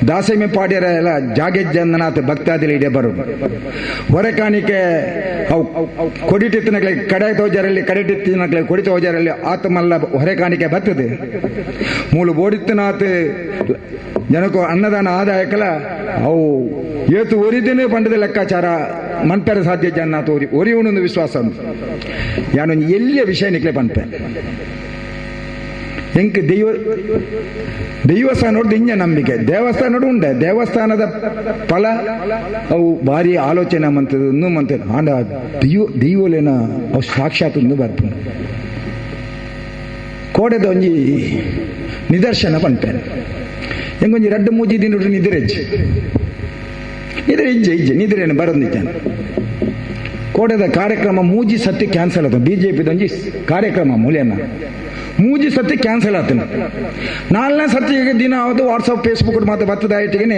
ದಾಸಮಿ ಪಾಡ್ಯರ ಎಲ್ಲ ಜಾಗೆಜ್ಜಂದನಾಥ ಭಕ್ತಾದಿಲಿ ಇಡೇ ಬರೋದು ಹೊರಕಾಣಿಕೆ ಅವು ಕೊಡಿಟಿತ್ತಿನಕ್ಲೆ ಕಡೆ ತೋಜರಲ್ಲಿ ಕಡೆಟಿತ್ತಿನಕ್ಲೆ ಕೊಡಿ ತೋಜರಲ್ಲಿ ಆತಮಲ್ಲ ಹೊರೆಕಾಣಿಕೆ ಬರ್ತದೆ ಮೂಲು ಬೋಡಿತ್ತನಾಥ ಜನಕ್ಕೂ ಅನ್ನದಾನ ಆದಾಯಕ್ಕಲ್ಲ ಅವು ಏತು ಒರಿದೇನೆ ಪಂಡದ ಲೆಕ್ಕಾಚಾರ ಮನ್ಪೆರ ಸಾಧ್ಯ ಜನ ಒರಿ ಒರಿಯುವನೊಂದು ವಿಶ್ವಾಸ ಉಂಟು ಯಾನು ಎಲ್ಲಿಯ ವಿಷಯ ನಿಕ್ಲೆ ಪನ್ಪೆ ಎಂಕ್ ದೈವ ದೇವಸ್ಥಾನ ಇಂಜ ನಂಬಿಕೆ ದೇವಸ್ಥಾನ ಉಂಡೆ ದೇವಸ್ಥಾನದ ಫಲ ಅವು ಭಾರಿ ಆಲೋಚನೆ ಮಂತದ್ದು ಇನ್ನೂ ಮಂತದ್ದು ಆಂಡ ದೈವ ದೈವಲೇನ ಅವು ಸಾಕ್ಷಾತ್ ಒಂದು ಬರ್ಪುಂಡು ಕೋಡೆದ ಒಂಜಿ ನಿದರ್ಶನ ಪನ್ಪೆ ಎಂಗೊಂಜಿ ರಡ್ಡು ಮೂಜಿ ದಿನ ನಿದ್ರೆ ಇಜ್ಜೆ ನಿದ್ರೆ ಇಜ್ಜೆ ಇಜ್ಜೆ ನಿದ್ರೇನು ಬರೋದಿದ್ದಾನೆ ಕೋಡೆದ ಕಾರ್ಯಕ್ರಮ ಮೂಜಿ ಸತಿ ಕ್ಯಾನ್ಸಲ್ ಆಯ್ತು ಬಿಜೆಪಿದೊಂಜಿ ಕಾರ್ಯಕ್ರಮ ಮೂಲ್ಯನ ಮೂಜಿ ಸತಿ ಕ್ಯಾನ್ಸಲ್ ಆತನ ನಾಲ್ನೇ ಸತಿ ದಿನ ಅವತ್ತು ವಾಟ್ಸಪ್ ಫೇಸ್ಬುಕ್ ಮಾತು ಬರ್ತದ ಐಟಿಗೆ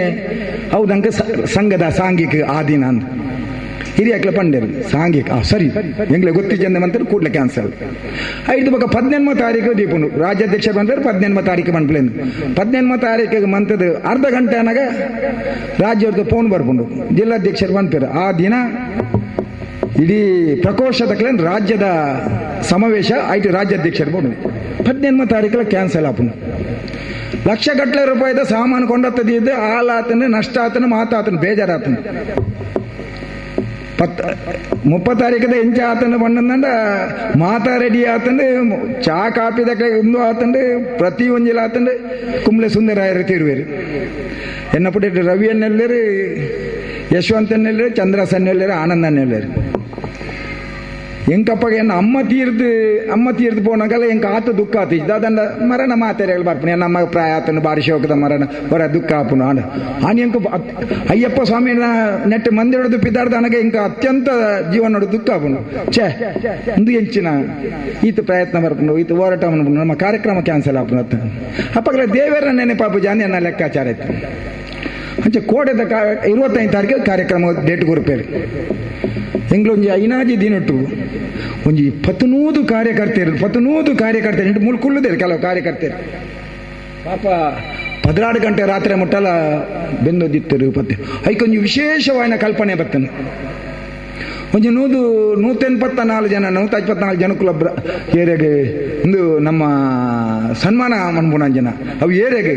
ಹೌದಂಕ ಸಂಘದ ಸಾಂಘಿಕ ಆ ದಿನ ಅಂತ ಹಿರಿಯಕ್ಲ ಪಂಡೇರು ಸಾಂಘಿಕ ಸರಿ ಎಂಗ್ಲೆ ಗೊತ್ತಿಜ್ಜಂದ ಮಂತಾರೆ ಕೂಡಲೇ ಕ್ಯಾನ್ಸಲ್ ಐದು ಬಕ 18 ತಾರೀಕು ದೀಪುಂಡು ರಾಜ್ಯಾಧ್ಯಕ್ಷ ಬಂದರೆ 18 ತಾರೀಕು ಮನ್ಪ್ಲೇನು 18 ತಾರೀಕಿಗೆ ಮಂತದ್ದು ಅರ್ಧ ಗಂಟೆ ಅನ್ನಾಗ ರಾಜ್ಯವ್ರದ್ದು ಫೋನ್ ಬರ್ಪುಂಡು ಜಿಲ್ಲಾಧ್ಯಕ್ಷರು ಬಂದ್ಪೇರು ಆ ದಿನ ಇಡೀ ಪ್ರಕೋಷ್ಠದ ರಾಜ್ಯದ ಸಮಾವೇಶ ಐಟು ರಾಜ್ಯಾಧ್ಯಕ್ಷರು ಬೋಡು 18 ತಾರೀಕಲ್ಲ ಕ್ಯಾನ್ಸಲ್ ಆಪುಂಡು ಲಕ್ಷಗಟ್ಟಲೆ ರೂಪಾಯಿದ ಸಾಮಾನು ಕೊಂಡತ್ತದಿದ್ದು ಹಾಲಾತನ ನಷ್ಟ ಆತನ ಮಾತಾತನ ಬೇಜಾರಾತನ 30 ತಾರೀಕದ ಎಂಚ ಆತನ ಬಂದಂಡ ಮಾತಾ ರೆಡಿ ಆತಂಡು ಚಾ ಕಾಪಿದ ಇಂದು ಆತಂಡು ಪ್ರತಿ ಒಂಜಿಲ ಆತಂಡು ಕುಂಬ್ಳೆ ಸುಂದರಾಯರು ತೀರುವೇರು ಎನ್ನ ಪುಟ್ಟ ರವಿ ಅನ್ನೆಲ್ಲರು ಯಶವಂತ ಅನ್ನೆಲ್ಲರು ಚಂದ್ರಸ್ ಅನ್ನೆಲ್ಲರು ಆನಂದ ಅನ್ನೆಲ್ಲರು ಎಂಕಪ್ಪಗೆ ಎನ್ನ ಅಮ್ಮ ತೀರ್ದು ಪೋನಾಗಲ್ಲ ಎಂಕ ಆತ ದುಃಖ ಆತು ಇದ್ದಾದಂಡ ಮರಣ ಮಾತೆರೆ ಬರ್ಪುಣ ನಮ್ಮ ಪ್ರಾಯ ಆತನು ಬಾರಿ ಶೋಕದ ಮರಣ ಹೊರ ದುಃಖ ಆಪುನು ಆಂಡ ಆನಿ ಎಂಕ ಅಯ್ಯಪ್ಪ ಸ್ವಾಮಿನ ನೆಟ್ ಮಂದಿರದು ಪಿದಾರ್ದ ಅನಗ ಎಂಕ ಅತ್ಯಂತ ಜೀವನ ದುಃಖ ಆಪುನು ಛೇ ಒಂದು ಎಂಚಿನ ಈತ ಪ್ರಯತ್ನ ಬರ್ಪುಂಡು ಈತ ಹೋರಾಟ ನಮ್ಮ ಕಾರ್ಯಕ್ರಮ ಕ್ಯಾನ್ಸಲ್ ಆಪುನು ಅತ್ತ ಅಪ್ಪಗಲ ದೇವರ ನೆನಪಾಪು ಜಾನಿ ಅನ್ನ ಲೆಕ್ಕಾಚಾರ ಇತ್ತು ಅಂಚೆ ಕೋಡೆದ 25 ತಾರೀಕು ಕಾರ್ಯಕ್ರಮ ಡೇಟ್ ಕೊರ್ಪೇರು ಎಂಗ್ಲೊಂಜಿ ಐನಾಜಿ ದಿನಟ್ಟು ಒಂಜಿ 100 ಕಾರ್ಯಕರ್ತರು 100 ಕಾರ್ಯಕರ್ತರು ಇಂಟು ಮೂಲು ಕುಳ್ಳುದೇರು ಕೆಲವು ಕಾರ್ಯಕರ್ತರು ಪಾಪ 14 ಗಂಟೆ ರಾತ್ರಿ ಮುಟ್ಟಲ್ಲ ಬೆಂದೊದ್ದಿತ್ತರು ಪತ್ತೆ ಐಕೊಂಜಿ ವಿಶೇಷವಾದ ಕಲ್ಪನೆ ಬರ್ತನೆ ಒಂಜಿ 184 ಜನ 124 ಜನಕ್ಕುಲ ಏರಿಯಾಗೆ ಒಂದು ನಮ್ಮ ಸನ್ಮಾನ ಮನ್ಪುನ ಜನ ಅವು ಏರಿಯಾಗೆ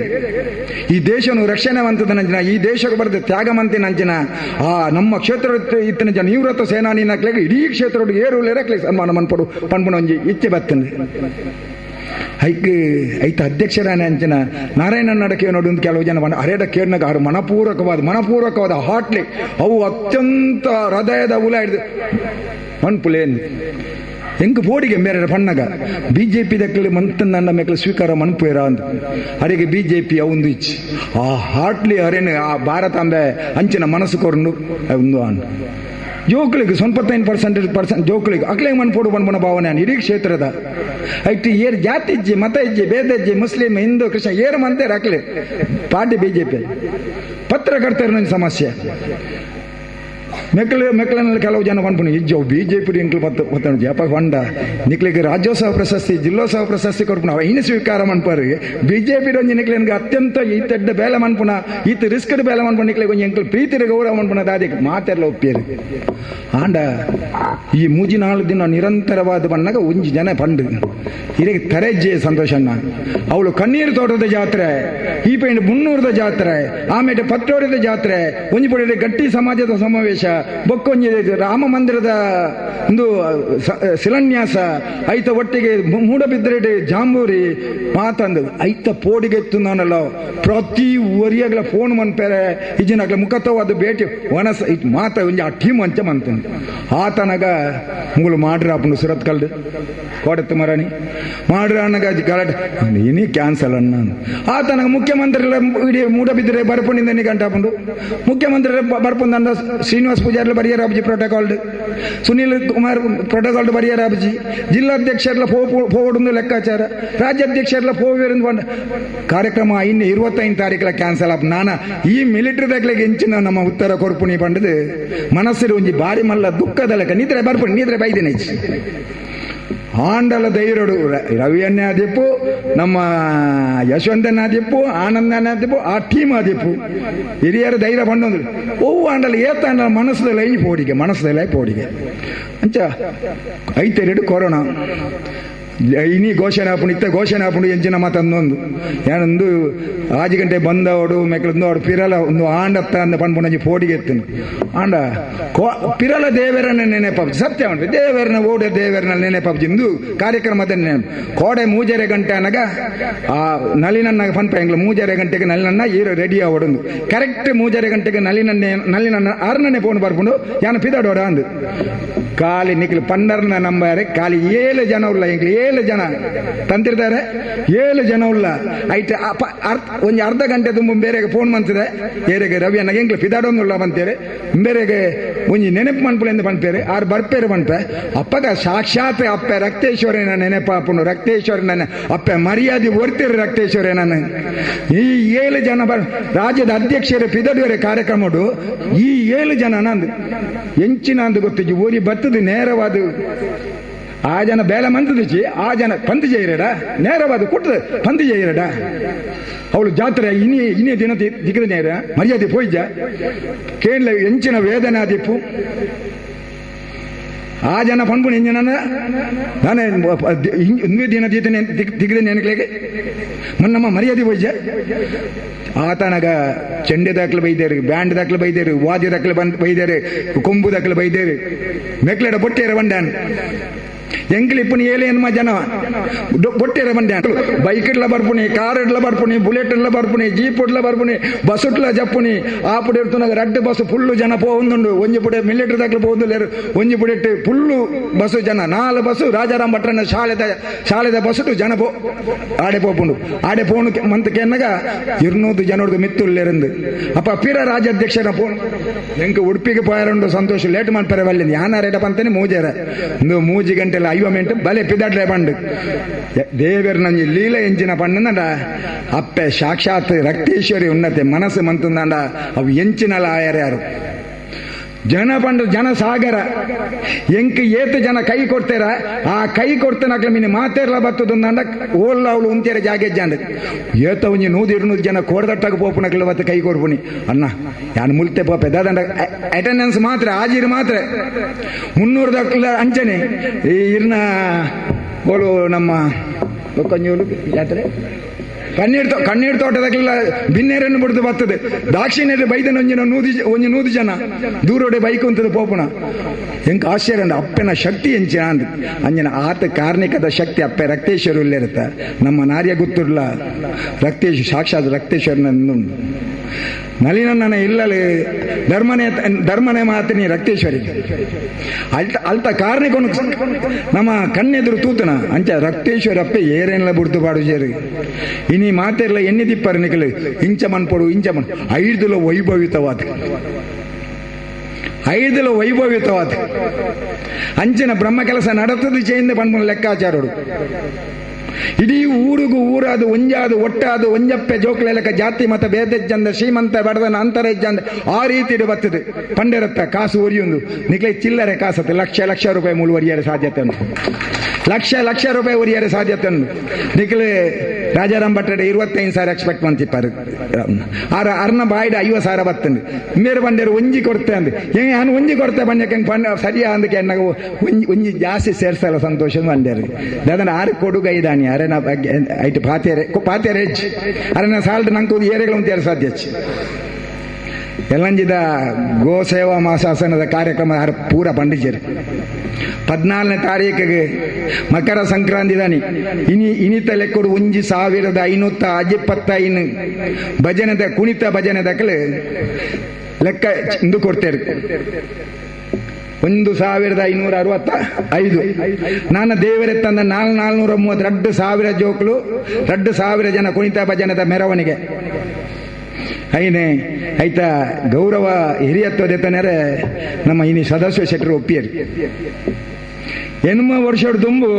ಈ ದೇಶವನ್ನು ರಕ್ಷಣೆ ಮಂತದ ನಂಜನ ಈ ದೇಶಕ್ಕೆ ಬರೆದ ತ್ಯಾಗ ಮಂತಿನ ಅಂಜನ ಆ ನಮ್ಮ ಕ್ಷೇತ್ರ ಇತ್ತಿನ ಜನ ನಿವೃತ್ತ ಸೇನಾನಿ ನಕ್ಲೆಗೆ ಇಡೀ ಕ್ಷೇತ್ರ ಏರು ಸನ್ಮಾನ ಮನ್ಪಡು ಪನ್ಪುನ ಒಂಜಿ ಇಚ್ಛೆ ಬರ್ತದೆ ಐಕ್ ಐತ ಅಧ್ಯಕ್ಷರಾನೆ ಅಂಚಿನ ನಾರಾಯಣ ನಡಕೆ ನೋಡು ಒಂದು ಕೆಲವು ಜನ ಅರೇಡ ಕೇಳಿನಾಗ ಅವರು ಮನಪೂರ್ವಕವಾದ ಹಾಟ್ಲಿ ಅವು ಅತ್ಯಂತ ಹೃದಯದ ಉಲ ಹಿಡಿದು ಮನ್ಪುಲೇನು ಎಂಕ್ ಬೋಡಿಗೆ ಮೇರೆ ಪಣ್ಣಗ ಬಿಜೆಪಿ ದಕ್ಕಲಿ ಮಂತನ್ನ ಮೇಕಲು ಸ್ವೀಕಾರ ಮನ್ಪುರ ಅಂತ ಅರೆಗೆ ಬಿಜೆಪಿ ಅವಂದು ಇಚ್ಚಿ ಆ ಹಾಟ್ಲಿ ಅರೇನು ಆ ಭಾರತ ಅಂಬೆ ಅಂಚಿನ ಮನಸ್ಸು ಕೊರಂಡು ಒಂದು ಅನ್ ಜೋಕ್ಲಿಗೆ 95% ಜೋಕ್ಲಿಗೆ ಅಕ್ಲೆ ಮನ್ಪೋಡು ಬನ್ಬನ ಭಾವನೆ ಇಡೀ ಕ್ಷೇತ್ರದ ಐಟ್ ಏರ್ ಜಾತಿ ಇಜ್ಜಿ ಮತ ಇಜ್ಜಿ ಭೇದ ಇಜ್ಜಿ ಮುಸ್ಲಿಂ ಹಿಂದೂ ಕ್ರಿಶ್ಚಿಯನ್ ಏರು ಮಂತೇರು ಅಕ್ಲೆ ಪಾರ್ಟಿ ಬಿಜೆಪಿ ಪತ್ರಕರ್ತರ ಸಮಸ್ಯೆ ಮೆಕ್ಕಲು ಮೆಕ್ಕಲನಲ್ಲಿ ಕೆಲವು ಜನ ಪನ್ಪುನಿ ಇಜ್ಜೋ ಬಿಜೆಪಿ ಎಂಕ್ಲು ಪತ್ತು ಪತ್ತಣ ಜಪ ಹೊಂಡ ನಿಕ್ಲಿಗೆ ರಾಜ್ಯೋತ್ಸವ ಪ್ರಶಸ್ತಿ ಜಿಲ್ಲೋತ್ಸವ ಪ್ರಶಸ್ತಿ ಕೊಡ್ಪುನ ಅವ ಇನ್ನು ಸ್ವೀಕಾರ ಮನ್ಪಾರು ಬಿಜೆಪಿ ಒಂಜಿ ನಿಕ್ಲೆನ್ಗೆ ಅತ್ಯಂತ ಈತೆಡ್ಡ ಬೇಲೆ ಮನ್ಪುನ ಈತ ರಿಸ್ಕ್ ಬೇಲೆ ಮನ್ಪುನ ನಿಕ್ಲೆ ಒಂಜಿ ಎಂಕ್ಲು ಪ್ರೀತಿರ ಗೌರವ ಮನ್ಪುನ ದಾದಿಗೆ ಮಾತೆಲ್ಲ ಒಪ್ಪಿಯರು. ಆಂಡ ಈ ಮೂಜಿ ನಾಲ್ಕು ದಿನ ನಿರಂತರವಾದ ಬಣ್ಣಗ ಒಂಜಿ ಜನ ಪಂಡು ಇರಗೆ ತರೆಜ್ಜೆ ಸಂತೋಷಣ್ಣ ಅವಳು ಕಣ್ಣೀರು ತೋಟದ ಜಾತ್ರೆ ಈ ಪೈಂಡ್ ಮುನ್ನೂರದ ಜಾತ್ರೆ ಆಮೇಲೆ ಪತ್ತೋರದ ಜಾತ್ರೆ ಒಂಜಿ ಪೊಡೆ ಗಟ್ಟಿ ಸಮಾಜದ ಸಮಾವೇಶ ಬೊಕ್ಕೊಂಜಿ ರಾಮ ಮಂದಿರದ ಒಂದು ಶಿಲಾನ್ಯಾಸ ಐತ ಒಟ್ಟಿಗೆ ಮೂಡಬಿದ್ರೆಡೆ ಜಾಂಬೂರಿ ಮಾತಂದು ಐತ ಪೋಡಿಗೆತ್ತು ನಾನಲ್ಲ ಪ್ರತಿ ಒರಿಯಾಗಲ ಫೋನ್ ಮನ್ಪೇರೆ ಇಜಿನಾಗ್ಲ ಮುಖತವಾದ ಭೇಟಿ ಒನಸ ಮಾತ ಒಂಜಿ ಆ ಟೀಮ್ ಅಂಚ ಮಂತಂದು ಆತನಗ ಮುಗುಳು ಮಾಡ್ರ ಅಪ್ಪನು ಸುರತ್ ಕಲ್ದು ಕೋಡತ್ತು ಮರಣಿ ಮಾಡ್ರ ಅಣ್ಣಗ ಗಲಾಟೆ ಇನಿ ಕ್ಯಾನ್ಸಲ್ ಅಣ್ಣ ಆತನಗ ಮುಖ್ಯಮಂತ್ರಿ ಇಡೀ ಮೂಡಬಿದ್ರೆ ಬರ್ಪುಣಿಂದ ಗಂಟ ಹಾಕೊಂಡು ಮುಖ್ಯಮಂತ್ರಿ ಬರ್ಪುಂದ ಶ್ರೀನಿವಾಸ್ ಪೂಜಾರ್ಲ ಬರಿಯರ್ ಅಬ್ಜಿ ಪ್ರೋಟೋಕಾಲ್ ಸುನೀಲ್ ಕುಮಾರ್ ಪ್ರೋಟೋಕಾಲ್ ಬರಿಯರ್ ಅಬ್ಜಿ ಜಿಲ್ಲಾಧ್ಯಕ್ಷರ್ಲ ಫೋವಡುಂದು ಲೆಕ್ಕಾಚಾರ ರಾಜ್ಯಾಧ್ಯಕ್ಷರ್ಲ ಫೋವೇರಂದು ಬಂದ ಕಾರ್ಯಕ್ರಮ ಇನ್ನು 25 ತಾರೀಕಲ ಕ್ಯಾನ್ಸಲ್ ಆಪ್ ನಾನ ಈ ಮಿಲಿಟರಿ ದಾಖಲೆಗೆ ಹೆಂಚಿನ ನಮ್ಮ ಉತ್ತರ ಕೊರ್ಪುಣಿ ಪಂಡದು ಮನಸ್ಸಿರು ಒಂಜಿ ಬಾರಿ ಮಲ್ಲ ದುಃಖದ ಲೆಕ್ಕ ನಿದ್ರೆ ಬರ್ಪುಣಿ ನಿದ್ರೆ ಬೈದಿನ ಆಂಡಲ ಧೈರ್ಯಡು ರವಿಯನ್ನೇ ಆದಿಪ್ಪು ನಮ್ಮ ಯಶವಂತನ ಆದಿಪ್ಪು ಆನಂದನ ಆದಿಪ್ಪು ಆ ಟೀಮ್ ಆದಿಪ್ಪು ಹಿರಿಯರ ಧೈರ್ಯ ಬಂದೊಂದು ಓ ಆಂಡಲ ಏತ ಆಂಡಲ ಮನಸ್ಸದಲ್ಲ ಪೋಡಿಗೆ ಮನಸ್ಸದಲ್ಲ ಪೋಡಿಗೆ ಅಂಚ ಐತೆರಡು ಕೊರೋನಾ ಇನಿ ಘೋಷಣೆ ಆಪುಂಡು ಇತ್ತ ಘೋಷಣೆ ಆಪುಂಡು ಎಂಚಿನ ಮಾತಂದೊಂದು ಏನೊಂದು ಆಜಿ ಗಂಟೆ ಬಂದವಡು ಮೆಕ್ಲೊಂದು ಅವಡು ಪಿರಲ ಒಂದು ಆಂಡತ್ತ ಅಂದ ಪನ್ಪುನಂಜಿ ಪೋಡಿಗೆ ಎತ್ತನು ಆಂಡ ಪಿರಲ ದೇವರನ್ನ ನೆನೆಪಾಪ್ಜಿ ಸತ್ಯ ಉಂಟು ದೇವರನ್ನ ಓಡ ದೇವರನ್ನ ನೆನೆಪಾಪ್ಜಿ ಇಂದು ಕಾರ್ಯಕ್ರಮದ ನೆನಪು ಕೋಡೆ ಮೂಜರೆ ಗಂಟೆ ಅನಗ ಆ ನಲಿನನ್ನ ಪನ್ಪ ಎಂಗ್ಲ ಮೂಜರೆ ಗಂಟೆಗೆ ನಲಿನನ್ನ ಈರೋ ರೆಡಿ ಆವಡೊಂದು ಕರೆಕ್ಟ್ ಮೂಜರೆ ಗಂಟೆಗೆ ನಲಿನನ್ನೇ ನಲಿನನ್ನ ಆರ್ನನ್ನೇ ಫೋನ್ ಬರ್ಪುಂಡು ಯಾನ ಪಿದಾಡೋಡ ಅಂದು ಖಾಲಿ ನಿಕ್ಲು ಪಂಡರ್ನ ನಂಬಾರೆ ಖಾಲಿ 7 ಜನ ಉಲ್ಲ ಎಂಗ್ಲು 7 ಜನ ತಂತಿರ್ತಾರೆ 7 ಜನ ಉಲ್ಲ ಐಟ್ ಒಂಜಿ ಅರ್ಧ ಗಂಟೆ ತುಂಬ ಬೇರೆಗೆ ಫೋನ್ ಮಂತಿದೆ ಏರೆಗೆ ರವಿ ಅನ್ನ ಎಂಗ್ಲು ಪಿದಾಡೊಂದುಲ್ಲ ಬಂತೇರೆ ಬೇರೆಗೆ ಒಂಜಿ ನೆನಪು ಮನ್ಪುಲೆಂದು ಪನ್ಪೇರೆ ಆರು ಬರ್ಪೇರೆ ಪನ್ಪೆ ಅಪ್ಪಗ ಸಾಕ್ಷಾತ್ ಅಪ್ಪೆ ರಕ್ತೇಶ್ವರನ ನೆನಪಾಪುನು ರಕ್ತೇಶ್ವರನ ಅಪ್ಪೆ ಮರ್ಯಾದೆ ಒರ್ತಿರು ರಕ್ತೇಶ್ವರ ನಾನು ಈ 7 ಜನ ರಾಜ್ಯದ ಅಧ್ಯಕ್ಷರ ಪಿದಡುವರೆ ಕಾರ್ಯಕ್ರಮಡು ಈ 7 ಜನ ನಂದು ಎಂಚಿನ ಅಂದು ಗೊತ್ತಿಜ್ಜಿ ಓರಿ ಬತ್ತದು ನೇರವಾದ ಆ ಜನ ಬೇಲೆ ಮಂತದಿಚ್ಚಿ ಆ ಜನ ಪಂತಿ ಜೈರಡ ನೇರವಾದ ಕೊಟ್ಟದ ಪಂತಿ ಜೈರಡ ಅವಳು ಜಾತ್ರೆ ಇನಿ ಇನಿ ದಿನ ದಿಕ್ಕದ ನೇರ ಮರ್ಯಾದೆ ಪೋಯ್ಜ ಕೇಂದ್ರ ಎಂಚಿನ ವೇದನೆ ಆದಿಪ್ಪು ಆ ಜನ ಪನ್ಪುಣ ಎಂಜಿನ ನಾನೇ ಇಂದು ದಿನ ದೀತನೆ ದಿಕ್ಕದ ನೆನಕ್ಲೆಗೆ ಮೊನ್ನಮ್ಮ ಮರ್ಯಾದೆ ಪೋಯ್ಜ ಆತನಗ ಚೆಂಡೆ ದಾಖಲೆ ಬೈದೇರು ಬ್ಯಾಂಡ್ ದಾಖಲೆ ಬೈದೇರು ವಾದ್ಯ ದಾಖಲೆ ಬಂದ್ ಬೈದೇರು ಕೊಂಬು ದಾಖಲೆ ಬೈದೇರು ಮೆಕ್ಲೆಡ ಬೊಟ್ಟೇರ ಬಂಡಾನ್ ಎಂಕ್ಲು ಇಪ್ಪುನಿ ಏಳು ಎನ್ಮ ಜನ ಬೊಟ್ಟೇರ ಬಂಡ್ಯಾನ್ ಬೈಕ್ ಇಡ್ಲ ಬರ್ಪುನಿ ಕಾರ್ ಇಡ್ಲ ಬರ್ಪುನಿ ಬುಲೆಟ್ ಇಡ್ಲ ಬರ್ಪುನಿ ಜೀಪ್ ಇಡ್ಲ ಬರ್ಪುನಿ ಬಸ್ ಇಡ್ಲ ಜಪ್ಪುನಿ ಆ ಪುಡೆ ಇರ್ತುನಾಗ ರಡ್ಡು ಬಸ್ ಫುಲ್ಲು ಜನ ಪೋವೊಂದುಂಡು ಒಂಜಿ ಪುಡೆ ಮಿಲಿಟರಿ ದಾಖಲೆ ಪೋವೊಂದುಲ್ಲೇರು ಒಂಜಿ ಪುಡೆ ಫುಲ್ಲು ಬಸ್ಸು ಜನ 4 ಬಸ್ಸು ರಾಜಾರಾಮ್ ಭಟ್ರನ ಶಾಲೆದ ಬಸ್ಸುಟು ಜನ ಪೋ ಆಡೆ ಪೋಪುಂಡು ಆಡೆ ಪೋನು ಮಂತ್ ಕೆನ್ನಗ 200 ಜನೊಡ್ದು ಮಿತ್ತುಲ್ಲೇರಂದು ಅಪ್ಪ ಪಿರ ರಾಜ್ಯಾಧ್ಯಕ್ಷರ ಫೋನ್ ಎಂಕ್ ಉಡುಪಿಗೆ ಪೋಯರುಂಡು ಸಂತೋಷ ಲೇಟ್ ಮಾಡ್ತಾರೆ ಬಲ್ಲಿಂದ ಯಾನ ರೇಟ ಪಂತಾನೆ ಮೂಜೆರ ಒಂದು ಮೂಜಿ ಗಂಟೆಲ್ಲ 50 ಮಿನಿಟ್ ಬಲೆ ಪಿದಾಡ್ಲೆ ಬಂಡು ದೇವರ ನಂಜಿ ಲೀಲ ಎಂಚಿನ ಪಣ್ಣಂದ ಅಪ್ಪೆ ಸಾಕ್ಷಾತ್ ರಕ್ತೇಶ್ವರಿ ಉನ್ನತೆ ಮನಸ್ಸು ಮಂತಂದಾಂಡ ಅವು ಎಂಚಿನಲ ಆಯರ್ಯಾರು ಜನ ಪಂಡು ಜನ ಸಾಗರ ಎಂಕ್ ಏತು ಜನ ಕೈ ಕೊಡ್ತೇರ ಆ ಕೈ ಕೊಡ್ತೇನೆ ಮೀನು ಮಾತೇರ್ಲ ಬತ್ತದಂಡ ಓಲ್ಲ ಅವಳು ಉಂತೇರ ಜಾಗೆ ಜಾಂಡ ಏತ ಒಂಜಿ 100 200 ಜನ ಕೋಡ್ದಟ್ಟಾಗ ಪೋಪುನಕ್ಲ ಬತ್ತ ಕೈ ಕೊಡ್ಪುನಿ ಅಣ್ಣ ಯಾನು ಮುಲ್ತೆ ಪೋಪೆ ದಾದಂಡ ಅಟೆಂಡೆನ್ಸ್ ಮಾತ್ರ ಹಾಜಿರು ಮಾತ್ರ 300 ದಕ್ಲ ಅಂಚನೆ ಈ ಇರ್ನ ಓಳು ನಮ್ಮ ಬೊಕ್ಕಂಜೋಳು ಜಾತ್ರೆ ಕಣ್ಣೀರು ತೋಟದಾಗಲೆಲ್ಲ ಬಿನ್ನೇರನ್ನು ಬಿಡ್ದು ಬರ್ತದೆ ದಾಕ್ಷಿಣ್ಯರು ಬೈದನ ಒಂಜಿನ ಒಂಜಿ 100 ಜನ ದೂರೋಡೆ ಬೈಕ್ ಅಂತದ ಪೋಪುಣ ಎಂಕ್ ಆಶ್ಚರ್ಯ ಅಂದ ಅಪ್ಪನ ಶಕ್ತಿ ಎಂಚಿನ ಅಂದ ಅಂಜನ ಆತ ಕಾರ್ಣಿಕದ ಶಕ್ತಿ ಅಪ್ಪೆ ರಕ್ತೇಶ್ವರ ಇಲ್ಲಿರುತ್ತ ನಮ್ಮ ನಾರ್ಯ ಗೊತ್ತಿರಲ್ಲ ರಕ್ತೇಶ್ ಸಾಕ್ಷಾತ್ ರಕ್ತೇಶ್ವರನ ನಲಿನ ಇಲ್ಲಲ್ಲಿ ಧರ್ಮನೇ ಧರ್ಮನೇ ಮಾತಿನಿ ರಕ್ತೇಶ್ವರಿಗೆ ಅಲ್ತ ಅಲ್ತ ಕಾರ್ಣಿಕೊನು ನಮ್ಮ ಕಣ್ಣೆದುರು ತೂತನ ಅಂಚ ರಕ್ತೇಶ್ವರ ಅಪ್ಪೆ ಏರೇನ್ಲ ಬುಡ್ದು ಪಾಡು ಸೇರಿ ಇನಿ ಮಾತೆರ್ಲ ಎಣ್ಣೆ ದಿಪ್ಪರ ನಿಕಲು ಇಂಚ ಮನ್ಪೊಡು ಇಂಚ ಮನ್ ಐದುಲ ವೈಭವಿತವಾದ ಐದುಲ ವೈಭವಿತವಾದ ಅಂಚಿನ ಬ್ರಹ್ಮ ಕೆಲಸ ನಡತದು ಚೇಂದ ಪನ್ಪುನ ಲೆಕ್ಕಾಚಾರಡು. ಇಡೀ ಊರಿಗೂ ಊರಾದ ಒಂಜಾದ ಒಟ್ಟಾದ ಒಂಜಪ್ಪೆ ಜೋಕ್ಲೆಲಕ ಜಾತಿ ಮತ ಭೇದಜ್ಜಂದ ಶ್ರೀಮಂತ ಬಡದನ ಅಂತರ ಇಜ್ಜಂದ ಆ ರೀತಿ ಬರ್ತದೆ. ಪಂಡೆರತ್ತ ಕಾಸು ಒರಿಯೊಂದು ನಿಕ್ಲೆ ಚಿಲ್ಲರೆ ಕಾಸತ್ತೆ ಲಕ್ಷ ಲಕ್ಷ ರೂಪಾಯಿ ಮೂಲು ಒರಿಯರೆ ಸಾಧ್ಯತೆ ಉಂಟು. ಲಕ್ಷ ಲಕ್ಷ ರೂಪಾಯಿ ಒರಿಯರೆ ಸಾಧ್ಯತೆ ಉಂಟು. ನಿಕ್ಲೆ ರಾಜಾರಾಮ್ ಭಟ್ಟಡೆ 25,000 ಎಕ್ಸ್ಪೆಕ್ಟ್ ಮಂತಿಪ್ಪಾರು ಆರ ಅರ್ನ ಬಾಯಿಡ 50,000 ಬತ್ತಂಡು ಮೇರು ಬಂಡೇರು ಒಂಜಿ ಕೊಡ್ತೆ ಅಂದು ಹೆಂಗೆ ನಾನು ಒಂಜಿ ಕೊಡ್ತೆ ಬಂಡೆ ಪಂಡ ಸರಿಯಾ ಅಂದಕ್ಕೆ ಎನ್ನಾಗ ಒಂಜಿ ಒಂಜಿ ಜಾಸ್ತಿ ಸೇರ್ಸಲ್ಲ ಸಂತೋಷ ಬಂಡೇರು ದಾದನ ಆರು ಕೊಡುಗೈದಾನಿ ಅರೆನ ಐಟ್ ಪಾತೇರೆ ಪಾತೇರೆ ಹೆಚ್ಚು ಅರೆನ ಸಾಲ್ಟ್ ನಂಗೆ ಏರೆಗಳು ಅಂತ ಸಾಧ್ಯ ಹೆಚ್ಚು. ಎಲ್ಲಂಜಿದ ಗೋ ಸೇವಾ ಮಾಸಾಸನದ ಕಾರ್ಯಕ್ರಮ ಯಾರು ಪೂರ ಪಂಡಿಚೇರಿ 14ನೇ ತಾರೀಕಿಗೆ ಮಕರ ಸಂಕ್ರಾಂತಿ ದಾನಿ ಇನಿ ಇನಿತ ಲೆಕ್ಕಡು 1525 ಭಜನೆದ ಕುಣಿತ ಭಜನೆ ದಕ್ಕಲು ಲೆಕ್ಕ ಇಂದು ಕೊಡ್ತೇವೆ 1565. ನಾನು ದೇವರೇ ತಂದ 430 2,000 ಜೋಕ್ಲು 2,000 ಜನ ಕುಣಿತ ಭಜನೆದ ಮೆರವಣಿಗೆ ಐನೆ ಐತ ಗೌರವ ಹಿರಿಯತ್ವದೆತ್ತನೆರೆ ನಮ್ಮ ಇನಿ ಸದಸ್ಯ ಶೆಟ್ಟರು ಒಪ್ಪಿಯರು. ಎನ್ಮ ವರ್ಷದ ತುಂಬು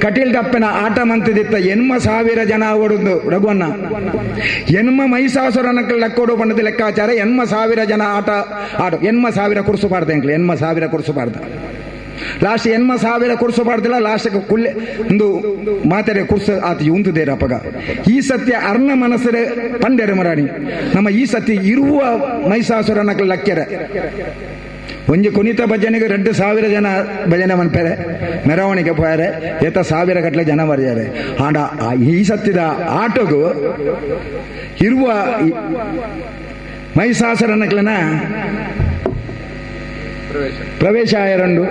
ಕಟೀಲ್ ದಪ್ಪನ ಆಟ ಮಂತದಿತ್ತ 80,000 ಜನ ಓಡುದು ರಘುವನ್ನ ಎನ್ಮ ಮೈಸಾಸುರನ ಲೆಕ್ಕೋಡು ಬಣ್ಣದ ಲೆಕ್ಕಾಚಾರ 80,000 ಜನ ಆಟ ಆಡು 80,000 ಕುರ್ಸು ಪಾಡ್ದ ಎಂಕ್ಲೆ 80,000 ಕುರ್ಸು ಪಾಡ್ದ ಲಾಸ್ಟ್ 80,000 ಕುರ್ಸು ಪಾಡ್ದಿಲ್ಲ ಲಾಸ್ಟ್ ಕುಲ್ಲೆ ಒಂದು ಮಾತಾರೆ ಕುರ್ಸು ಆತ ಉಂತುದೇರ ಅಪ್ಪಗ. ಈ ಸತ್ಯ ಅರ್ಣ ಮನಸ್ಸರೆ ಪಂಡೆರ ಮರಾಣಿ ನಮ್ಮ ಈ ಸತ್ಯ ಇರುವ ಮೈಸಾಸುರನ ಲಕ್ಕೆರೆ ಒಂಜಿ ಕುಣಿತ ಭಜನೆಗೆ 2,000 ಜನ ಭಜನೆ ಮನ್ಪೇರೆ ಮೆರವಣಿಗೆ ಪೋಯಾರೆ ಏತ ಸಾವಿರ ಗಟ್ಟಲೆ ಜನ ಬರೆಯಾರೆ. ಆಂಡ ಈ ಸತ್ಯದ ಆಟಗೂ ಇರುವ ಮೈಸಾಸುರನಕ್ಲನ ಪ್ರವೇಶ ಆಯರಂಡು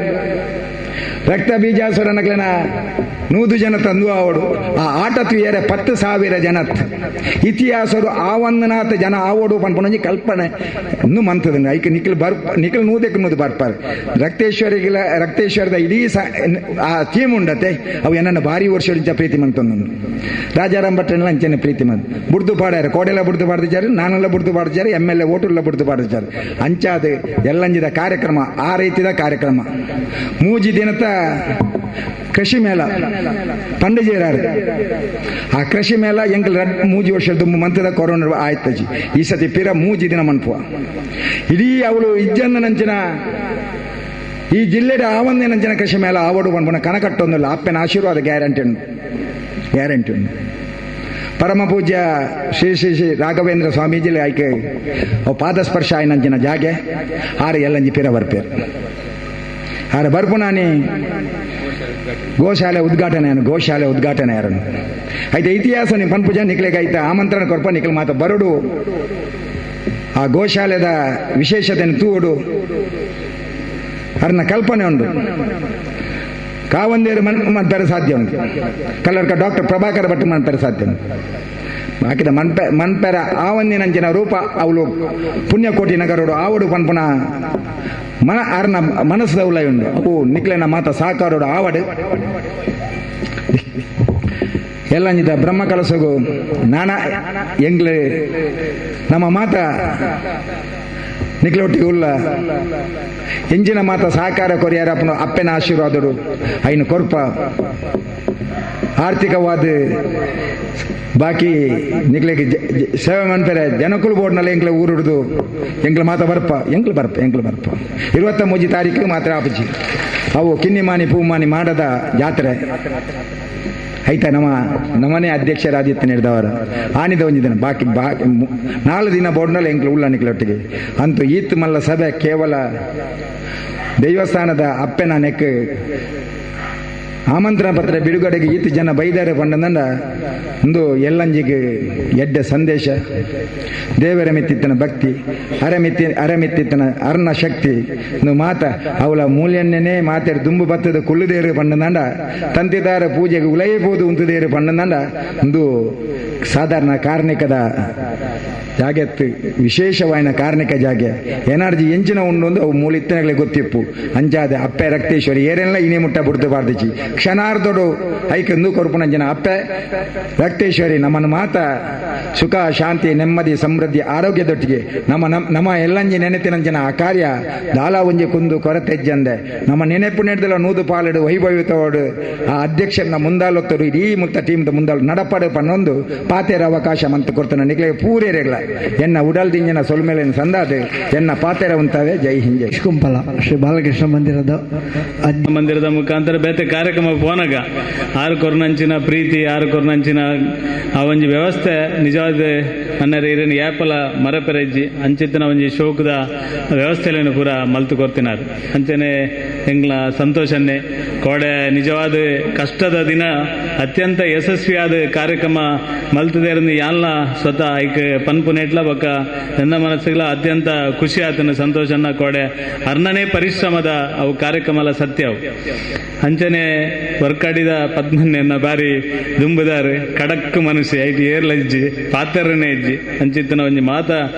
ರಕ್ತ ಬೀಜಾಸುರನಕ್ಲನ 100 ಜನ ತಂದು ಆವಡು ಆ ಆಟ ತುಯರೆ 10,000 ಜನ ಇತಿಹಾಸರು ಆವಂದನಾಥ ಜನ ಆವಡು ಪನ್ಪುನಂಜಿ ಕಲ್ಪನೆ ಇನ್ನು ಮಂತದ ಐಕ್ ನಿಖಿಲ್ ಬರ್ ನಿಖಿಲ್ ನೂದಕ್ಕೆ ನೂದು ಬರ್ಪಾರೆ ರಕ್ತೇಶ್ವರಿಗೆಲ್ಲ ರಕ್ತೇಶ್ವರದ ಇಡೀ ಆ ಥೀಮ್ ಉಂಡತೆ ಅವು ಏನನ್ನ ಭಾರಿ ವರ್ಷ ಪ್ರೀತಿ ಮಂತಂದು ರಾಜಾರಾಮ್ ಭಟ್ಟನೆಲ್ಲ ಅಂಚನೆ ಪ್ರೀತಿ ಮಂತ್ ಬುಡ್ದು ಪಾಡ್ಯಾರ ಕೋಡೆಲ್ಲ ಬುಡ್ದು ಪಾಡ್ದಿದ್ದಾರೆ ನಾನೆಲ್ಲ ಬುಡ್ದು ಪಾಡ್ದಿದ್ದಾರೆ MLA ಓಟುಲ್ಲ ಬುಡ್ದು ಪಾಡ್ದಿದ್ದಾರೆ ಅಂಚಾದ ಎಲ್ಲಂಜಿದ ಕಾರ್ಯಕ್ರಮ ಆ ರೀತಿದ ಕಾರ್ಯಕ್ರಮ. ಮೂಜಿ ದಿನದ ಕೃಷಿ ಮೇಳ ಪಂಡಜೇರಾರು ಆ ಕೃಷಿ ಮೇಳ ಎಂಕಲ್ ಮೂಜಿ ವರ್ಷದ ಮಂತದ ಕೊರೋನಾ ಆಯ್ತಜಿ ಈ ಸತಿ ಪಿರ ಮೂಜಿ ದಿನ ಮನ್ಪುವ ಇಡೀ ಅವಳು ಇಜ್ಜಂದ ನಂಚಿನ ಈ ಜಿಲ್ಲೆದ ಆವಂದೇ ನಂಚಿನ ಕೃಷಿ ಮೇಳ ಆವಡು ಪನ್ಪುನ ಕನಕಟ್ಟೊಂದಿಲ್ಲ ಅಪ್ಪನ ಆಶೀರ್ವಾದ ಗ್ಯಾರಂಟಿ ಉಂಟು ಗ್ಯಾರಂಟಿ ಉಂಟು. ಪರಮ ಪೂಜ್ಯ ಶ್ರೀ ಶ್ರೀ ಶ್ರೀ ರಾಘವೇಂದ್ರ ಸ್ವಾಮೀಜಿ ಆಯ್ಕೆ ಅವು ಪಾದಸ್ಪರ್ಶ ಆಯ್ನಂಚಿನ ಜಾಗೆ ಆರು ಎಲ್ಲಂಜಿ ಪಿರ ಬರ್ಪೇರು ಆರ ಬರ್ಪುನಾನಿ ಗೋಶಾಲೆ ಉದ್ಘಾಟನೆ ಗೋಶಾಲೆ ಉದ್ಘಾಟನೆ ಯಾರನ್ನು ಆಯ್ತು ಇತಿಹಾಸ ನಿಮ್ಮ ಪನ್ಪುಜ ನಿಕ್ಲೆಗೆ ಆಯ್ತಾ ಆಮಂತ್ರಣ ಕೊರ್ಪ ನಿಕ್ಲೆ ಮಾತ ಬರಡು ಆ ಗೋಶಾಲೆದ ವಿಶೇಷತೆಯನ್ನು ತೂಡು ಅರ್ನ ಕಲ್ಪನೆ ಉಂಟು. ಕಾವಂದೇರು ಮನ್ಪೆರೆ ಸಾಧ್ಯ ಉಂಟು ಕಲ್ಲರ್ಕ ಡಾಕ್ಟರ್ ಪ್ರಭಾಕರ ಭಟ್ ಮನ್ಪೆರೆ ಸಾಧ್ಯ ಉಂಟು. ಹಾಕಿದ ಮನ್ಪೆ ಮನ್ಪೆರ ಆವಂದಿನಂಚಿನ ರೂಪ ಅವಳು ಪುಣ್ಯಕೋಟಿ ನಗರೋಡು ಆವಡು ಪನ್ಪುನ ಮನ ಅರ್ನ ಮನಸ್ಸದ ಉಲೈ ಉಂಡು ಅವು ನಿಕ್ಲೆನ ಮಾತ ಸಾಕಾರೋಡು ಆವಡು ಎಲ್ಲಂಜಿದ ಬ್ರಹ್ಮ ಕಲಸಗು ನಾನಾ ಎಂಗ್ಲೆ ನಮ್ಮ ಮಾತ ನಿಕ್ಲೊಟ್ಟಿಗೆ ಉಲ್ಲ ಎಂಜಿನ ಮಾತ ಸಹಕಾರ ಕೊರಿಯಾರ ಅಪ್ಪನ ಅಪ್ಪನ ಆಶೀರ್ವಾದಡು ಐನು ಕೊರ್ಪ ಆರ್ಥಿಕವಾದ ಬಾಕಿ ನಿಕ್ಲೆಗೆ ಸೇವೆ ಮಾಡ್ತಾರೆ ಜನಕುಲು ಬೋರ್ಡ್ನಲ್ಲಿ ಎಂಕ್ಲೆ ಊರುಡ್ದು ಎಂಕ್ಲೆ ಮಾತ ಬರ್ಪ ಎಂಕ್ಲು ಬರ್ಪ ಎಂಕ್ಲು ಬರ್ಪ 23 ತಾರೀಕು ಮಾತ್ರ ಆಪಜಿ ಅವು ಕಿನ್ನಿಮಾನಿ ಪೂಮಾನಿ ಮಾಡದ ಜಾತ್ರೆ ಆಯ್ತಾ. ನಮ್ಮ ನಮ್ಮನೆ ಅಧ್ಯಕ್ಷರಾದಿತ್ಯ ನೀಡಿದವರು ಆನಿದ ಒಂದು ದಿನ ಬಾಕಿ ಬಾಕಿ 4 ದಿನ ಬೋರ್ಡ್ನಲ್ಲಿ ಎಂಕ್ಲು ಉಳ್ಳ ನಿಕ್ಲೊಟ್ಟಿಗೆ ಅಂತೂ ಈತ್ ಮಲ್ಲ ಸಭೆ ಕೇವಲ ದೇವಸ್ಥಾನದ ಅಪ್ಪೆನ ನೆಕ್ ಆಮಂತ್ರಣ ಪತ್ರ ಬಿಡುಗಡೆಗೆ ಈತ ಜನ ಬೈದಾರೆ ಪಂಡಂದ ಒಂದು ಎಲ್ಲಂಜಿಗೆ ಎಡ್ಡೆ ಸಂದೇಶ ದೇವರ ಮೆತ್ತಿತ್ತನ ಭಕ್ತಿ ಅರೆಮಿತ್ತಿ ಅರೆಮಿತ್ತಿತ್ತನ ಅರ್ಣ ಶಕ್ತಿ ಮಾತ ಅವಳ ಮೂಲ್ಯನ್ನೇ ಮಾತಾಡಿ ದುಂಬು ಬತ್ತದ ಕುಳ್ಳುದೇರು ಪಂಡಂದ ತಂತಿದಾರ ಪೂಜೆಗೆ ಉಲೈಬೋದು ಉಂತುದೇರು ಪಂಡಂದ ಒಂದು ಸಾಧಾರಣ ಕಾರ್ಣಿಕದ ಜಾಗೆತ್ತು ವಿಶೇಷವಾಯಿನ ಕಾರ್ಣಿಕ ಜಾಗೆ ಎನರ್ಜಿ ಎಂಚಿನ ಉಂಡು ಅವು ಮೂಲಿತ್ತನಗಳೇ ಗೊತ್ತಿಪ್ಪು ಅಂಚಾದ ಅಪ್ಪೆ ರಕ್ತೇಶ್ವರಿ ಏರೆಲ್ಲ ಇನೇ ಮುಟ್ಟ ಬುಡ್ದು ಬಾರ್ದಿಚಿ ಕ್ಷಣಾರ್ಧಡು ಐಕೆಂದು ಕೊರ್ಪುನಂಚಿನ ಅಪ್ಪೆ ರಕ್ತೇಶ್ವರಿ ನಮ್ಮನ್ನು ಮಾತ ಸುಖ ಶಾಂತಿ ನೆಮ್ಮದಿ ಸಮೃದ್ಧಿ ಆರೋಗ್ಯದೊಟ್ಟಿಗೆ ನಮ್ಮ ನಮ್ಮ ಎಲ್ಲಂಜಿ ನೆನೆತಿನಂಚಿನ ಆ ಕಾರ್ಯ ದಾಲ ಒಂಜಿ ಕುಂದು ಕೊರತೆಜ್ಜಂದೆ ನಮ್ಮ ನೆನೆಪು ನೆಡ್ದಲ ನೂದು ಪಾಲಿಡು ವೈಭವಿತೋಡು ಆ ಅಧ್ಯಕ್ಷನ ಮುಂದಾಲೊತ್ತರು ಇಡೀ ಮುತ್ತ ಟೀಮ್ದ ಮುಂದಾಲು ನಡಪಡು ಪನ್ನೊಂದು ಪಾತೆರ ಅವಕಾಶ ಮಂತು ಕೊಡ್ತಾನೆ ನಿಕ್ಲೆ ಪೂರೇರೆಗ್ಲ ಎನ್ನ ಉಡಲ್ ದಿಂಜಿನ ಸೊಲ್ಮೇಲಿನ ಸಂದಾದು ಎನ್ನ ಪಾತೆರ ಉಂತಾವೆ. ಜೈ ಹಿಂದ್ ಜೈ. ಕುಂಪಲ ಶ್ರೀ ಬಾಲಕೃಷ್ಣ ಮಂದಿರದ ಮಂದಿರದ ಮುಖಾಂತರ ಬೇತೆ ಕಾರ್ಯಕ್ರಮ ಪೋನಗ ಆರು ಕೊರ್ನಂಚಿನ ಪ್ರೀತಿ ಆರು ಕೊರ್ನಂಚಿನ ಆ ಒಂಜಿ ವ್ಯವಸ್ಥೆ ನಿಜವಾದ ಅನ್ನರ ಇರನ್ ಯಾಪಲ ಮರಪೆರೆಜ್ಜಿ ಅಂಚಿತ್ತಿನ ಒಂಜಿ ಶೋಕದ ವ್ಯವಸ್ಥೆಯನ್ನು ಪೂರ ಮಲ್ತು ಕೊರ್ತಿನಾರು. ಅಂಚನೆ ಎಂಗ್ಲ ಸಂತೋಷನ್ನೇ ಕೋಡೆ ನಿಜವಾದ ಕಷ್ಟದ ದಿನ ಅತ್ಯಂತ ಯಶಸ್ವಿಯಾದ ಕಾರ್ಯಕ್ರಮ ಮಲ್ತದೇರಂದು ಯಾನ್ಲ ಸ್ವತಃ ಐಕ್ ಪನ್ಪುನೇಟ್ಲ ಬೊಕ್ಕ ಎನ್ನ ಮನಸ್ಸುಗಳ ಅತ್ಯಂತ ಖುಷಿ ಆತನ ಸಂತೋಷನ ಕೋಡೆ ಅರ್ಣನೇ ಪರಿಶ್ರಮದ ಅವು ಕಾರ್ಯಕ್ರಮ ಸತ್ಯವು. ಅಂಚನೆ ವರ್ಕಾಡಿದ ಪದ್ಮನ್ಯನ್ನ ಬಾರಿ ದುಂಬುದಾರು ಕಡಕ್ ಮನುಷ್ಯ ಐಟ್ ಏರ್ಲಜ್ಜಿ ಪಾತ್ರನೇ ಇಜ್ಜಿ ಅಂಚಿತ್ತಿನ ಒಂಜಿ ಮಾತ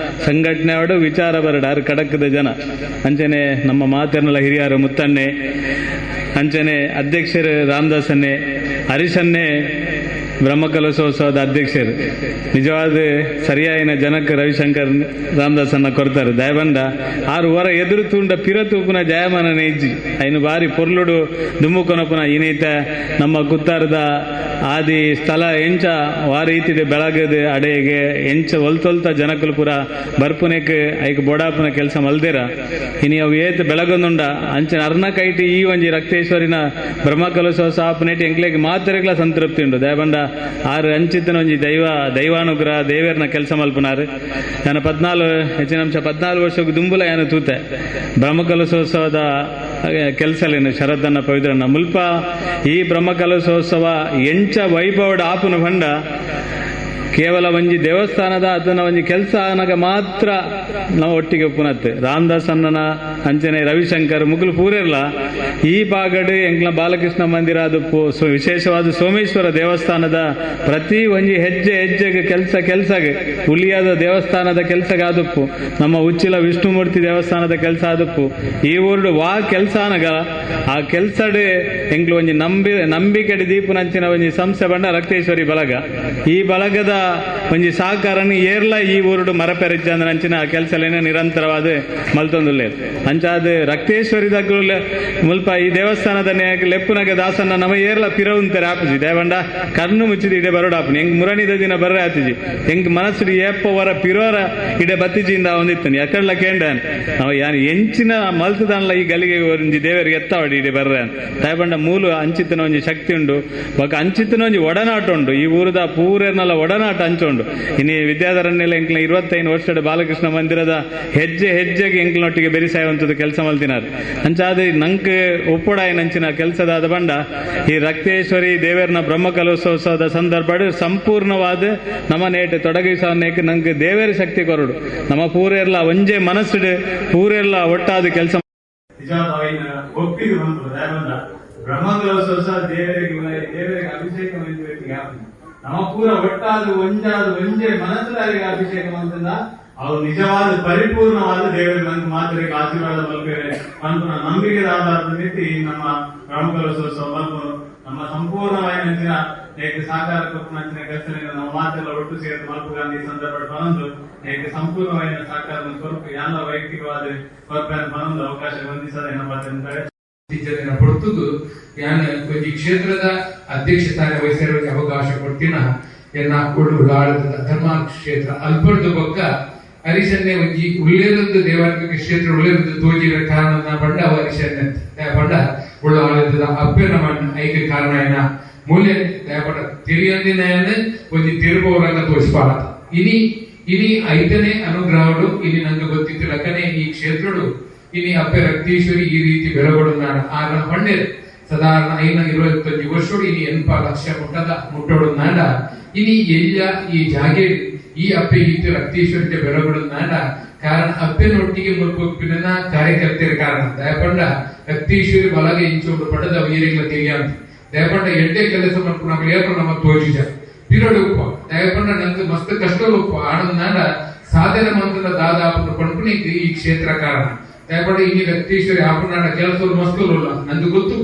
ಸಂಘಟನೆ ಅವಡು ವಿಚಾರ ಬರಡಾರು ಕಡಕ್ಕದ ಜನ. ಅಂಚನೆ ನಮ್ಮ ಮಾತೆರ್ನಲ ಹಿರಿಯರು ಮುತ್ತಣ್ಣೆ ಅಂಚನೆ ಅಧ್ಯಕ್ಷರು ರಾಮದಾಸನ್ನೇ ಹರೀಶನ್ನೇ ಬ್ರಹ್ಮಕಲಶೋತ್ಸವದ ಅಧ್ಯಕ್ಷರು ನಿಜವಾದ ಸರಿಯಾಯಿನ ಜನಕ್ಕೆ ರವಿಶಂಕರ್ ರಾಮದಾಸನ್ನ ಕೊರ್ತಾರೆ. ದಯಬಂಡ ಆರು ವರ ಎದುರು ತೂಂಡ ಪಿರ ತೂಪುನ ಜಯಮಾನನೇ ಇಜ್ಜಿ ಐನು ಬಾರಿ ಪೊರ್ಲುಡು ದುಮ್ಮುಕೊನಪುನ ಇನೀತ ನಮ್ಮ ಕುತ್ತಾರದ ಆದಿ ಸ್ಥಳ ಎಂಚ ವಾ ರೀತಿಡೆ ಬೆಳಗದ ಅಡೆಗೆ ಎಂಚ ಒಲ್ತೊಲ್ತ ಜನಕುಲು ಪೂರ ಬರ್ಪುನೆಕ್ ಐಕ್ ಬೋಡಾಪುನ ಕೆಲಸ ಮಲ್ದಿರ ಇನಿ ಅವು ಏತ್ ಬೆಳಗೊಂದುಂಡ ಅಂಚಿನ ಅರ್ಣ ಕೈಟಿ ಈ ಒಂಜಿ ರಕ್ತೇಶ್ವರಿನ ಬ್ರಹ್ಮಕಲಶೋತ್ಸವ ಆಪುನೆಟ್ ಎಂಕ್ಲೆಗ್ ಮಾತೆರೆಗ್ಲ ಸಂತೃಪ್ತಿ ಉಂಡು. ದಯಬಂಡ ಆರು ಅಂಚಿತನ ಒಂಜಿ ದೈವಾನುಗ್ರಹ ದೇವೇರ್ನ ಕೆಲಸ ಮಲ್ಪುನಾರು. ನಾನು 14 ಹೆಚ್ಚಿನ ಅಂಶ 14 ವರ್ಷಕ್ಕೆ ದುಂಬುಲ ಯಾನು ತೂತೆ ಬ್ರಹ್ಮಕಲಶೋತ್ಸವದ ಕೆಲಸಲೇನು ಶರದನ್ನ ಪವಿತ್ರನ ಮುಲ್ಪ ಈ ಬ್ರಹ್ಮಕಲಶೋತ್ಸವ ಎಂಚ ವೈಭವಡ ಆಪುನ ಭಂಡ ಕೇವಲ ಒಂಜಿ ದೇವಸ್ಥಾನದ ಅದನ್ನ ಒಂಜಿ ಕೆಲಸ ಆನಗ ಮಾತ್ರ ನಾವು ಒಟ್ಟಿಗೆ ಒಪ್ಪುನತ್ತೆ. ರಾಮದಾಸ್ ಅಣ್ಣನ ಅಂಚನೆ ರವಿಶಂಕರ್ ಮುಗುಲು ಪೂರೆರ್ಲ ಈ ಭಾಗಡು ಎಂಕ್ಲ ಬಾಲಕೃಷ್ಣ ಮಂದಿರ ಅದು ವಿಶೇಷವಾದ ಸೋಮೇಶ್ವರ ದೇವಸ್ಥಾನದ ಪ್ರತಿ ಒಂಜಿ ಹೆಜ್ಜೆ ಹೆಜ್ಜೆಗೆ ಕೆಲಸ ಕೆಲಸಗೆ ಉಳಿಯಾದ ದೇವಸ್ಥಾನದ ಕೆಲಸಗೆ ಆದಪ್ಪು ನಮ್ಮ ಉಚ್ಚಿಲ ವಿಷ್ಣುಮೂರ್ತಿ ದೇವಸ್ಥಾನದ ಕೆಲಸ ಆದಪ್ಪು ಈ ಊರುಡು ವಾ ಕೆಲಸ ಆನಗ ಆ ಕೆಲಸಡು ಎಂಕ್ಲು ಒಂಜಿ ನಂಬಿಕೆಡಿ ದೀಪುನಂಚಿನ ಒಂಜಿ ಸಂಸ್ಥೆ ಬಂಡ ರಕ್ತೇಶ್ವರಿ ಬಳಗ ಈ ಬಳಗದ ಒಂಜಿ ಸಹಕಾರನ ಏರ್ಲ ಈ ಊರುಡು ಮರಪೆರೆಜ್ಜಂದ್ರ ಅಂಚಿನ ಕೆಲಸಲೇನೆ ನಿರಂತರವಾದ ಮಲ್ತೊಂದುಲ್ಲೆ. ಅಂಚಾದ ರಕ್ತೇಶ್ವರಿ ದಗ್ಗುಲ ಮುಲ್ಪ ಈ ದೇವಸ್ಥಾನದ ಲೆಪ್ಪುನಗ ದಾಸನ್ನ ನಮ್ಮ ಏರ್ಲ ಪಿರವುಂತಾರೆ ಆಪುಜಿ ದೇವಂಡ ಕಣ್ಣು ಮುಚ್ಚಿದ ಇಡೆ ಬರೋಡಾಪುನಿ ಹೆಂಗ್ ಮುರಣಿದ ದಿನ ಬರ್ರೆ ಆತಿಜಿ ಹೆಂಗ್ ಮನಸ್ಸು ಏಪ್ಪ ವರ ಪಿರೋರ ಇಡೆ ಬತ್ತಿಜಿಂದ ಒಂದಿತ್ತನಿ ಎಕಡ್ಲ ಕೇಂಡ ನಾವು ಯಾನ್ ಎಂಚಿನ ಮಲ್ತದನ್ಲ ಈ ಗಲಿಗೆ ಒಂಜಿ ದೇವರಿಗೆ ಎತ್ತಾವಡಿ ಇಡೆ ಬರ್ರೆ ತಾಯ್ಬಂಡ ಮೂಲು ಅಂಚಿತನ ಒಂಜಿ ಶಕ್ತಿ ಉಂಡು ಬೊಕ ಅಂಚಿತನ ಒಂಜಿ ಒಡನಾಟ ಉಂಡು ಈ ಊರದ ಪೂರೆರ್ನಲ್ಲ ಒಡನಾಟ ಹಂಚುಂಡು. ಇನಿ ವಿದ್ಯಾಧರನ್ನೆಲ್ಲ ಎಂಕ್ಲ 25 ವರ್ಷದ ಬಾಲಕೃಷ್ಣ ಮಂದಿರದ ಹೆಜ್ಜೆ ಹೆಜ್ಜೆಗೆ ಎಂಕ್ಲನೊಟ್ಟಿಗೆ ಬೆರಿಸಾಯುವಂಥದ್ದು ಕೆಲಸ ಮಲ್ತಿನಾರು. ಅಂಚಾದ ನಂಕ್ ಒಪ್ಪುಡಾಯಿನಂಚಿನ ಕೆಲಸದಾದ ಬಂಡ ಈ ರಕ್ತೇಶ್ವರಿ ದೇವೇರ್ನ ಬ್ರಹ್ಮಕಲಶೋತ್ಸವದ ಸಂದರ್ಭ ಸಂಪೂರ್ಣವಾದ ನಮ್ಮ ನೇಟು ತೊಡಗಿಸೋನೇಕ್ ನಂಗೆ ದೇವೇರ ಶಕ್ತಿ ಕೊರಡು ನಮ್ಮ ಪೂರೆರ್ಲ ಒಂಜೆ ಮನಸ್ಸುಡು ಪೂರೆರ್ಲ ಒಟ್ಟಾದ ಕೆಲಸ ಬ್ರಹ್ಮಕಲಶೋತ್ಸವ ದೇವರಿಗೆ ದೇವರಿಗೆ ಅಭಿಷೇಕ ನಮ್ಮ ಪೂರ ಒಟ್ಟಾದ ಒಂಜಾದ ಒಂಜೆ ಮನಸ್ಸುದಾರಿಗೆ ಅಭಿಷೇಕ ಮಂತಂದ ಅವ್ರು ನಿಜವಾದ ಪರಿಪೂರ್ಣವಾದ ದೇವರ ನಂಗೆ ಮಾತ್ರೆಗೆ ಆಶೀರ್ವಾದ ಮಲ್ಪೇರೆ ಪನ್ಪುನ ನಂಬಿಕೆದ ಆಧಾರದ ಮಿತಿ ನಮ್ಮ ಬ್ರಹ್ಮಕಲಶೋತ್ಸವ ಮಲ್ಪುನು ನಮ್ಮ ಸಂಪೂರ್ಣವಾಗಿ ನಂಚಿನ ಏಕ ಸಹಕಾರ ಕೊಪ್ಪು ಕೆಲಸ ನಮ್ಮ ಮಾತೆಲ್ಲ ಒಟ್ಟು ಸೇರಿದ ಮಲ್ಪು ಗಾಂಧಿ ಸಂದರ್ಭ ಬಂದು ಏಕ ಸಂಪೂರ್ಣವಾಗಿ ಸಹಕಾರ ಕೊರಪು ಎಲ್ಲ ವೈಯಕ್ತಿಕವಾದ ಕೊರಪನ್ನು ಬಂದು ಅವಕಾಶ ಹೊಂದಿಸದ ಏನಪ್ಪ ಪೊರ್ತುಗು ಯಾನ್ ಒಂಜಿ ಕ್ಷೇತ್ರದ ಅಧ್ಯಕ್ಷ ಸ್ಥಾನ ವಹಿಸಿರುವ ಅವಕಾಶ ಕೊಡ್ತೀನ ಎನ್ನ ಉಳ್ಳಾಳದ ಧರ್ಮ ಕ್ಷೇತ್ರ ಅಲ್ಪರ್ದು ಬೊಕ್ಕ ಹರಿಶನ್ನೆ ಒಂಜಿ ಉಳ್ಳೇರೊಂದು ದೇವಾತ್ಮಿಕ ಕ್ಷೇತ್ರ ಉಳ್ಳೇರೊಂದು ತೋಜಿರ ಕಾರಣ ಬಂಡ ಹರಿಶನ್ನೆ ಬಂಡ ಉಳ್ಳಾಳದ ಅಪ್ಪೆನ ಮಣ್ಣ ಐಕ ಕಾರಣ ಏನ ಮೂಲ್ಯ ದಯಪಡ ತಿರಿಯಂದಿನ ಒಂಜಿ ತಿರುಪವರಂಗ ತೋಜಿಪಾಡ ಇನಿ ಇನಿ ಐದನೇ ಅನುಗ್ರಹಡು ಇನಿ ನಂಗೆ ಗೊತ್ತಿತ್ತು ಲಕ್ಕನೆ ಈ ಕ್ಷೇತ್ರಡು ಇನಿ ಅಪ್ಪೆ ರಕ್ತೇಶ್ವರಿ ಈ ರೀತಿ ಬೆಳಗೊಡುನ್ನಾಡ ಆರ ಪಂಡೇರ್ ಸಾಧಾರಣ 525 ವರ್ಷಡು ಇನಿ 80 ಲಕ್ಷ ಮುಟ್ಟದ ಮುಟ್ಟೋಡುನ್ನಾಡ ಇನಿ ಎಲ್ಲ ಈ ಜಾಗೆ ಈ ಅಪ್ಪೆ ಈತ ರಕ್ತೇಶ್ವರಿಗೆ ಬೆಳಗೊಡುನ್ನಾಡ ಕಾರಣ ಅಪ್ಪೆನೊಟ್ಟಿಗೆ ಮುಲ್ಪೊಪ್ಪಿನ ಕಾರ್ಯಕರ್ತರ ಕಾರಣ ದಯಪಂಡ ರಕ್ತೇಶ್ವರಿ ಬಲಗ ಇಂಚೋಡು ಪಡೆದ ವೀರಗಳ ತಿಳಿಯಂತ ದಯಪಂಡ ಎಡ್ಡೆ ಕೆಲಸ ಮಾಡ್ಕೊಂಡು ನಮ್ಮ ಏಪ ನಮ್ಮ ತೋಜಿಜ ಪಿರಡು ಉಪ್ಪ ದಯಪಂಡ ನಂಗೆ ಮಸ್ತ್ ಕಷ್ಟ ಉಪ್ಪ ಆನಂದಾಡ ಸಾಧನೆ ಮಂತ್ರದ ದಾದಾಪುನ ಪಂಪುನಿಗೆ ಈ ಕ್ಷೇತ್ರ ಕಾರಣ ದಯಪಂಡ ಇನಿ ರಕ್ತೇಶ್ವರಿ ಆಪುನಾಡ ಕೆಲಸ ಮಸ್ತುಲ್ಲ ನಂದು ಗೊತ್ತು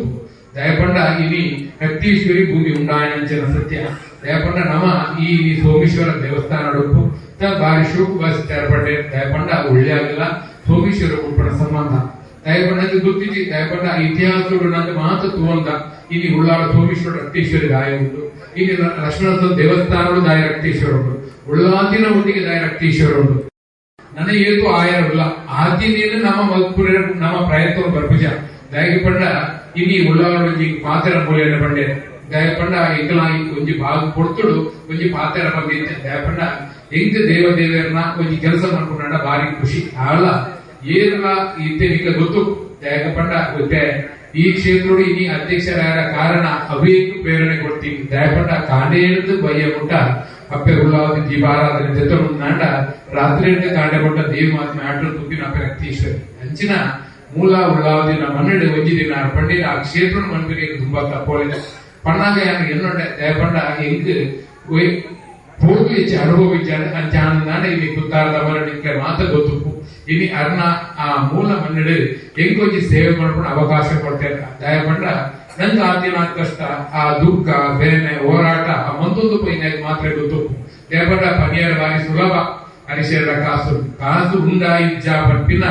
ದಯಪಂಡ ಇನಿ ರಕ್ತೇಶ್ವರಿ ಭೂಮಿ ಉಂಡಾಯನಂಚಿನ ಸತ್ಯ ದಯಪಂಡ ನಮ ಈ ಸೋಮೇಶ್ವರ ದೇವಸ್ಥಾನ ಉಪ್ಪು ಬಾರಿ ಶೋಕು ಬಾಸಿ ತೇರ್ಪಟ್ಟೆ ದಯಪಂಡ ಒಳ್ಳೆ ಆಗಲ್ಲ ಸೋಮೇಶ್ವರ ಉಪ್ಪಣ ಸಂಬಂಧ ದಯಪಂಡ ಗುರ್ತಿಜಿ ದಯಪಂಡ ಇತಿಹಾಸಗಳು ನಂಗೆ ಮಾತು ತೂವಂದ ಇನಿ ಉಳ್ಳಾಳ ಸೋಮೇಶ್ವರ ರಕ್ತೇಶ್ವರಿ ದಾಯ ಉಂಟು ಇನಿ ಲಕ್ಷ್ಮಣ ದೇವಸ್ಥಾನಗಳು ದಾಯ ರಕ್ತೇಶ್ವರ ಉಂಟು ಉಳ್ಳಾತಿನ ಒಟ್ಟಿಗೆ ದಾಯ ರಕ್ತೇಶ್ವರ ಉಂಟು ನನ್ನ ಏತು ಆಯರಲ್ಲ ಆತಿನೇನು ನಮ್ಮ ಮಲ್ಪುರ ನಮ್ಮ ಪ್ರಯತ್ನ ಬರ್ಪುಜ ದಯಪಂಡ ಇನಿ ಉಳ್ಳಾಳ ಪಾತ್ರ ಮೂಲೆಯನ್ನು ಬಂಡೆ ದಯಪಂಡ ಎಂಕಲ ಒಂಜಿ ಭಾಗ ಕೊಡ್ತುಡು ಒಂಜಿ ಪಾತ್ರ ಬಂದಿತ್ತೆ ದಯಪಂಡ ಎಂಕ್ ದೇವ ದೇವರನ್ನ ಒಂಜಿ ಕೆಲಸ ಮಾಡ್ಕೊಂಡ ಭಾರಿ ಖುಷಿ ಆಳ ಏರಲ ಇತ್ತೆ ನಿಕ್ಲ ಗೊತ್ತು ದಯಪಂಡ ಗೊತ್ತೆ ಈ ಕ್ಷೇತ್ರಡು ಇನಿ ಅಧ್ಯಕ್ಷರಾದ ಕಾರಣ ಅವೇಕು ಪ್ರೇರಣೆ ಕೊಡ್ತೀನಿ ದಯಪಂಡ ಕಾಂಡೆ ಹಿಡಿದು ಬಯ್ಯ ಮುಟ್ಟ ಅಪ್ಪೆ ಉಳ್ಳಾವತಿ ದೀಪಾರಾಧನೆ ಜೊತೆ ನಾಂಡ ರಾತ್ರಿ ಹಿಡಿದು ಕಾಂಡೆ ಕೊಟ್ಟ ದೇವ ಮಹಾತ್ಮೆ ಆಟೋ ತುಂಬಿನ ಅಪ್ಪೆ ರಕ್ತೇಶ್ವರಿ ಅಂಚಿನ ಮೂಲ ಉಳ್ಳಾವತಿ ಮನ್ನಡಿ ಒಂಜಿ ದಿನ ಪಂಡಿನ ಆ ಕ್ಷೇತ್ರ ಮನ್ಪಿಗೆ ತುಂಬಾ ತಪ್ಪೋಳೆ ಪಣ್ಣಾಗ ಎನ್ನೊಂಡೆ ದಯಪಂಡ ಎಂಕ್ ಪೋದು ಹೆಚ್ಚು ಅನುಭವಿಂಚಾడు ಅಂಚಾನ ಇನಿ ಕುತ್ತಾರದ ಮರಣಿಕ್ಕೆ ಮಾತ ಗೊತ್ತುಪ್ಪು ಇನಿ ಅರ್ಣ ಆ ಮೂಲ ಮನ್ನಡು ಎಂಕೊಂಜಿ ಸೇವೆ ಮಾಡ್ಕೊಂಡು ಅವಕಾಶ ಕೊಡ್ತೇನೆ ದಯಪಂಡ ನಂಗೆ ಆತಿನ ಕಷ್ಟ ಆ ದುಃಖ ಬೇನೆ ಹೋರಾಟ ಆ ಮಂದೊಂದು ಪೈನಾಗ ಮಾತ್ರ ಗೊತ್ತುಪ್ಪು ದಯಪಂಡ ಪನಿಯರ ಬಾರಿ ಸುಲಭ ಅರಿಶೇರ ಕಾಸು ಕಾಸು ಉಂಡ ಇಜ್ಜ ಪನ್ಪಿನ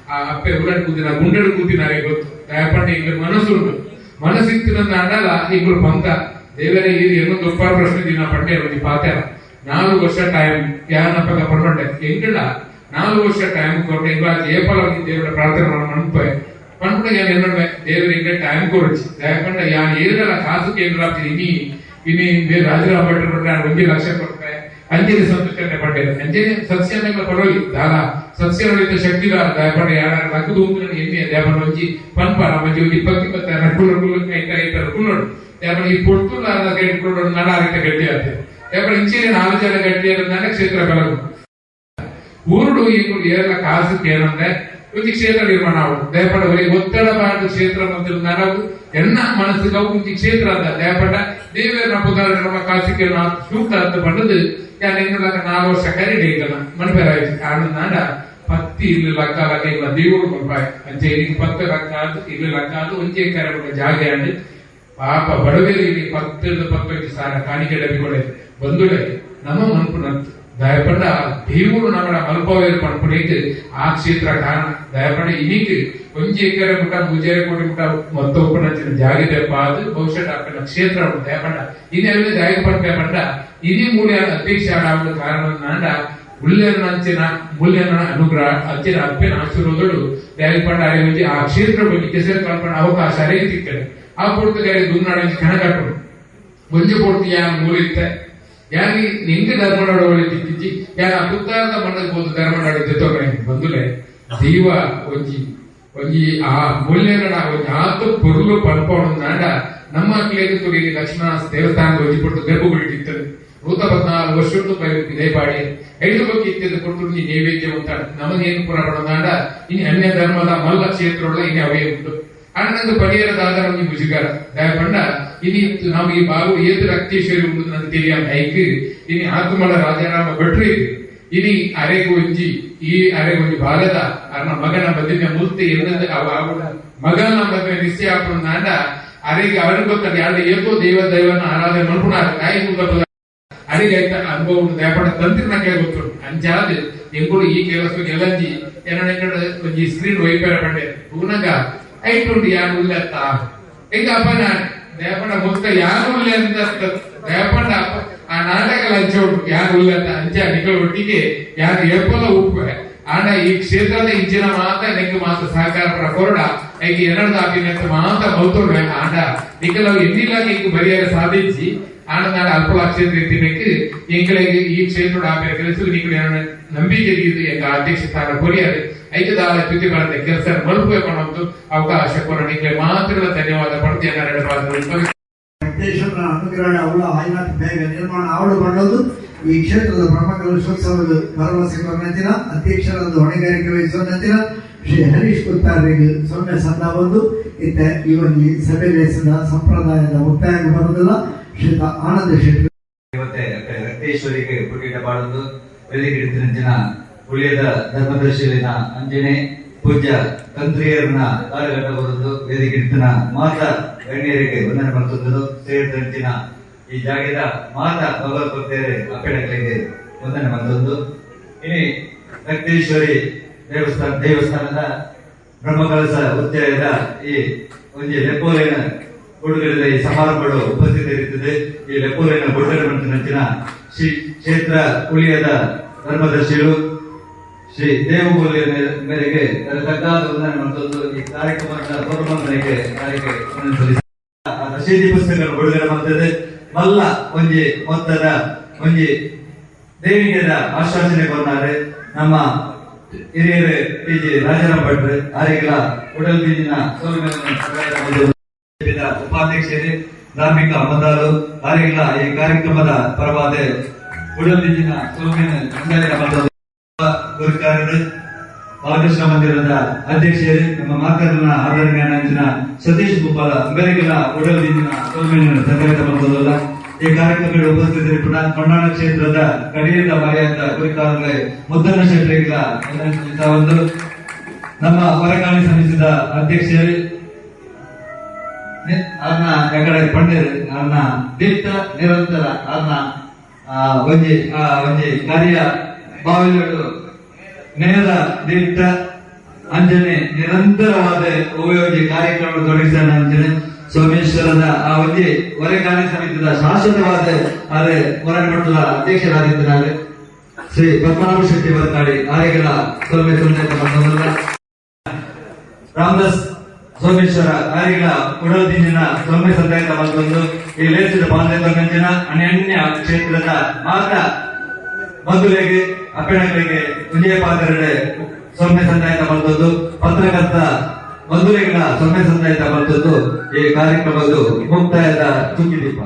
ಆ ಅಪ್ಪೆ ಉಳ್ಳಡ್ ಕೂತಿನ ಗುಂಡಡು ಕೂತಿನಾರೇ ಗೊತ್ತು ದಯಪಂಡ ಇಂಗ್ಲ ಮನಸ್ಸುಂಡು ಮನಸ್ಸಿತ್ತಿನ ಅಂಡಲ್ಲ ಇಂಗ್ಲು ಪಂತ ದೇವರೇ ಇದು ಏನೊಂದು ಒಪ್ಪಾರ ಪ್ರಶ್ನೆ ದಿನ ಪಂಡೆ ಒಂದು ಪಾತೆರ 4 ವರ್ಷ ಟೈಮ್ ಯಾನಪ್ಪಗ ಪಡ್ಕೊಂಡೆ ಎಂಕಳ 4 ವರ್ಷ ಟೈಮ್ ಕೊಟ್ಟೆ ಇಂಗ್ಲ ಏಪಲ ದೇವರ ಪ್ರಾರ್ಥನೆ ಮನ್ಪೆ ಪನ್ಪುಣ ಯಾನ್ ಎನ್ನೊಡ್ಮೆ ದೇವರ ಇಂಗ್ಲ ಟೈಮ್ ಕೊರಚಿ ದಯಪಂಡ ಯಾನ್ ಏರಲ ಕಾಸು ಕೇಂದ್ರ ಇನಿ ಇನಿ ಬೇರೆ ರಾಜರಾಮ ಭಟ್ರು ಕೊಟ್ಟೆ 1 ಲಕ್ಷ ಕೊಟ್ಟೆ ಅಂಜಲಿ ಸಂತೋಷನೆ ಪಂಡೆ ಅಂಜಲಿ ಸಸ್ಯನೆಲ್ಲ ಪಡೋಲಿ ದಾಲ ಸಸ್ಯ ಶಕ್ತಿ ದಾರ ದಯಪಂಡ ಯಾರ ಲಕ್ಕದು ಎಣ್ಣೆ ದಯಪಂಡ ಒಂಜಿ ಪನ್ಪಾರ ಮಂಜಿ ಒಂಜಿ 20 ಕುಲ್ಲ ಕುಲ್ಲ ಐತಾರ ಐತಾರ ಕುಲ್ಲೋಡು ದಯಪಂಡ ಈ ಪೊಟ್ಟು ಕುಲ್ಲೋಡು ನಡ ಆರಿತ ಗಟ್ಟಿ ಆಗ್ತದೆ ದಯಪಂಡ ಇಂಚಿನ 4 ಜನ ಗಟ್ಟಿ ಆದ ಕ್ಷೇತ್ರ ಬೆಳಗು ಊರುಡು ಏರಲ ಕಾಸು ಕೇನಂದ್ರೆ ಒಂಜಿ ಕ್ಷೇತ್ರ ನಿರ್ಮಾಣ ಆವಡು ದಯಪಂಡ ಒರಿ ಒತ್ತಡ ಬಾರ್ದು ಕ್ಷೇತ್ರ ಮಂತ್ರ ನಡವು ಎನ್ನ ಮನಸ್ಸಿಗೆ ಒಂಜಿ ಕ್ಷೇತ್ರ ಅಂತ ದಯಪಂಡ ದೇವರ ಪುದಾರ ನಮ್ಮ ಕಾಸು ಕೇನ ಸೂಕ್ತ ಅಂತ ಪಂಡದು ಯಾನ್ ಎನ್ನುಲಕ 4 ವರ್ಷ ಕರಿಡೆ ಇಂಕನ ಮನ್ಪೆರಾಯ್ತು ಆನಂದ ಪತ್ತಿ ಇಲ್ಲು ಲಕ್ಕ ಲಕ್ಕ ಇಲ್ಲ ದೇವರು ಮನ್ಪಾಯ ಅಂಚೆ ಇನಿಗೆ 10 ಲಕ್ಕ ಆದ್ ಇಲ್ಲು ಲಕ್ಕ ಆದ್ ಒಂಜೆ ಕರೆ ಬೊಕ ಜಾಗೆ ಆಂಡ್ ಪಾಪ ಬಡವೇರು ಇಲ್ಲಿ 10 15 ಸಾವಿರ ಕಾಣಿಕೆ ಡಬ್ಬಿ ಕೊಡೆ ಬಂದುಡೆ ನಮ್ಮ ಮನ್ಪುನಂತು ದಯಪಂಡ ದೇವರು ನಮ್ಮಡ ಮಲ್ಪವೇರು ಪನ್ಪುನೇಕ್ ಆ ಕ್ಷೇತ್ರ ಕಾರಣ ದಯಪಂಡ ಇನಿಕ್ ಒಂಜಿ ಎಕರೆ ಮುಟ 3 ಕೋಟಿ ಮುಟ ಮೊತ್ತ ಉಪ್ಪನಂಚಿನ ಜಾಗೆ ದೆಪ್ಪ ಅದು ಬಹುಶಃ ಅಪ್ಪನ ಕ್ಷೇತ್ರ ಉಂಟು ದಯಪಂಡ ಇನಿ ಅವೆ ಜಾಗೆ ಪಂಪೆ ಪಂಡ ಇನಿ ಮೂಲೆ ಅಧ್ಯಕ್ಷ ಆಡಾವಲು ಕಾರಣ ನಾಂಡ ಉಲ್ಲೇನಂಚಿನ ಮೂಲ್ಯನ ಅನುಗ್ರಹ ಅಂಚಿನ ಅಪ್ಪನ ಆಶೀರ್ವಾದಗಳು ದಯಪಂಡ ಅರೆ ಒಂಜಿ ಆ ಕ್ಷೇತ್ರ ಬಗ್ಗೆ ಕೆಸರು ಕಲ್ಪನ ಅವಕಾಶ ಅರೆ ತಿಕ್ಕಡೆ ಆ ಪೊರ್ತುಗಾರೆ ದುನ್ನಾಡ ಕಣಕಟ್ಟು ಒಂಜಿ ಪೊರ್ತು ಯಾನ್ ಮೂಲಿತ್ತೆ ಯಾನಿ ನಿಂಗೆ ಧರ್ಮನಾಡ ತಿಕ್ಕಿಜ್ಜಿ ಯಾನ್ ಆ ಪುತ್ತಾರದ ಮಣ್ಣಕ್ಕೆ ಹೋದ ಧರ್ಮನಾಡ ಜೊತೆ ಬಂದುಲೆ ದೈವ ಒಂಜಿ ಒಂಜಿ ಆ ಮೂಲ್ಯನ ಒಂಜಿ ಆತ ಪೊರ್ಲು ಪನ್ಪೋಣ ನಾಂಡ ನಮ್ಮ ಅಕ್ಲೇಗೆ ತುರಿ ಲಕ್ಷ್ಮಣ ದೇವಸ್ಥಾನದ ಒಂಜಿ ಪೊರ್ತು ಗರ್ಭಗುಡಿ ಇತ್ತದು 114 ವರ್ಷದ್ದು ದಯಪಾಡಿ ಐದು ಬಗ್ಗೆ ಇತ್ಯದ ಕೊಟ್ಟು ನೀ ನೈವೇದ್ಯ ಉಂಟಾಡ ನಮಗೇನು ಪುರ ಪಡೋದಾಂಡ ಇನಿ ಅನ್ಯ ಧರ್ಮದ ಮಲ್ಲ ಕ್ಷೇತ್ರ ಇನಿ ಅವೇ ಉಂಟು ಅಣ್ಣಂದು ಪಡಿಯರದ ಆಧಾರ ಒಂಜಿ ಮುಜುಗರ ದಯಪಂಡ ಇನಿ ನಾವು ಈ ಬಾಬು ಏತು ರಕ್ತೇಶ್ವರಿ ಉಂಟು ನನಗೆ ತಿಳಿಯ ಐಕ್ ಇನಿ ಆತ್ಮಳ ರಾಜಾರಾಮ ಭಟ್ರಿ ಇನಿ ಅರೆಗೆ ಒಂಜಿ ಈ ಅರೆಗೆ ಒಂಜಿ ಬಾಲದ ಅರ್ನ ಮಗನ ಮದುವೆ ಮುಲ್ತೆ ಎನ್ನದು ಅವ ಮಗನ ಮದುವೆ ನಿಶ್ಚಯ ಆಪುಂಡ ಅರೆಗೆ ಅವರಿಗೆ ಗೊತ್ತ ಯಾರು ಏತೋ ದೇವ ದೈವನ ಆರಾಧನೆ ಮಲ್ಪುಣಾರ ಕಾಯಿ ಮುಲ್ತ ಅಡಿಗೆ ಆಯ್ತ ಅನುಭವ ಉಂಟು ದಯಪಂಡ ತಂತ್ರಿನ ಗೊತ್ತುಂಟು ಅಂಚಾದ ಎಂಕುಲು ಈ ಕೆಲಸ ಎಲ್ಲಂಜಿ ಎನ್ನ ಒಂಜಿ ಸ್ಕ್ರೀನ್ ವೈಪೇರ ಪಂಡೆ ತೂನಗ ಐಟುಂಡು ಯಾನ್ ಉಲ್ಲೆತ್ತ ಎಂಕ ಅಪ್ಪನ ದಯಪಂಡ ಮೊತ್ತ ಯಾನ್ ಉಲ್ಲೆ ಅಂತ ದಯಪಂಡ ಆ ನಾಟಕ ಲಂಚ ಉಂಟು ಯಾನ್ ಉಲ್ಲೆತ್ತ ಅಂಚ ನಿಕಲ ಒಟ್ಟಿಗೆ ಯಾನ್ ಏಪಲ ಉಪ್ಪೆ ಆಂಡ ಈ ಕ್ಷೇತ್ರದ ಇಂಚಿನ ಮಾತ ನೆಂಗ್ ಮಾತ ಸಹಕಾರ ಪರ ಕೊರಡ ಐಕೆ ಎನ್ನಡ ಆಪಿನ ಮಾತ ಮಲ್ತೊಡ್ವೆ ಆಂಡ ನಿಕಲ ಎನ್ನಿಲ್ಲ ಇಂಕ್ ಬರಿಯರ ಸಾಧಿಸಿ ಆಂಡ ನಾಡ ಅಲ್ಪ ಕ್ಷೇತ್ರ ಇತ್ತಿನಕ್ಕೆ ಎಂಕಲೆಗ್ ಈ ಕ್ಷೇತ್ರದ ಆಪಿನ ಕೆಲಸ ನಿಕಲ ನಂಬಿಕೆ ಎಂಕ ಅಧ್ಯಕ್ಷ ಸ್ಥಾನ ಕೊರಿಯಾರೆ ಐಕದಾಲ ಚ್ಯುತಿ ಬರದೆ ಕೆಲಸ ಮಲ್ಪುವೆ ಪಣೊಂದು ಅವಕಾಶ ಕೊರ ನಿಕಲೆ ಮಾತ್ರ ಧನ್ಯವಾದ ಪಡ್ತೇನೆ. ವೆಂಕಟೇಶ್ವರನ ಅನುಗ್ರಹ ಅವಳು ಆಯ್ನಾಥ ಬೇಗ ನಿರ್ಮಾಣ ಅವಳು ಪಡೋದು ಈ ಕ್ಷೇತ್ರದ ಬ್ರಹ್ಮಕಲಶೋತ್ಸವದ ಭರವಸೆ ಕೊರನಂಚಿನ ಅಧ್ಯಕ್ಷರಾದ ಹೊಣೆಗಾರಿಕೆ ವಹಿಸುವ ಶ್ರೀ ಹರೀಶ್ ಕುತ್ತಾರಿಗೆ ಸೊನ್ನೆ ಸಂದ ಬಂದು ಇತ್ತ ಈ ಒಂದು ಸಭೆ ಲೇಸದ ಸಂಪ್ರದಾಯದ ಮುಕ್ತಾಯ ಬರುವುದಿಲ್ಲ. ಶ್ರೀ ಆನಂದ ಶೆಟ್ಟಿ ಇವತ್ತೆ ರಕ್ತೇಶ್ವರಿಗೆ ಪುಟ್ಟಿಟ ಪಾಡೊಂದು ವೆಲಿಗಿಡಿತಿನಂಚಿನ ಉಳಿಯದ ಧರ್ಮದರ್ಶಿಲಿನ ಅಂಜನೆ ಪೂಜ್ಯ ತಂತ್ರಿಯರನ್ನ ಕಾರ್ಯಗತ ಬರೊಂದು ವೇದಿಕೆ ಮಾತ ಗಣ್ಯರಿಗೆ ವಂದನೆ ಮಾಡ್ತಿದ್ದರು. ಸೇರಿದಂಚಿನ ಈ ಜಾಗದ ಮಾತಾ ಭಗವತ್ ಭಕ್ತರೇ ಅಪ್ಪೆಣಗಳಿಗೆ ವಂದನೆ ಮಾಡ್ತೊಂದು. ಇನಿ ರಕ್ತೇಶ್ವರಿ ದೇವಸ್ಥಾನದ ಬ್ರಹ್ಮಕಲಶ ಉಚ್ಚಯದ ಈ ಒಂಜಿ ಲೆಪ್ಪೋಲೆನ ಬಿಡುಗಡೆದ ಈ ಸಮಾರಂಭಗಳು ಉಪಸ್ಥಿತರಿರುತ್ತದೆ. ಈ ಲೆಪ್ಪೋಲೆನ ಬಿಡುಗಡೆ ಮಂಚಿನ ಶ್ರೀ ಕ್ಷೇತ್ರ ಉಳಿಯದ ಧರ್ಮದರ್ಶಿಗಳು ಶ್ರೀ ದೇವಗೋಲಿಯ ಮೇರೆಗೆ ತಗ್ಗಾದ ವಂದನೆ ಮಾಡ್ತೊಂದು ಈ ಕಾರ್ಯಕ್ರಮದ ಪೂರ್ವ ಮೇರೆಗೆ ರಶೀದಿ ಪುಸ್ತಕಗಳು ಬಿಡುಗಡೆ ಮಾಡ್ತದೆ. ಮಲ್ಲ ಒಂಜಿ ಮೊತ್ತದ ಒಂಜಿ ದೇವಿಗೆದ ಆಶ್ವಾಸನೆ ಕೊಡ್ತಾರೆ ನಮ್ಮ ಹಿರಿಯರು ಪಿ ಜಿ ರಾಜಾರಾಮ್ ಭಟ್ರು ಆರಿಗಳ ಉಡಲ್ ಬೀಜಿನ ಉಪಾಧ್ಯಕ್ಷರೇ ಧಾರ್ಮಿಕ ಮದ್ದಾರು ಆರಿಗಳ ಈ ಕಾರ್ಯಕ್ರಮದ ಪರವಾದ ಉಡಲ್ ಬೀಜಿನ ಸೌಮ್ಯನ ಗುರುಕಾರರು ಬಾಲಕೃಷ್ಣ ಮಂದಿರದ ಅಧ್ಯಕ್ಷರು ನಮ್ಮ ಮಾತನ್ನ ಆದರಣೀಯ ಅಂಚಿನ ಸತೀಶ್ ಗೋಪಾಲ ಬೆಳಗಿನ ಉಡಲ್ ಬೀಜಿನ ಸೌಮ್ಯನ ಸಂಘಟಿತ ಮಾಡ್ತದಲ್ಲ. ಈ ಕಾರ್ಯಕ್ರಮದಲ್ಲಿ ಉಪಸ್ಥಿತರಿರುವ ಕೊಂಡಾಣ ಕ್ಷೇತ್ರದ ಕಡಿಯದ ಮರೆಯಾದ ಗುರುಕಾರರೇ ಮುದ್ದಣ್ಣ ಶೆಟ್ಟರಿಗಳ ಒಂದು ನಮ್ಮ ಹೊರಕಾಣಿ ಸಮಿತಿಯ ಅಧ್ಯಕ್ಷರು ಅನ್ನ ಎಕಡೆ ಪಂಡಿರ್ ಅನ್ನ ದಿಟ್ಟ ನಿರಂತರ ಅನ್ನ ಒಂಜಿ ಒಂಜಿ ಕಾರ್ಯ ಬಾವಿಗಳು ನೇರ ದಿಟ್ಟ ಅಂಜನೆ ನಿರಂತರವಾದ ಉಪಯೋಗಿ ಕಾರ್ಯಕ್ರಮ ತೊಡಗಿಸೋಣ ಅಂಜನೆ ಸೋಮೇಶ್ವರದ ಆ ಒಂಜಿ ಹೊರೆಕಾಣಿ ಸಮಿತಿಯ ಶಾಶ್ವತವಾದ ಆದರೆ ಹೊರಮಟ್ಟದ ಅಧ್ಯಕ್ಷರಾಗಿದ್ದಾರೆ ಶ್ರೀ ಪದ್ಮನಾಭ ಶೆಟ್ಟಿ ಬರ್ತಾಡಿ ಆರೆಗಳ ಸೌಮ್ಯ ರಾಮದಾಸ್ ಸೋಮೇಶ್ವರ ಆರೆಗಳ ಉಡಲ್ದಿನ ಸೌಮ್ಯ ಸಂದಾಯತ ಬಂದೊಂದು ಈ ಲೇಸಿದ ಬಾಂಧವ್ಯ ಅನ್ಯನ್ಯ ಕ್ಷೇತ್ರದ ಮಾತ್ರ ಬಂಧುಗಳಿಗೆ ಅಪ್ಪಣಗಳಿಗೆ ವಿಜಯ ಪಾತ್ರರೇ ಸೌಮ್ಯ ಸಂದಾಯತ ಬಂದದ್ದು ಪತ್ರಕರ್ತ ಬಂಧುಗಳ ಸೌಮ್ಯ ಸಂದಾಯತ ಬಂದದ್ದು ಈ ಕಾರ್ಯಕ್ರಮದ್ದು ಮುಕ್ತಾಯದ ಚುಕ್ಕಿದೀಪ.